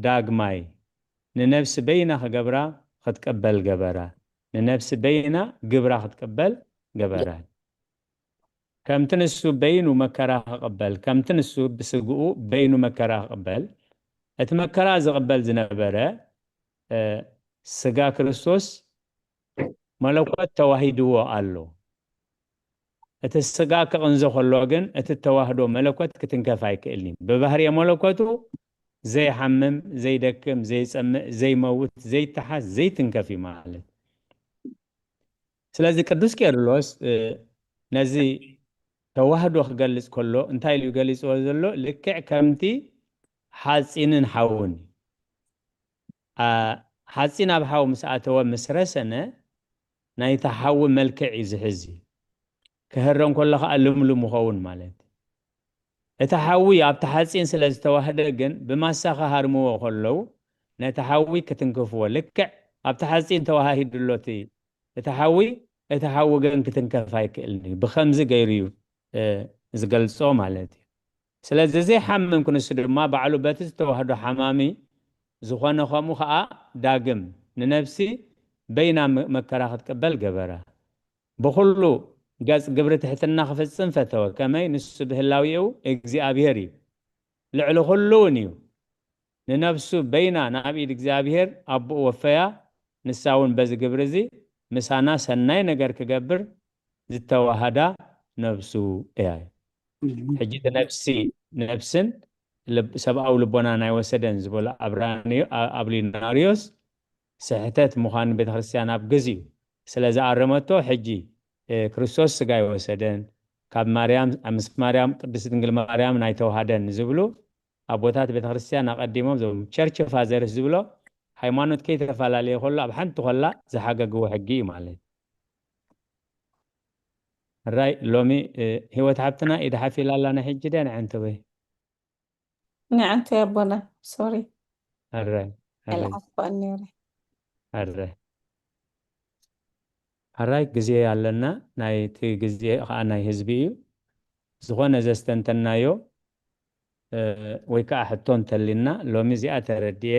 ዳግማይ ንነብሲ በይና ክገብራ ክትቀበል ገበራ። ንነብሲ በይና ግብራ ክትቀበል ገበራ። ከምቲ ንሱ በይኑ መከራ ክቕበል ከምቲ ንሱ ብስግኡ በይኑ መከራ ክቕበል እቲ መከራ ዝቕበል ዝነበረ ስጋ ክርስቶስ መለኮት ተዋሂድዎ ኣሎ። እቲ ስጋ ክቕንዞ ከሎ ግን እቲ ተዋህዶ መለኮት ክትንከፍ ኣይክእልን እዩ። ብባህርየ መለኮቱ ዘይሓምም፣ ዘይደክም፣ ዘይጸምእ፣ ዘይመውት፣ ዘይተሓዝ፣ ዘይትንከፍ እዩ ማለት። ስለዚ ቅዱስ ቄርሎስ ነዚ ተዋህዶ ክገልጽ ከሎ እንታይ ኢሉ ገሊጽዎ ዘሎ? ልክዕ ከምቲ ሓጺንን ሓውን ሓጺን ኣብ ሓው ምስ ኣተወ ምስ ረሰነ ናይቲ ሓዊ መልክዕ እዩ ዝሕዝ እዩ። ክህረ እንከሎ ከዓ ልምሉም ይኸውን ማለት እዩ። እቲ ሓዊ ኣብቲ ሓፂን ስለ ዝተዋህደ ግን ብማሳ ክሃርምዎ ከለዉ ነቲ ሓዊ ክትንክፍዎ ልክዕ ኣብቲ ሓፂን ተዋሃሂዱ ኣሎ እቲ እቲ ሓዊ እቲ ሓዊ ግን ክትንከፍ ኣይክእልን እዩ። ብከምዚ ገይሩ እዩ ዝገልፆ ማለት እዩ። ስለዚ ዘይሓምም ክንሱ ድማ ባዕሉ በቲ ዝተዋህዶ ሓማሚ ዝኾነ ከምኡ ከዓ ዳግም ንነብሲ በይና መከራ ክትቅበል ገበራ። ብኹሉ ገጽ ግብሪ ትሕትና ክፍጽም ፈተወ። ከመይ ንሱ ብህላዊኡ እግዚኣብሔር እዩ፣ ልዕሊ ኩሉ እውን እዩ። ንነብሱ በይና ናብ ኢድ እግዚኣብሔር ኣቦኡ ወፈያ። ንሳ እውን በዚ ግብሪ እዚ ምሳና ሰናይ ነገር ክገብር ዝተዋሃዳ ነብሱ እያ። ሕጂ እቲ ነብሲ ነብስን ሰብኣዊ ልቦና ናይ ወሰደን ዝበሎ ኣብራንዮ ኣብሊናርዮስ ስሕተት ምዃኑ ቤተክርስትያን ኣብ ግዚኡ ስለ ዝኣረመቶ ሕጂ ክርስቶስ ስጋ ይወሰደን ካብ ማርያም ምስ ማርያም ቅድስት ድንግል ማርያም ናይ ተዋሃደን ዝብሉ ኣቦታት ቤተክርስትያን ኣቐዲሞም ዞም ቸርች ፋዘርስ ዝብሎ ሃይማኖት ከይተፈላለየ ከሎ ኣብ ሓንቲ ኮላ ዝሓገግዎ ሕጊ እዩ ማለት። ራይ ሎሚ ህይወት ሓብትና ኢድ ሓፊላ ኣላ ናይ ሕጂ ድያ ንዓንተ ወይ ንዓንተ ኣቦና ሶሪ ኣራይ ኣራይ ኣልዓፋን ነይረ ኣራይ ኣራይ ግዜ ኣለና። ናይቲ ግዜ ከዓ ናይ ህዝቢ እዩ። ዝኾነ ዘስተንተናዮ ወይ ከዓ ሕቶ እንተሊና ሎሚ እዚኣ ተረድኤ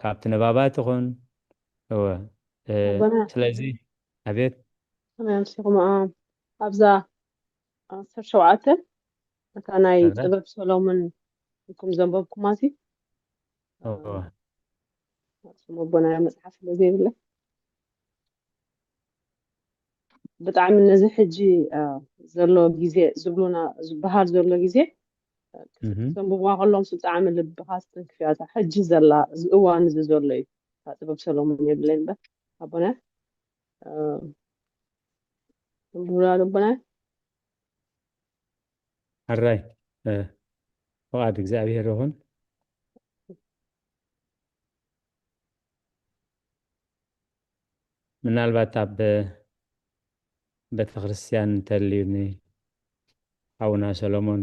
ካብቲ ንባባት ይኹን እወ እ፣ ኣቦና። ስለዚ ኣቤት ከመይ ኣምሲኹም? ኣ፣ ኣብዛ ዓሰርተ ሸውዓተ እታ ናይ ኣረ። ጥበብ ሰሎሞን ኢልኩም ዘንበብኩማሲ እወ ስም ኣቦና መጽሓፍ ስለ ዘይብለ ብጣዕሚ ነዚ ሕጂ እ፣ ዘሎ ግዜ ዝብሉና ዝበሃል ዘሎ ግዜ እህ፣ ዘንብብዋ ከለምስ ብጣዕሚ ልብኻ ትትንክፍ እያ። እታ ሕጂ ዘላ እዚ እዋን እዚ ዘሎ እዩ። እታ ጥበብ ሰሎሞን የብለይ እምበር ኣቦና እ፣ ዘንብቡላ ኣቦና ኣራይ እ፣ ፍቓድ እግዚኣብሔር ይኹን። ምናልባት ኣብ ቤተክርስትያን እንተልዩኒ ሓውና ሰሎሞን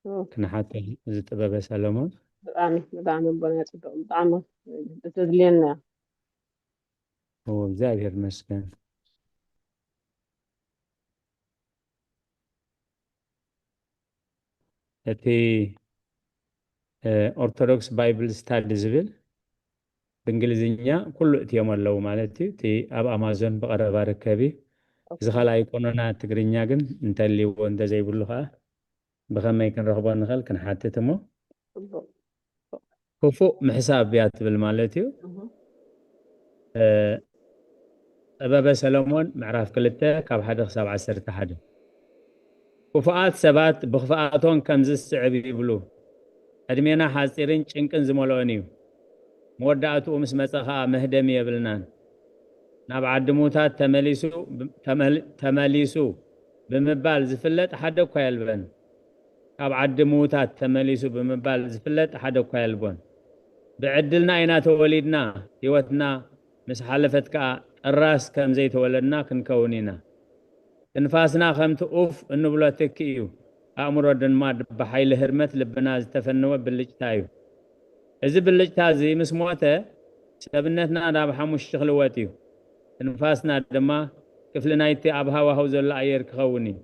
ኦ፣ ክንሓቶ ዝጥበበ ሰሎሞን ብጣዕሚ ብጣዕሚ ኣቦና ጽቡቅ ብጣዕሚ ብተድልየና ኦ፣ እግዚኣብሔር ይመስገን። እቲ ኦርቶዶክስ ባይብል ስታዲ ዝብል ብእንግሊዝኛ ኩሉ እትዮም ኣለዉ ማለት እዩ። እቲ ኣብ ኣማዞን ብቐረባ ርከብ እዩ። እዚ ካልኣይ ቆኖና ትግርኛ ግን እንተልይዎ እንተዘይብሉ ከዓ ብኸመይ ክንረኽቦ ንኽእል ክንሓትት እሞ ክፉእ ምሕሳብ እያ ትብል ማለት እዩ። ጥበበ ሰለሞን ምዕራፍ ክልተ ካብ ሓደ ክሳብ ዓሰርተ ሓደ። ክፉኣት ሰባት ብኽፍኣቶም ከምዚ ዝስዕብ ይብሉ፣ ዕድሜና ሓጺርን ጭንቅን ዝመልኦን እዩ። መወዳእትኡ ምስ መጸ ኸኣ መህደሚ የብልናን። ናብ ዓዲ ምዉታት ተመሊሱ ተመል- ተመሊሱ ብምባል ዝፍለጥ ሓደ እኳ የልበን። ካብ ዓዲ ምዉታት ተመሊሱ ብምባል ዝፍለጥ ሓደ እኳ የልቦን። ብዕድልና ኢና ተወሊድና፣ ህይወትና ምስ ሓለፈት ከኣ ጥራስ ከም ዘይተወለድና ክንከውን ኢና። ትንፋስና ከምቲ ኡፍ እንብሎ ትኪ እዩ። ኣእምሮ ድማ ብሓይሊ ህርመት ልብና ዝተፈነወ ብልጭታ እዩ። እዚ ብልጭታ እዚ ምስ ሞተ፣ ሰብነትና ናብ ሓሙሽቲ ክልወጥ እዩ። ትንፋስና ድማ ክፍሊ ናይቲ ኣብ ሃዋህው ዘሎ ኣየር ክኸውን እዩ።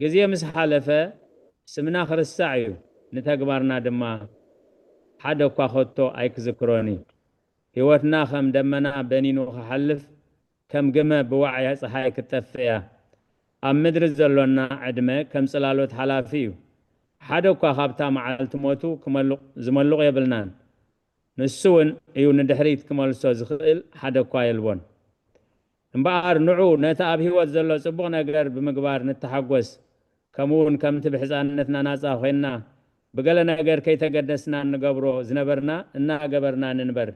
ግዜ ምስ ሓለፈ፣ ስምና ክርስዕ እዩ፣ ንተግባርና ድማ ሓደ እኳ ከቶ ኣይክዝክሮን እዩ። ህይወትና ከም ደመና በኒኑ ክሓልፍ፣ ከም ግመ ብዋዕያ ጸሓይ ክትጠፍእ እያ። ኣብ ምድሪ ዘሎና ዕድመ ከም ጽላሎት ሓላፊ እዩ። ሓደ እኳ ካብታ መዓልቲ ሞቱ ክመልቕ- ዝመልቕ የብልናን። ንሱ እውን እዩ ንድሕሪት ክመልሶ ዝኽእል ሓደ እኳ የልቦን። እምበኣር ንዑ ነቲ ኣብ ህይወት ዘሎ ጽቡቕ ነገር ብምግባር ንተሓጎስ። ከምኡ እውን ከምቲ ብሕፃንነትና ናጻ ኮይንና ብገለ ነገር ከይተገደስና እንገብሮ ዝነበርና እናገበርና ንንበር።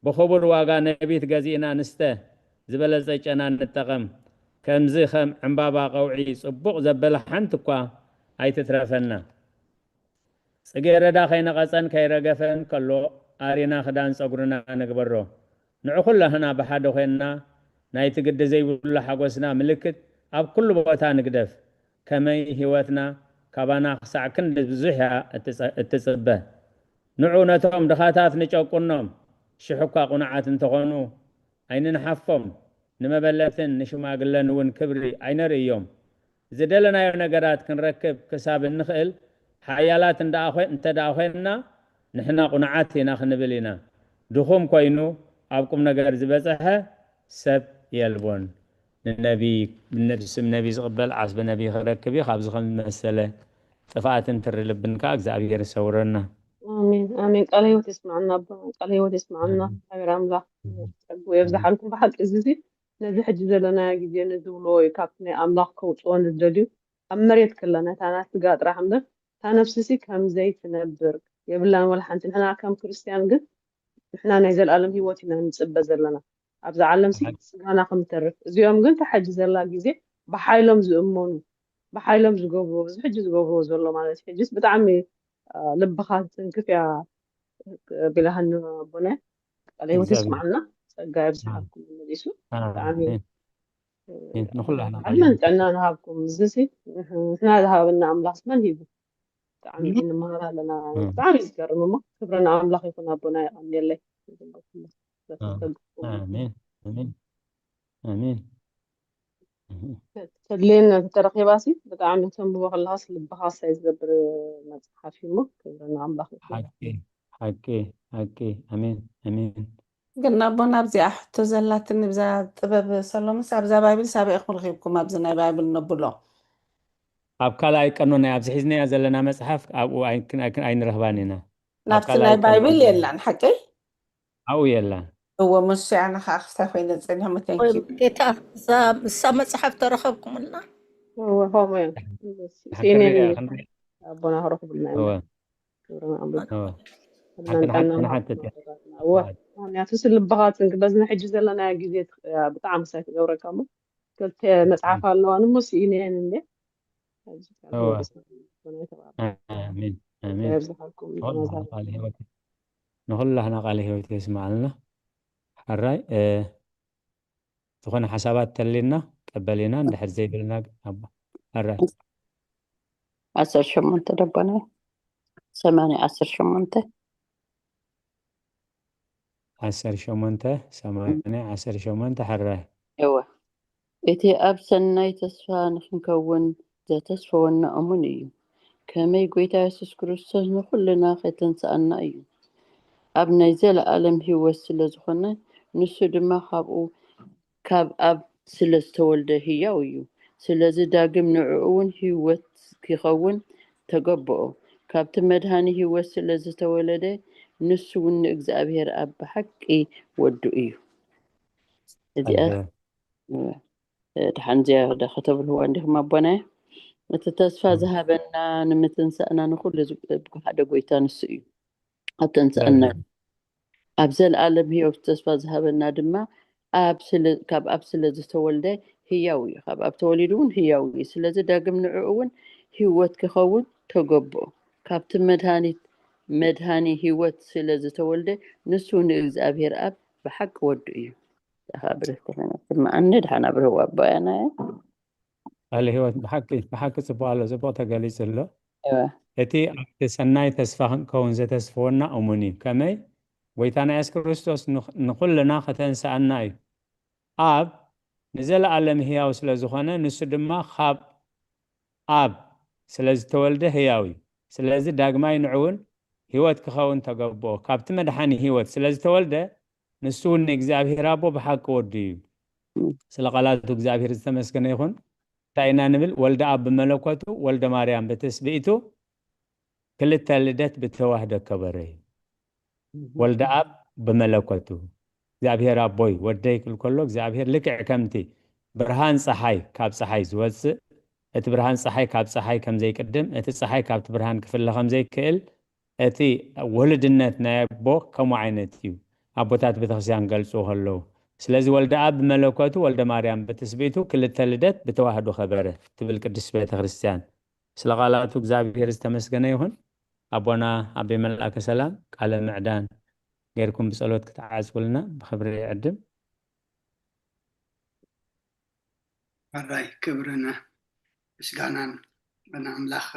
ብኽቡር ዋጋ ነቢት ገዚእና ንስተ፣ ዝበለጸ ጨና ንጠቐም። ከምዚ ከም ዕምባባ ቀውዒ ጽቡቕ ዘበለ ሓንቲ እኳ ኣይትትረፈና። ጽጌረዳ ከይነቐጸን ከይረገፈን ከሎ ኣሪና ክዳን ጸጉርና ንግበሮ። ንዑ ኩላህና ብሓደ ኮይንና ናይቲ ግዲ ዘይብሉ ሓጎስና ምልክት ኣብ ኩሉ ቦታ ንግደፍ። ከመይ ህይወትና ካባና ክሳዕ ክንዲ ብዙሕ እያ እትጸ- እትጽበ። ንዑ ነቶም ድኻታት ንጨቁኖም፣ ሽሕ እኳ ቁኑዓት እንተኾኑ ኣይንንሓፎም። ንመበለትን ንሽማግለን እውን ክብሪ ኣይነርእዮም። ዝደለናዮ ነገራት ክንረክብ ክሳብ እንኽእል ሓያላት እንተ ደኣ ኮይንና፣ ንሕና ቁኑዓት ኢና ክንብል ኢና። ድኹም ኮይኑ ኣብ ቁም ነገር ዝበጽሐ ሰብ የልቦን። ንነቢ ብስም ነቢ ዝቕበል ዓስቢ ነቢ ክረክብ እዩ። ካብዚ ከም ዝመሰለ ጥፍኣትን ትሪ ልብን ከኣ እግዚኣብሔር ይሰውረና። ኣሜን ኣሜን። ቃለ ህይወት የስማዕና ኣቦ፣ ቃለ ህይወት የስማዕና። እግዚኣብሔር ኣምላኽ ጸጉ የብዝሓልኩም። ብሓቂ እዚ እዚ ነዚ ሕጂ ዘለናዮ ግዜ ንዝብልዎ እዩ፣ ካብቲ ናይ ኣምላኽ ከውፅኦ ንደልዩ ኣብ መሬት ከለና እታ ናይ ስጋ ጥራሕ እምበር እታ ነፍሲ ሲ ከም ዘይትነብር የብላን ወላ ሓንቲ። ንሕና ከም ክርስትያን ግን ንሕና ናይ ዘለኣለም ህይወት ኢና ንፅበ ዘለና። ኣብዛ ዓለም ሲ ስጋና ከም ተርፍ፣ እዚኦም ግን እታ ሕጂ ዘላ ግዜ ብሓይሎም ዝእመኑ ብሓይሎም ዝገብርዎ እዚ ሕጂ ዝገብርዎ ዘሎ ማለት እዩ። ሕጂስ ብጣዕሚ ልብኻ ትንክፍ እያ። ቢላሃኒ ኣቦና ቃለ ህይወት ይስማዓልና። ጸጋ የብዝሓልኩም መሊሱ። ብጣዕሚ ንኩላህና ዕድመን ጥዕና ንሃብኩም። እዚሲ ንሕና ዝሃበና ኣምላኽ መን ሂቡ? ብጣዕሚ እንመሃር ኣለና። ብጣዕሚ ዝገርም እሞ ክብሪ ንኣምላኽ ይኹን። ኣቦና የቐንየለይ። ኣሜን ኣሜን ኣሜን። ተድልየና ተተረኺባሲ ብጣዕሚ ተንብቦ ከለኻስ ልብኻ ሳይ ዝገብር መፅሓፍ እዩ እሞ ክብሪ ንኣምላኽ ይኹን። ሓቂ ሓቂ ሓቂ ኣሜን ኣሜን። ግን ኣቦና ኣብዚኣ ሕቶ ዘላትኒ ብዛ ጥበብ ሰሎምስ ኣብዛ ባይብል ሳበይ ኢኹም ረኺብኩም? ኣብዚ ናይ ባይብል ነብሎ ኣብ ካልኣይ ቀኖ ናይ ኣብዚ ሒዝናያ ዘለና መፅሓፍ ኣብኡ ኣይንረኽባን ኢና። ናብቲ ናይ ባይብል የላን ሓቀይ ኣብኡ የላን። እወ መሱ ኣነ ከዓ ክስታይ ኮይነ ፀኒሖም። ቴንኪዩ ጌታ እሳ መፅሓፍ ተረኸብኩምልና እወ ከምኡ እዮም። ስኢነ ኣቦና ክረኽቡልና እዮም። ክብሪ ንኣምላኽ። ሓንቲ ሓንቲ ሓንቲ እወ ምክንያቱ ሲ ልብኻ ትንክ በዚ ናይ ሕጂ ዘለናዮ ግዜ ብጣዕሚ ክሳይ ትገብረካ እሞ ክልተ መፅሓፍ ኣለዋ ንሞ ስኢነየን እንደ ኣሜን ኣሜን። ንኹላህና ቃለ ህይወት የስማዓልና። ሕራይ ዝኾነ ሓሳባት ተልና ቀበል ኢና። እንድሕር ዘይብልና ኣባ ሕራይ ዓሰርተ ሸሞንተ ደቦና ሰማንያ ዓሰርተ ሸሞንተ ዓሰርተ ሸሞንተ ሰማንያ ዓሰርተ ሸሞንተ ሕራይ እወ እቲ ኣብ ሰናይ ተስፋ ንኽንከውን ዘተስፈወና እሙን እዩ። ከመይ ጐይታ የሱስ ክርስቶስ ንኹልና ኼተንስኣና እዩ። ኣብ ናይ ዘለኣለም ህይወት ስለ ዝኾነ፣ ንሱ ድማ ካብኡ ካብ ኣብ ስለ ዝተወልደ ህያው እዩ። ስለዚ ዳግም ንዕኡ እውን ህይወት ኪኸውን ተገብኦ። ካብቲ መድሃኒ ህይወት ስለ ዝተወለደ፣ ንሱ እውን ንእግዚኣብሔር ኣብ ብሓቂ ወዱ እዩ። እዚኣ ደሓን እዚኣ ዶ ከተብልዋ እንዲኹም ኣቦናይ? እቲ ተስፋ ዝሃበና ንምትንሳእና ንኹሉ ሓደ ጎይታ ንሱ እዩ። ኣተንስኣና እዩ። ኣብ ዘለኣለም ህይወት ተስፋ ዝሃበና ድማ ኣብ ስለ ካብ ኣብ ስለ ዝተወልደ ህያው እዩ፣ ካብ ኣብ ተወሊዱ እውን ህያው እዩ። ስለዚ ዳግም ንዕኡ እውን ህይወት ክኸውን ተገብኦ። ካብቲ መድሃኒት መድሃኒ ህይወት ስለ ዝተወልደ ንሱ ንእግዚኣብሔር ኣብ ብሓቂ ወዱ እዩ። ዳኻ ብርህቲ ኮይና ትስምዓኒ፣ ድሓን ኣብርህዋ ኣቦያና እያ። ቃለ ህይወት ብሓቂ ብሓቂ ጽቡቕ ኣሎ፣ ጽቡቕ ተገሊጹ ኣሎ። እወ። እቲ ኣብቲ ሰናይ ተስፋ ክንከውን ዘተስፈወና እሙን እዩ። ከመይ? ጎይታና የሱስ ክርስቶስ ንኽ- ንኹልና ከተንስኣና እዩ። ኣብ ንዘለኣለም ህያው ስለ ዝኾነ፣ ንሱ ድማ ካብ ኣብ ስለ ዝተወልደ ህያው እዩ። ስለዚ ዳግማይ ንዕውን ህይወት ክኸውን ተገብኦ። ካብቲ መድሓኒ ህይወት ስለ ዝተወልደ፣ ንሱ እውን ንእግዚኣብሔር ኣቦ ብሓቂ ወዱ እዩ። ስለ ቃላቱ እግዚኣብሔር ዝተመስገነ ይኹን። እንታይ ኢና ንብል? ወልደ ኣብ ብመለኮቱ፣ ወልደ ማርያም ብትስብእቱ፣ ክልተ ልደት ብተዋህዶ ከበረ እዩ። ወልደ ኣብ ብመለኮቱ፣ እግዚኣብሔር ኣቦይ ወደይ ክብል ከሎ፣ እግዚኣብሔር ልክዕ ከምቲ ብርሃን ፀሓይ ካብ ፀሓይ ዝወፅእ፣ እቲ ብርሃን ፀሓይ ካብ ፀሓይ ከም ዘይቅድም፣ እቲ ፀሓይ ካብቲ ብርሃን ክፍለ ከም ዘይክእል፣ እቲ ውሉድነት ናይ ኣቦ ከምኡ ዓይነት እዩ። ኣቦታት ቤተክርስትያን ገልጽዎ ከለዉ። ስለዚ ወልደ ኣብ ብመለኮቱ፣ ወልደ ማርያም ብትስብእቱ፣ ክልተ ልደት ብተዋህዶ ከበረ ትብል ቅድስት ቤተክርስትያን። ስለ ቃላቱ እግዚኣብሔር ዝተመስገነ ይኹን። ኣቦና ኣቤ መልኣከ ሰላም ቃለ ምዕዳን ጌርኩም ብጸሎት ክትዓጽውልና ብኽብሪ ይዕድም። ሕራይ ክብርን ምስጋናን ንኣምላኽ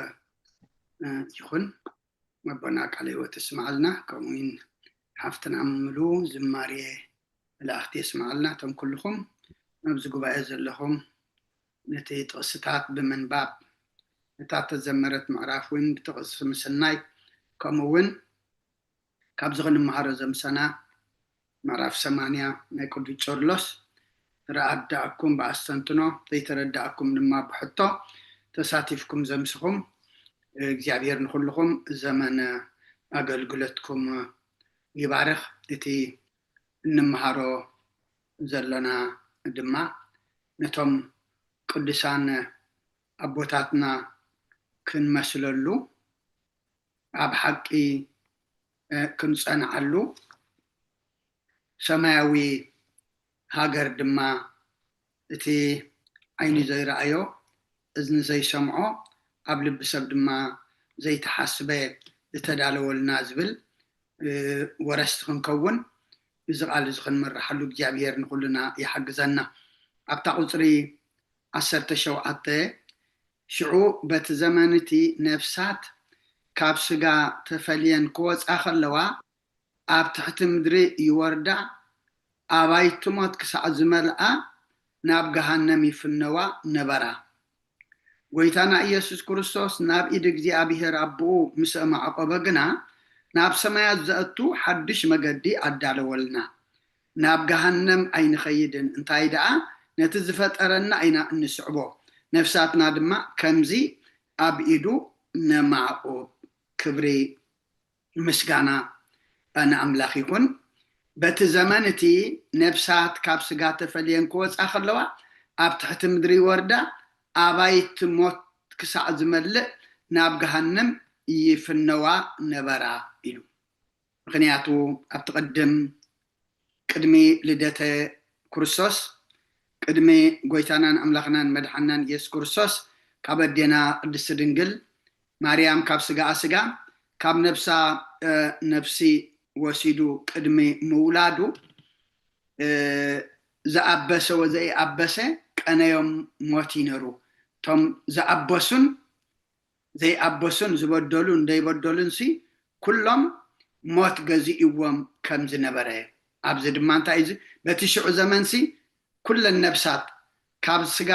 ይኹን። ኣቦና ቃለ ህይወት የስምዓልና፣ ከምኡ እውን ሓፍትና ምሉ ዝማሬ መላእኽቲ የስምዓልና። እቶም ኩልኹም ኣብዚ ጉባኤ ዘለኹም ነቲ ጥቕስታት ብምንባብ፣ እታ ተዘመረት ምዕራፍ እውን ብጥቕሲ ምስናይ፣ ከምኡ እውን ካብዚ ክንመሃሮ ዘምሰና ምዕራፍ ሰማንያ ናይ ቅዱስ ቄርሎስ፣ ረኣዳእኩም ብኣስተንትኖ፣ ዘይተረዳእኩም ድማ ብሕቶ ተሳቲፍኩም ዘምስኹም፣ እግዚኣብሔር ንኹልኹም ዘመን ኣገልግሎትኩም ይባርኽ። እቲ እንመሃሮ ዘለና ድማ ነቶም ቅዱሳን ኣቦታትና ክንመስለሉ፣ ኣብ ሓቂ ክንጸንዓሉ፣ ሰማያዊ ሃገር ድማ እቲ ዓይኒ ዘይረኣዮ፣ እዝኒ ዘይሰምዖ፣ ኣብ ልቢ ሰብ ድማ ዘይተሓስበ ዝተዳለወልና ዝብል ወረስቲ ክንከውን፣ እዚ ቃል እዚ ክንምርሓሉ እግዚኣብሔር ንኹልና ይሓግዘና። ኣብታ ቁጽሪ ዓሰርተ ሸውዓተ፣ ሽዑ በቲ ዘመን እቲ ነፍሳት ካብ ስጋ ተፈልየን ክወጻ ከለዋ፣ ኣብ ትሕቲ ምድሪ ይወርዳ፣ ኣባይቲ ሞት ክሳዕ ዝመልኣ ናብ ገሃነም ይፍነዋ ነበራ። ጎይታና ኢየሱስ ክርስቶስ ናብ ኢድ እግዚኣብሔር ኣቦኡ ምስ ኣማዕቆበ ግና፣ ናብ ሰማያት ዘእቱ ሓድሽ መገዲ ኣዳለወልና። ናብ ገሃነም ኣይንኸይድን፣ እንታይ ደኣ ነቲ ዝፈጠረና ኢና እንስዕቦ፣ ነፍሳትና ድማ ከምዚ ኣብ ኢዱ ነማዕቁብ። ክብሪ ምስጋና ንኣምላኽ ይኹን። በቲ ዘመን እቲ ነፍሳት ካብ ስጋ ተፈልየን ክወጻ ከለዋ፣ ኣብ ትሕቲ ምድሪ ይወርዳ፣ ኣባይቲ ሞት ክሳዕ ዝመልእ ናብ ገሃነም ይፍነዋ ነበራ ኢሉ። ምኽንያቱ ኣብቲ ቅድም ቅድሚ ልደተ ክርስቶስ፣ ቅድሚ ጎይታናን ኣምላኽናን መድሓናን ኢየሱስ ክርስቶስ፣ ካብ ኣዴና ቅድስቲ ድንግል ማርያም ካብ ስጋኣ ስጋ፣ ካብ ነብሳ ነፍሲ ወሲዱ ቅድሚ ምውላዱ፣ ዝኣበሰ ወዘይኣበሰ ቀነዮም ሞት ይነሩ። እቶም ዝኣበሱን ዘይኣበሱን፣ ዝበደሉን ዘይበደሉን ሲ ኩሎም ሞት ገዚእዎም ከም ዝነበረ፣ ኣብዚ ድማ እንታይ እዩ፣ በቲ ሽዑ ዘመንሲ ኩለን ነብሳት ካብ ስጋ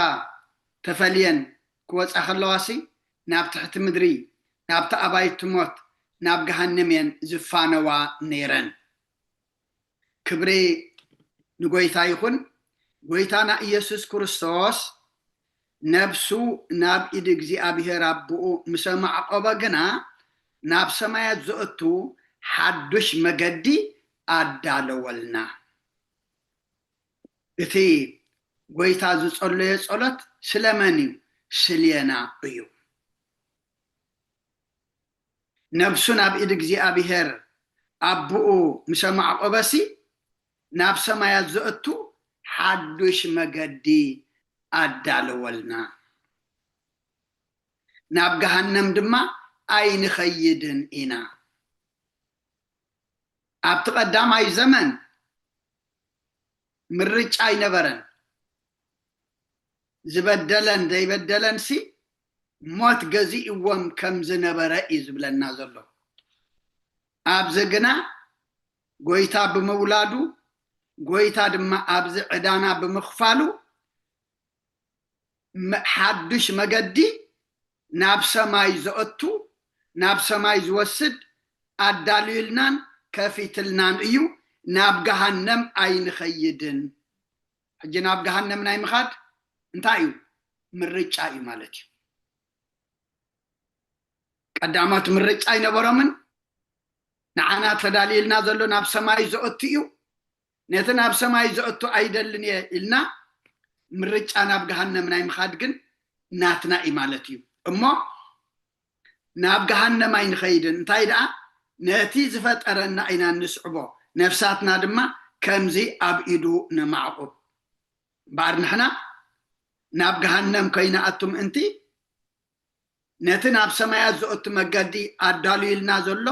ተፈልየን ክወፃ ከለዋሲ ናብ ትሕቲ ምድሪ፣ ናብቲ ኣባይቲ ሞት፣ ናብ ገሃነም እየን ዝፋነዋ ነይረን። ክብሪ ንጎይታ ይኹን። ጎይታና ኢየሱስ ክርስቶስ ነብሱ ናብ ኢድ እግዚኣብሔር ኣቦኡ ምስ ኣማዕቆበ ግና፣ ናብ ሰማያት ዘእቱ ሓዱሽ መገዲ ኣዳለወልና። እቲ ጎይታ ዝጸለዮ ጸሎት ስለመን እዩ? ስልየና እዩ። ነብሱ ናብ ኢድ እግዚኣብሔር ኣቦኡ ምስ ኣማዕቆበሲ፣ ናብ ሰማያት ዘእቱ ሓዱሽ መገዲ ኣዳለወልና። ናብ ገሃነም ድማ ኣይንኸይድን ኢና። ኣብቲ ቀዳማይ ዘመን ምርጫ ኣይነበረን። ዝበደለን ዘይበደለንሲ ሞት ገዚእዎም ከም ዝነበረ እዩ ዝብለና ዘሎ። ኣብዚ ግና ጎይታ ብምውላዱ፣ ጎይታ ድማ ኣብዚ ዕዳና ብምኽፋሉ፣ መ-፣ ሓዱሽ መገዲ ናብ ሰማይ ዘእቱ፣ ናብ ሰማይ ዝወስድ ኣዳልዩልናን ከፊትልናን እዩ። ናብ ገሃነም ኣይንኸይድን። ሕጂ ናብ ገሃነም ናይ ምኻድ እንታይ እዩ? ምርጫ እዩ ማለት እዩ። ቀዳሞት ምርጫ ኣይነበሮምን። ንዓና ተዳልዩልና ዘሎ ናብ ሰማይ ዘእቱ እዩ። ነቲ ናብ ሰማይ ዘእቱ ኣይደልን እየ ኢልና፣ ምርጫ ናብ ገሃነም ናይ ምኻድ ግን ናትና እዩ ማለት እዩ። እሞ ናብ ገሃነም ኣይንኸይድን። እንታይ ደኣ፣ ነቲ ዝፈጠረና ኢና እንስዕቦ፣ ነፍሳትና ድማ ከምዚ ኣብ ኢዱ ነማዕቁብ። እምበኣር ንሕና ናብ ገሃነም ከይንኣቱ ምእንቲ፣ ነቲ ናብ ሰማያት ዘእቱ መገዲ ኣዳልዩልና ዘሎ፣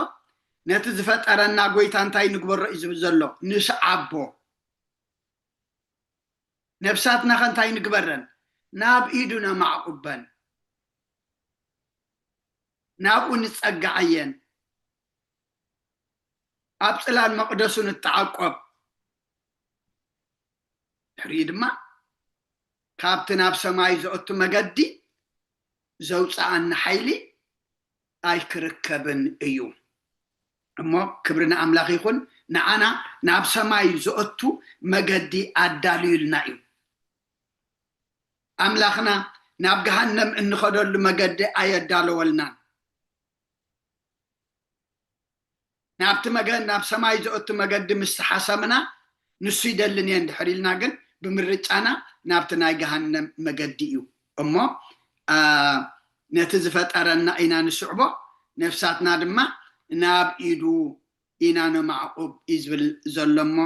ነቲ ዝፈጠረና ጎይታ እንታይ ንግበሮ እዩ ዝብል ዘሎ? ንስዓቦ። ነፍሳትና ከ እንታይ ንግበረን? ናብ ኢዱ ነማዕቁበን፣ ናብኡ ንጸግዓየን፣ ኣብ ጽላል መቕደሱ ንተዓቆብ። ድሕሪኡ ድማ ካብቲ ናብ ሰማይ ዘእቱ መገዲ ዘውፅኣና ሓይሊ ኣይክርከብን እዩ። እሞ ክብሪ ንኣምላኽ ይኹን፣ ንዓና ናብ ሰማይ ዘእቱ መገዲ ኣዳልዩልና እዩ። ኣምላኽና ናብ ገሃነም እንኸደሉ መገዲ ኣየዳለወልናን። ናብቲ መገ-፣ ናብ ሰማይ ዘእቱ መገዲ ምስ ሓሰምና፣ ንሱ ይደልን እየ እንድሕር ኢልና ግን፣ ብምርጫና ናብቲ ናይ ገሃነም መገዲ እዩ። እሞ፣ አ፣ ነቲ ዝፈጠረና ኢና ንስዕቦ፣ ነፍሳትና ድማ ናብ ኢዱ ኢና ነማዕቁብ እዩ ዝብል ዘሎ። እሞ፣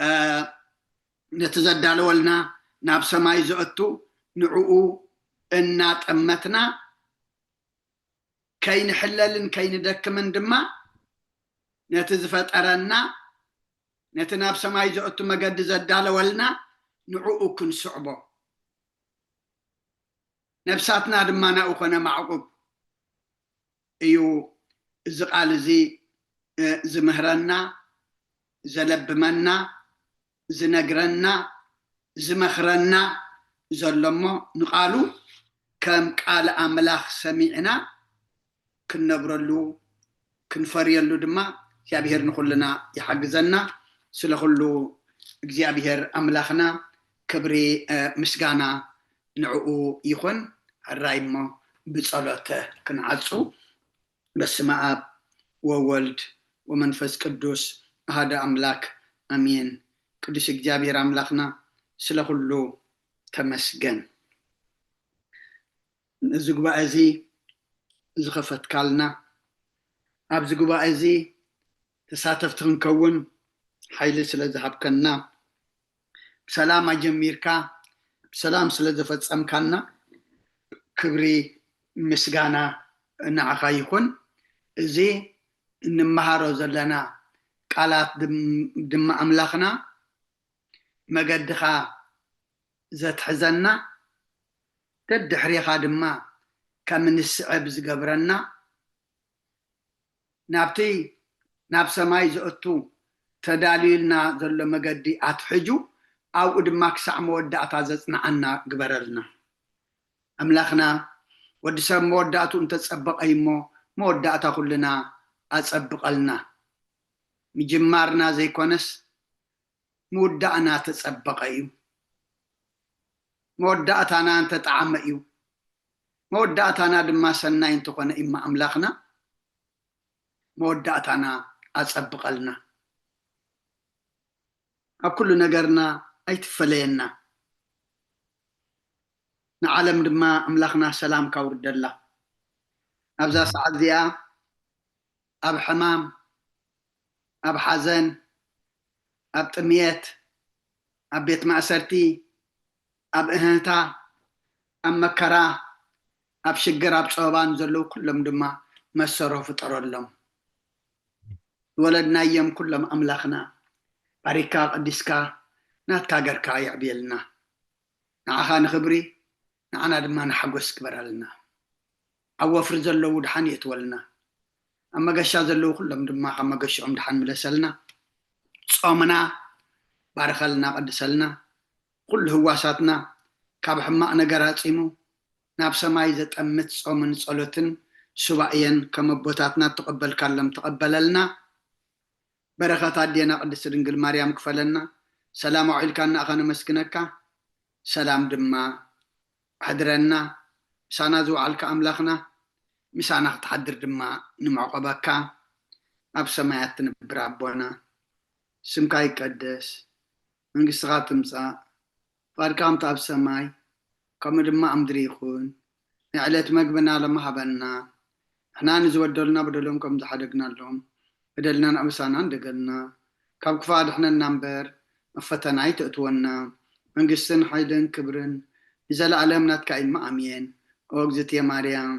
አ፣ ነቲ ዘዳለወልና ናብ ሰማይ ዘእቱ ንዕኡ እናጠመትና፣ ከይንሕለልን ከይንደክምን ድማ፣ ነቲ ዝፈጠረና፣ ነቲ ናብ ሰማይ ዘእቱ መገዲ ዘዳለወልና ንዕኡ ክንስዕቦ፣ ነብሳትና ድማ ናብኡ ከነማዕቁብ እዩ እዚ ቃል እዚ፣ እ፣ ዝምህረና፣ ዘለብመና፣ ዝነግረና፣ ዝመኽረና ዘሎ እሞ፣ ንቃሉ ከም ቃል ኣምላኽ ሰሚዕና ክንነብረሉ፣ ክንፈርየሉ ድማ እግዚኣብሔር ንኹልና ይሓግዘና። ስለ ኩሉ እግዚኣብሔር ኣምላኽና ክብሪ፣ እ፣ ምስጋና ንዕኡ ይኹን። ሕራይ እሞ ብጸሎተ ክንዓጹ። በስመ ኣብ ወወልድ ወመንፈስ ቅዱስ ኣሃዱ ኣምላክ ኣሜን። ቅዱስ እግዚኣብሔር ኣምላኽና ስለ ኩሉ ተመስገን። ነዚ ጉባኤ እዚ ዝኸፈትካልና፣ ኣብዚ ጉባኤ እዚ ተሳተፍቲ ክንከውን ሓይሊ ስለ ዝሃብከና፣ ብሰላም ኣጀሚርካ ብሰላም ስለ ዘፈጸምካና ክብሪ ምስጋና ንዓኻ ይኹን። እዚ እንመሃሮ ዘለና ቃላት ድም-፣ ድማ ኣምላኽና መገድኻ ዘትሕዘና፣ ደድሕሬኻ ድማ ከም ንስዕብ ዝገብረና፣ ናብቲ ናብ ሰማይ ዘእቱ ተዳልዩልና ዘሎ መገዲ ኣትሕጁ፣ ኣብኡ ድማ ክሳዕ መወዳእታ ዘጽንዓና ግበረልና። ኣምላኽና፣ ወዲ ሰብ መወዳእትኡ እንተጸበቐ እዩ እሞ፣ መወዳእታ ኩልና ኣጸብቐልና። ምጅማርና ዘይኮነስ፣ ምውዳእና ተጸበቐ እዩ። መወዳእታና እንተጠዓመ እዩ። መወዳእታና ድማ ሰናይ እንተኾነ እማ ኣምላኽና፣ መወዳእታና ኣጸብቐልና። ኣብ ኩሉ ነገርና ኣይትፈለየና። ንዓለም ድማ ኣምላኽና ሰላም ካውርደላ። ኣብዛ ሰዓት እዚኣ ኣብ ሕማም፣ ኣብ ሓዘን፣ ኣብ ጥምየት፣ ኣብ ቤት ማእሰርቲ፣ ኣብ እህህታ፣ ኣብ መከራ፣ ኣብ ሽግር፣ ኣብ ጸበባ ንዘለዉ ኩሎም ድማ መሰሮ ፍጠረሎም። ዝወለድናዮም ኩሎም ኣምላኽና ባሪካ ቀዲስካ ናትካ ገርካ የዕብየልና። ንዓኻ ንኽብሪ ንዓና ድማ ንሓጎስ ግበረልና። ኣብ ወፍሪ ዘለዉ ድሓን የእትወልና። ኣብ መገሻ ዘለዉ ኩሎም ድማ ካብ መገሽኦም ድሓን ምለሰልና። ጾምና ባርኸልና ቀድሰልና። ኩሉ ህዋሳትና ካብ ሕማቕ ነገር ኣጺሙ ናብ ሰማይ ዘጠምት ጾምን ጸሎትን ሱባኤን ከም ኣቦታትና እተቐበልካሎም ተቐበለልና። በረኸት ኣዴና ቅድስቲ ድንግል ማርያም ክፈለና። ሰላም ኣውዒልካና ኣኻ ነመስግነካ፣ ሰላም ድማ ኣሕድረና። ምሳና ዝወዓልካ ኣምላኽና ምሳና ክትሓድር ድማ ንምዕቆበካ። ኣብ ሰማያት ትንብር ኣቦና፣ ስምካ ይቀደስ፣ መንግስትኻ ትምጻእ፣ ፍቓድካ ከምቲ ኣብ ሰማይ ከምኡ ድማ ኣብ ምድሪ ይኹን። ናይ ዕለት መግብና ሎሚ ሃበና። ንሕና ንዝበደሉና በደሎም ከም ዝሓደግናሎም በደልና ንኣበሳና እንደገልና፣ ካብ ክፉእ ኣድሕነና እምበር ኣብ ፈተና ኣይተእትወና። መንግስትን ሓይልን ክብርን ንዘለኣለም ናትካ እዩ እሞ ኣሜን። ኦ እግዝእትየ ማርያም፣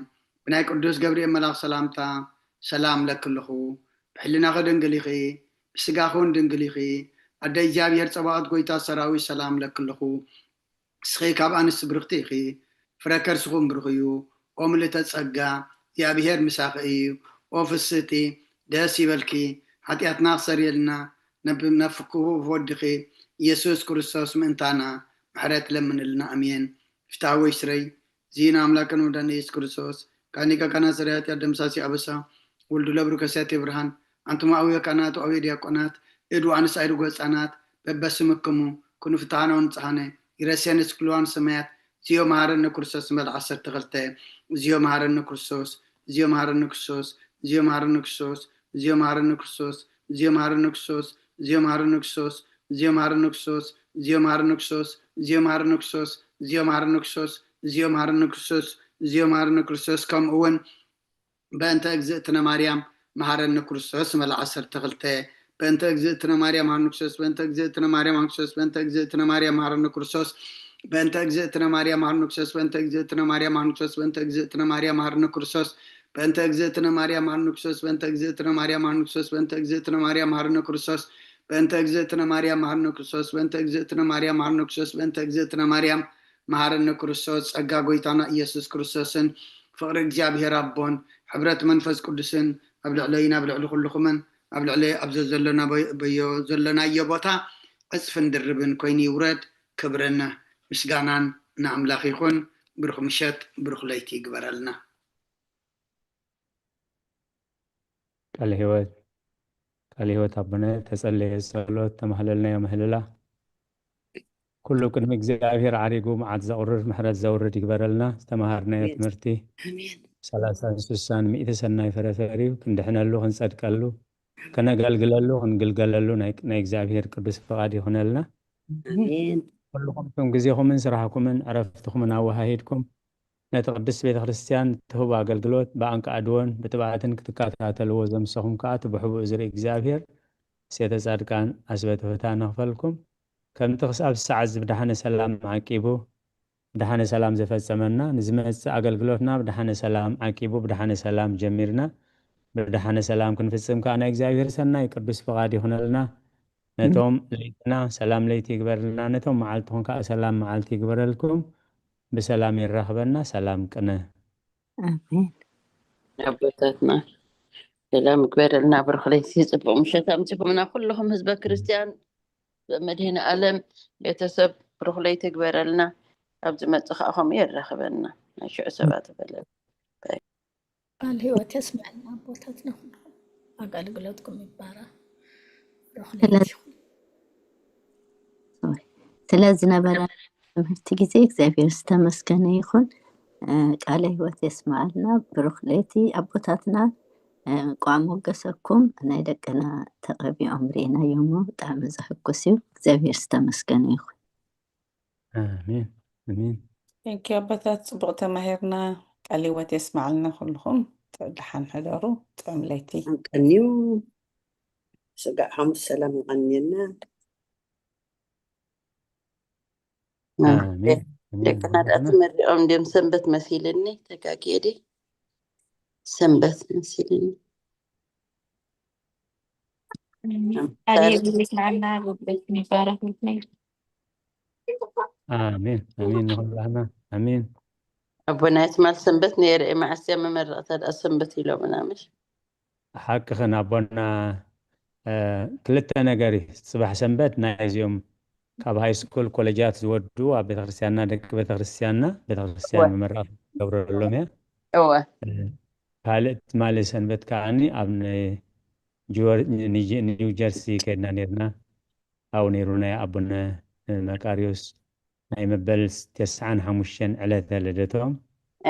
ብናይ ቅዱስ ገብርኤል መልኣኽ ሰላምታ ሰላም ለክልኹ። ብሕልናኺ ድንግል ኢኺ፣ ብስጋኺ እውን ድንግል ኢኺ። ኣደ እግዚኣብሔር ጸባኦት ጎይታ ሰራዊት ሰላም ለክልኹ። ንስኺ ካብ ኣንስቲ ብርኽቲ ኢኺ፣ ፍረ ከርስኹም ብሩኽ እዩ። ኦ ምልእተ ጸጋ፣ እግዚኣብሔር ምሳኺ እዩ። ኦ ፍስህቲ፣ ደስ ይበልኪ፣ ሓጢኣትና ክሰርየልና፣ ነብ-፣ ነፍኩ ወድኺ ኢየሱስ ክርስቶስ ምእንታና ምሕረት ለምንልና። ኣሜን። ፍትሐ ወይ ስረይ፣ ዚና ኣምላክን ወዳን ኢየሱስ ክርስቶስ፣ ካኒቀ ካና ስርያት ያደምሳሲ ኣበሳ፣ ወልዱ ለብሩ ከሰያት ብርሃን፣ ኣንቱም ኣውዮ ካህናት፣ ኣውዮ ዲያቆናት፣ እድ ወኣንስት ኣይርጉ ህጻናት፣ በበስምክሙ ኩኑ ፍትሓነ ወንጽሓነ፣ ይረስየን እስክልዋን ሰማያት፣ እዚዮ መሃረነ ክርስቶስ ንበል ዓሰርተ ክልተ፣ እዚዮ መሃረነ ክርስቶስ፣ እዚዮ መሃረነ ክርስቶስ፣ እዚዮ መሃረነ ክርስቶስ፣ እዚዮ መሃረነ ክርስቶስ፣ እዚዮ መሃረነ ክርስቶስ፣ እዚዮ መሃረነ ክርስቶስ፣ እዚዮ መሃረነ ክርስቶስ፣ እዚዮ መሃረነ ክርስቶስ፣ እዚዮ መሃረነ ክርስቶስ፣ እዚዮ መሃረነ ክርስቶስ፣ እዚዮ መሃረነ ክርስቶስ፣ እዚዮ መሃረነ ክርስቶስ፣ ከምኡ እውን በእንተ እግዝእትነ ማርያም መሃረነ ክርስቶስ ንበል ዓሰርተ ክልተ፣ በእንተ እግዝእትነ ማርያም መሃረነ ክርስቶስ፣ በእንተ እግዝእትነ ማርያም መሃረነ ክርስቶስ፣ በእንተ እግዝእትነ ማርያም መሃረነ ክርስቶስ፣ በእንተ እግዝእትነ ማርያም መሃረነ ክርስቶስ፣ በእንተ እግዝእትነ ማርያም መሃረነ ክርስቶስ፣ በእንተ እግዝእትነ ማርያም መሃረነ ክርስቶስ፣ በእንተ እግዝእትነ ማርያም መሃረነ ክርስቶስ፣ በእንተ እግዝእትነ ማርያም መሃረነ ክርስቶስ፣ በእንተ እግዝእትነ ማርያም መሃረነ ክርስቶስ፣ በእንተ እግዝእትነ ማርያም መሃረነ ክርስቶስ፣ በእንተ እግዝእትነ ማርያም መሃረነ ክርስቶስ፣ በእንተ እግዝእትነ ማርያም መሃረነ ክርስቶስ። ጸጋ ጎይታና ኢየሱስ ክርስቶስን ፍቕሪ እግዚኣብሔር ኣቦን ሕብረት መንፈስ ቅዱስን ኣብ ልዕለይን ኣብ ልዕሊ ኩልኹምን ኣብ ልዕሊ ኣብ ዘዘለና በዮ ዘሎናዮ ቦታ ዕጽፍን ድርብን ኮይኑ ይውረድ። ክብርን ምስጋናን ንኣምላኽ ይኹን። ብሩኽ ምሸት፣ ብሩኽ ለይቲ ይግበረልና። ቃለ ህይወት፣ ቃለ ህይወት ኣቦነ ተጸለየ ጸሎት፣ ተማህለልናዮ ምህልላ። ኩሉ ቅድሚ እግዚኣብሔር ዓሪጉ መዓት ዘቑርር ምሕረት ዘውርድ ይግበረልና። ዝተምሃርናዮ ኣሜን። ትምህርቲ ኣሜን። ሰላሳን ስሳን ሚእቲ ሰናይ ፍረ ፈርዩ ክንድሕነሉ ክንጸድቀሉ ከነገልግለሉ ክንግልገለሉ ናይ ናይ እግዚኣብሔር ቅዱስ ፍቓድ ይኹነልና። ኣሜን። ኩልኹም እቶም ግዜኹምን ስራሕኩምን ዕረፍትኹምን ኣወሃሂድኩም ነቲ ቅድስት ቤተ ክርስቲያን ትህቦ ኣገልግሎት ብኣንቃዕድዎን ብትብዓትን ክትከታተልዎ ዘምሰኹም ከኣ እቲ ብሕቡእ ዝርኢ እግዚኣብሔር ሴተ ጻድቃን ኣስበ ትሑታን ይኽፈልኩም። ከምቲ ክሳብ ሰዓት እዚ ብደሓነ ሰላም ዓቂቡ ብደሓነ ሰላም ዘፈጸመና ንዝመጽእ ኣገልግሎትና ብደሓነ ሰላም ዓቂቡ ብደሓነ ሰላም ጀሚርና ብደሓነ ሰላም ክንፍጽም ከኣ ናይ እግዚኣብሔር ሰናይ ቅዱስ ፍቓድ ይኹነልና። ነቶም ለይትና ሰላም ለይቲ ይግበረልና፣ ነቶም መዓልትኹም ከኣ ሰላም መዓልቲ ይግበረልኩም። ብሰላም የራኽበና። ሰላም ቅነ። ኣሜን። ኣቦታትና ሰላም ይግበረልና። ብሩኽ ለይቲ፣ ጽቡቕ ምሸት ኣምጺኹምና ኩልኹም ህዝበ ክርስቲያን መድህን ኣለም ቤተሰብ ብሩኽ ለይቲ ይግበረልና። ኣብ ዝመጽእ ከኣ ከምኡ የራኽበና። ናይ ሽዑ ሰባት በለ ቃል ህይወት የስምዐልና ኣቦታትና፣ ኩልኹም ኣገልግሎትኩም ይባረኽ። ብሩኽ ስለ- ለይቲ ይኹን። ስለ ዝነበረ ትምህርቲ ግዜ እግዚኣብሔር ዝተመስገነ ይኹን። እ፣ ቃለ ህይወት የስምዓልና። ብሩኽ ለይቲ ኣቦታትና፣ እ፣ እንቋዕ ሞገሰኩም። ናይ ደቅና ተቐቢኦም ርኢናዮ እሞ ብጣዕሚ ዘሐጉስ እዩ። እግዚኣብሔር ዝተመስገነ ይኹን። ኣሜን ኣሜን። ቴንኪ ኣቦታት፣ ጽቡቕ ተማሂርና። ቃል ህይወት የስምዓልና ኩልኹም። ጥዑም ደሓን ሕደሩ። ጥዑም ለይቲ። ቀንዩ ስጋዕ ሓሙስ ሰላም ይቐንየና። ኣሜን። ኣሜን። ደቅና ደኣ ትመርዖም እንዲዮም። ሰንበት መሲልኒ፣ ተጋግየ ድየ? ሰንበት መሲልኒ። ኣሜን። ኣሜን። ኣሜን። ንኹላህና። ኣሜን። ኣቦና፣ ትማል ሰንበት ነይረ እየ፣ መዓስ እያ መመረቕታ ደኣ ሰንበት ኢሎምና፣ ምሽ? ሓቅኽን ኣቦና። እ፣ ክልተ ነገር እዩ። ጽባሕ ሰንበት ናይ እዚኦም ካብ ሃይ ስኩል ኮሌጃት ዝወዱ ኣብ ቤተክርስትያንና፣ ደቂ ቤተክርስትያንና፣ ቤተክርስትያን እወ። መመረቕ ገብረሎም እያ። እወ። እ፣ ካልእ ትማሊ ሰንበት ከዓኒ ኣብ ን-፣ ጅወር-፣ ኒጀ-፣ ኒው ጀርሲ ከድና ነርና። ኣብኡ ነይሩ ናይ ኣቡነ መቃርዮስ ናይ መበል ተስዓን ሓሙሽተን ዕለተ ልደቶም።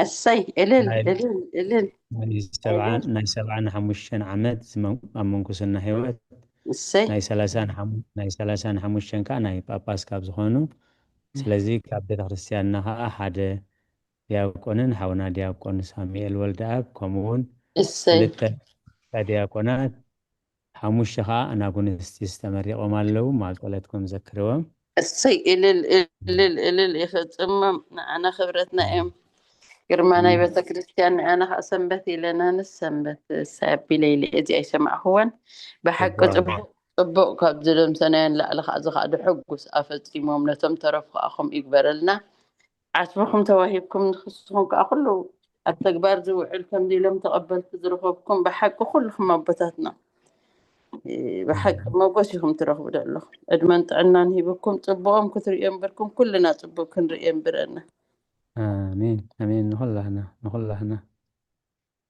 እሰይ፣ እልል፣ ናይ እልል፣ እልል፣ ናይ ሰብዓ-፣ እልል። ናይ ሰብዓን ሓሙሽተን ዓመት ዝመን-፣ ኣብ መንኩስና ህይወት እሰይ። ናይ ሰላሳን ሓሙ-፣ ናይ ሰላሳን ሓሙሽተን ከዓ ናይ ጳጳስ ካብ ዝኾኑ። ስለዚ ካብ ቤተክርስትያንና ከዓ ሓደ ዲያቆንን ሓውና ዲያቆን ሳሙኤል ወልደኣብ፣ ከምኡ እውን እሰይ። ክልተ ዲያቆናት፣ ሓሙሽተ ከዓ ኣናጉንስጢስ ተመሪቖም ኣለዉ። ማል ጸሎትኩም ዘክርዎም። እሰይ፣ እልል፣ እልል፣ እልል ይኽጽሞም። ንዓና ክብረትና እዮም። ግርማ ናይ እም። ቤተ ክርስቲያን፣ ንዓና ከዓ ሰንበት ኢለና፣ ንስ ሰንበት እሰይ ኣቢለ ኢለ እዚ ኣይሰማዕኽዎን። ብሓቂ ጽቡቕ። ጽቡቕ፣ ጽቡቕ ካብ ዝደምሰናዮ ንላዕሊ ከዓ፣ እዚ ከዓ ድሕጉስ ኣፈጺሞም፣ ነቶም ተረፉ ከዓ ከምኡ ይግበረልና። ዓስብኹም ተዋሂብኩም፣ ንኽስኹም ከዓ ኩሉ ኣብ ተግባር ዝውዕል ከምዚ ኢሎም ተቐበልቲ ዝረኸብኩም፣ ብሓቂ ኩልኹም ኣቦታትና፣ እ፣ ብሓቂ ሞጎስ ኢኹም ትረኽቡ ዘለኹም። ዕድመን ጥዕናን ሂብኩም፣ ጽቡቖም ክትርእዮ እምበርኩም፣ ኩልና ጽቡቕ ክንርእዮ እምብረና። ኣሜን፣ ኣሜን። ንኹላህና፣ ንኹላህና።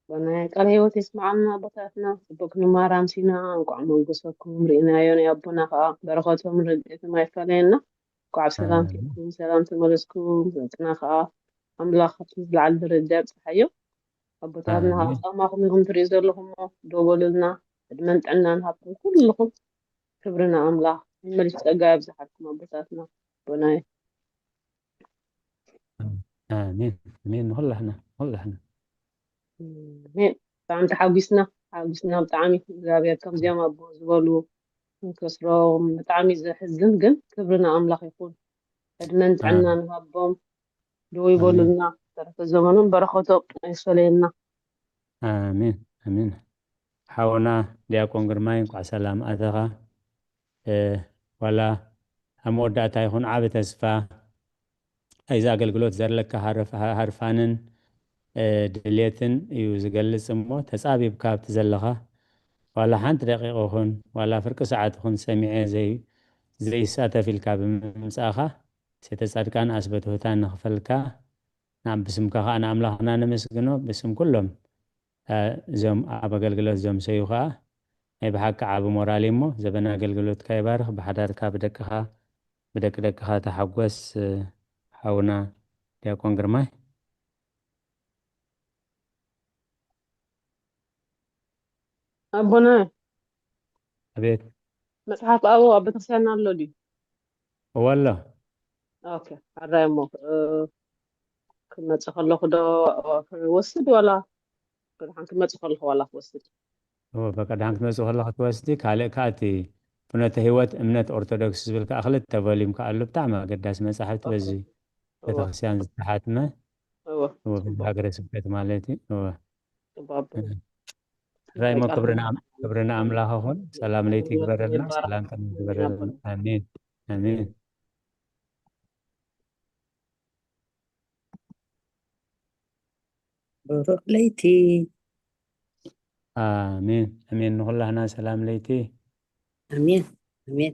ኣቦና ቃለ ህይወት የስምዓልና ኣቦታትና። ጽቡቕ ክንማር ኣምሲና፣ እንቋዕ መንጎሰኩም ርኢናዮ። ናይ ኣቦና ከዓ በረኸቶም ረድኤቶም ኣይፈለየና። እንቋዕ ብሰላም ኣሜን። ኬድኩም፣ ሰላም ተመለስኩም። ዘጽና ከዓ ኣምላኽ ካብቲ ዝለዓለ ደረጃ ኣብጽሓዮ። ኣቦታትና ከዓ ኣሜን። ጻማኹም ኢኹም ትርእዩ ዘለኹም እሞ፣ ደው በሉልና። ዕድመን ጥዕናን ሃብኩም ኩልኹም። ክብሪ ንኣምላኽ። መመሊሱ ጸጋ የብዝሓልኩም ኣቦታትና። ኣቦናይ። ኣሜን፣ ኣሜን። ንኹላህና፣ ንኹላህና። ኣሜን። ብጣዕሚ ተሓጒስና፣ ተሓጒስና ብጣዕሚ። እግዚኣብሔር ከምዚኦም ኣቦ ዝበሉ ክንከስሮም ብጣዕሚ ዘሕዝን፣ ግን ክብሪ ንኣምላኽ ይኹን። ዕድመን ጥዕናን ኣሜን። ይሃቦም። ደው ኣሜን። ይበሉልና። ተረፈ ዘመኖም በረኸቶም ኣይፈለየና። ኣሜን፣ ኣሜን። ሓውና ዲያቆን ግርማይ፣ እንኳዕ ሰላም ኣተኻ። እ፣ ዋላ ኣብ መወዳእታ ይኹን ዓቢ ተስፋ፣ ኣብዚ ኣገልግሎት ዘለካ ሃርፍ-፣ ሃ-፣ ሃርፋንን፣ እ፣ ድልየትን እዩ ዝገልጽ እሞ፣ ተጻቢብካ ኣብቲ ዘለኻ፣ ዋላ ሓንቲ ደቂቕ ይኹን፣ ዋላ ፍርቂ ሰዓት ይኹን ሰሚዐ ዘይ-፣ ዘይሳተፍ ኢልካ ብምምጻእኻ፣ ሴተ ጻድቃን ኣስበትሁታ ንኽፈልካ፣ ናብ ብስምካ ኸኣ ንኣምላኽና ነመስግኖ፣ ብስም ኩሎም፣ እ፣ እዞም ኣብ ኣገልግሎት ዘምሰዩ ኸኣ ናይ ብሓቂ ዓቢ ሞራል እዩ እሞ፣ ዘበን ኣገልግሎትካ ይባርኽ፣ ብሓዳርካ ብደቅኻ፣ ብደቂ ደቅኻ ተሓጎስ፣ እ፣ ሓውና ዲያቆን ግርማይ። ኣቦና፣ ኣቤት። መጽሓፍ ኣብኡ ኣብ ቤተክርስትያንና ኣሎ ድዩ? እወ ኣሎ። ኦኬ፣ ኣራይ እሞ፣ እ፣ ክመጽእ ከለኹ ዶ ክወስድ ዋላ ብድሓን ክመጽእ ከለኹ ዋላ ክወስድ? እወ፣ በቃ ድሓን ክትመጽእ ከለኹ ክትወስዲ፣ ካልእ ከኣ እቲ ፍኖተ ህይወት እምነት ኦርቶዶክስ ዝብል ከኣ ክልተ ቮሊዩም ከኣ ኣሎ፣ ብጣዕሚ ኣገዳሲ መጻሕፍቲ ኦኬ። በዚ እወ። ቤተክርስትያን ዝተሓትመ፣ እወ፣ እወ፣ በዚ ጽቡቅ። ሃገረ ስብከት ማለት እዩ። እወ። ጽቡቅ ኣቦ። እም። ራይሞ፣ ይባርክ። ክብሪ ንኣም-፣ ክብሪ ንኣምላኽ ይኹን። ሰላም ለይቲ ክብሪ ይግበረልና፣ ይባርክ። ሰላም ቀን ይግበረልና። ኣሜን። ኣሜን። ብሩኽ ለይቲ። ኣሜን። ኣሜን። ንኹላህና ሰላም ለይቲ። ኣሜን። ኣሜን።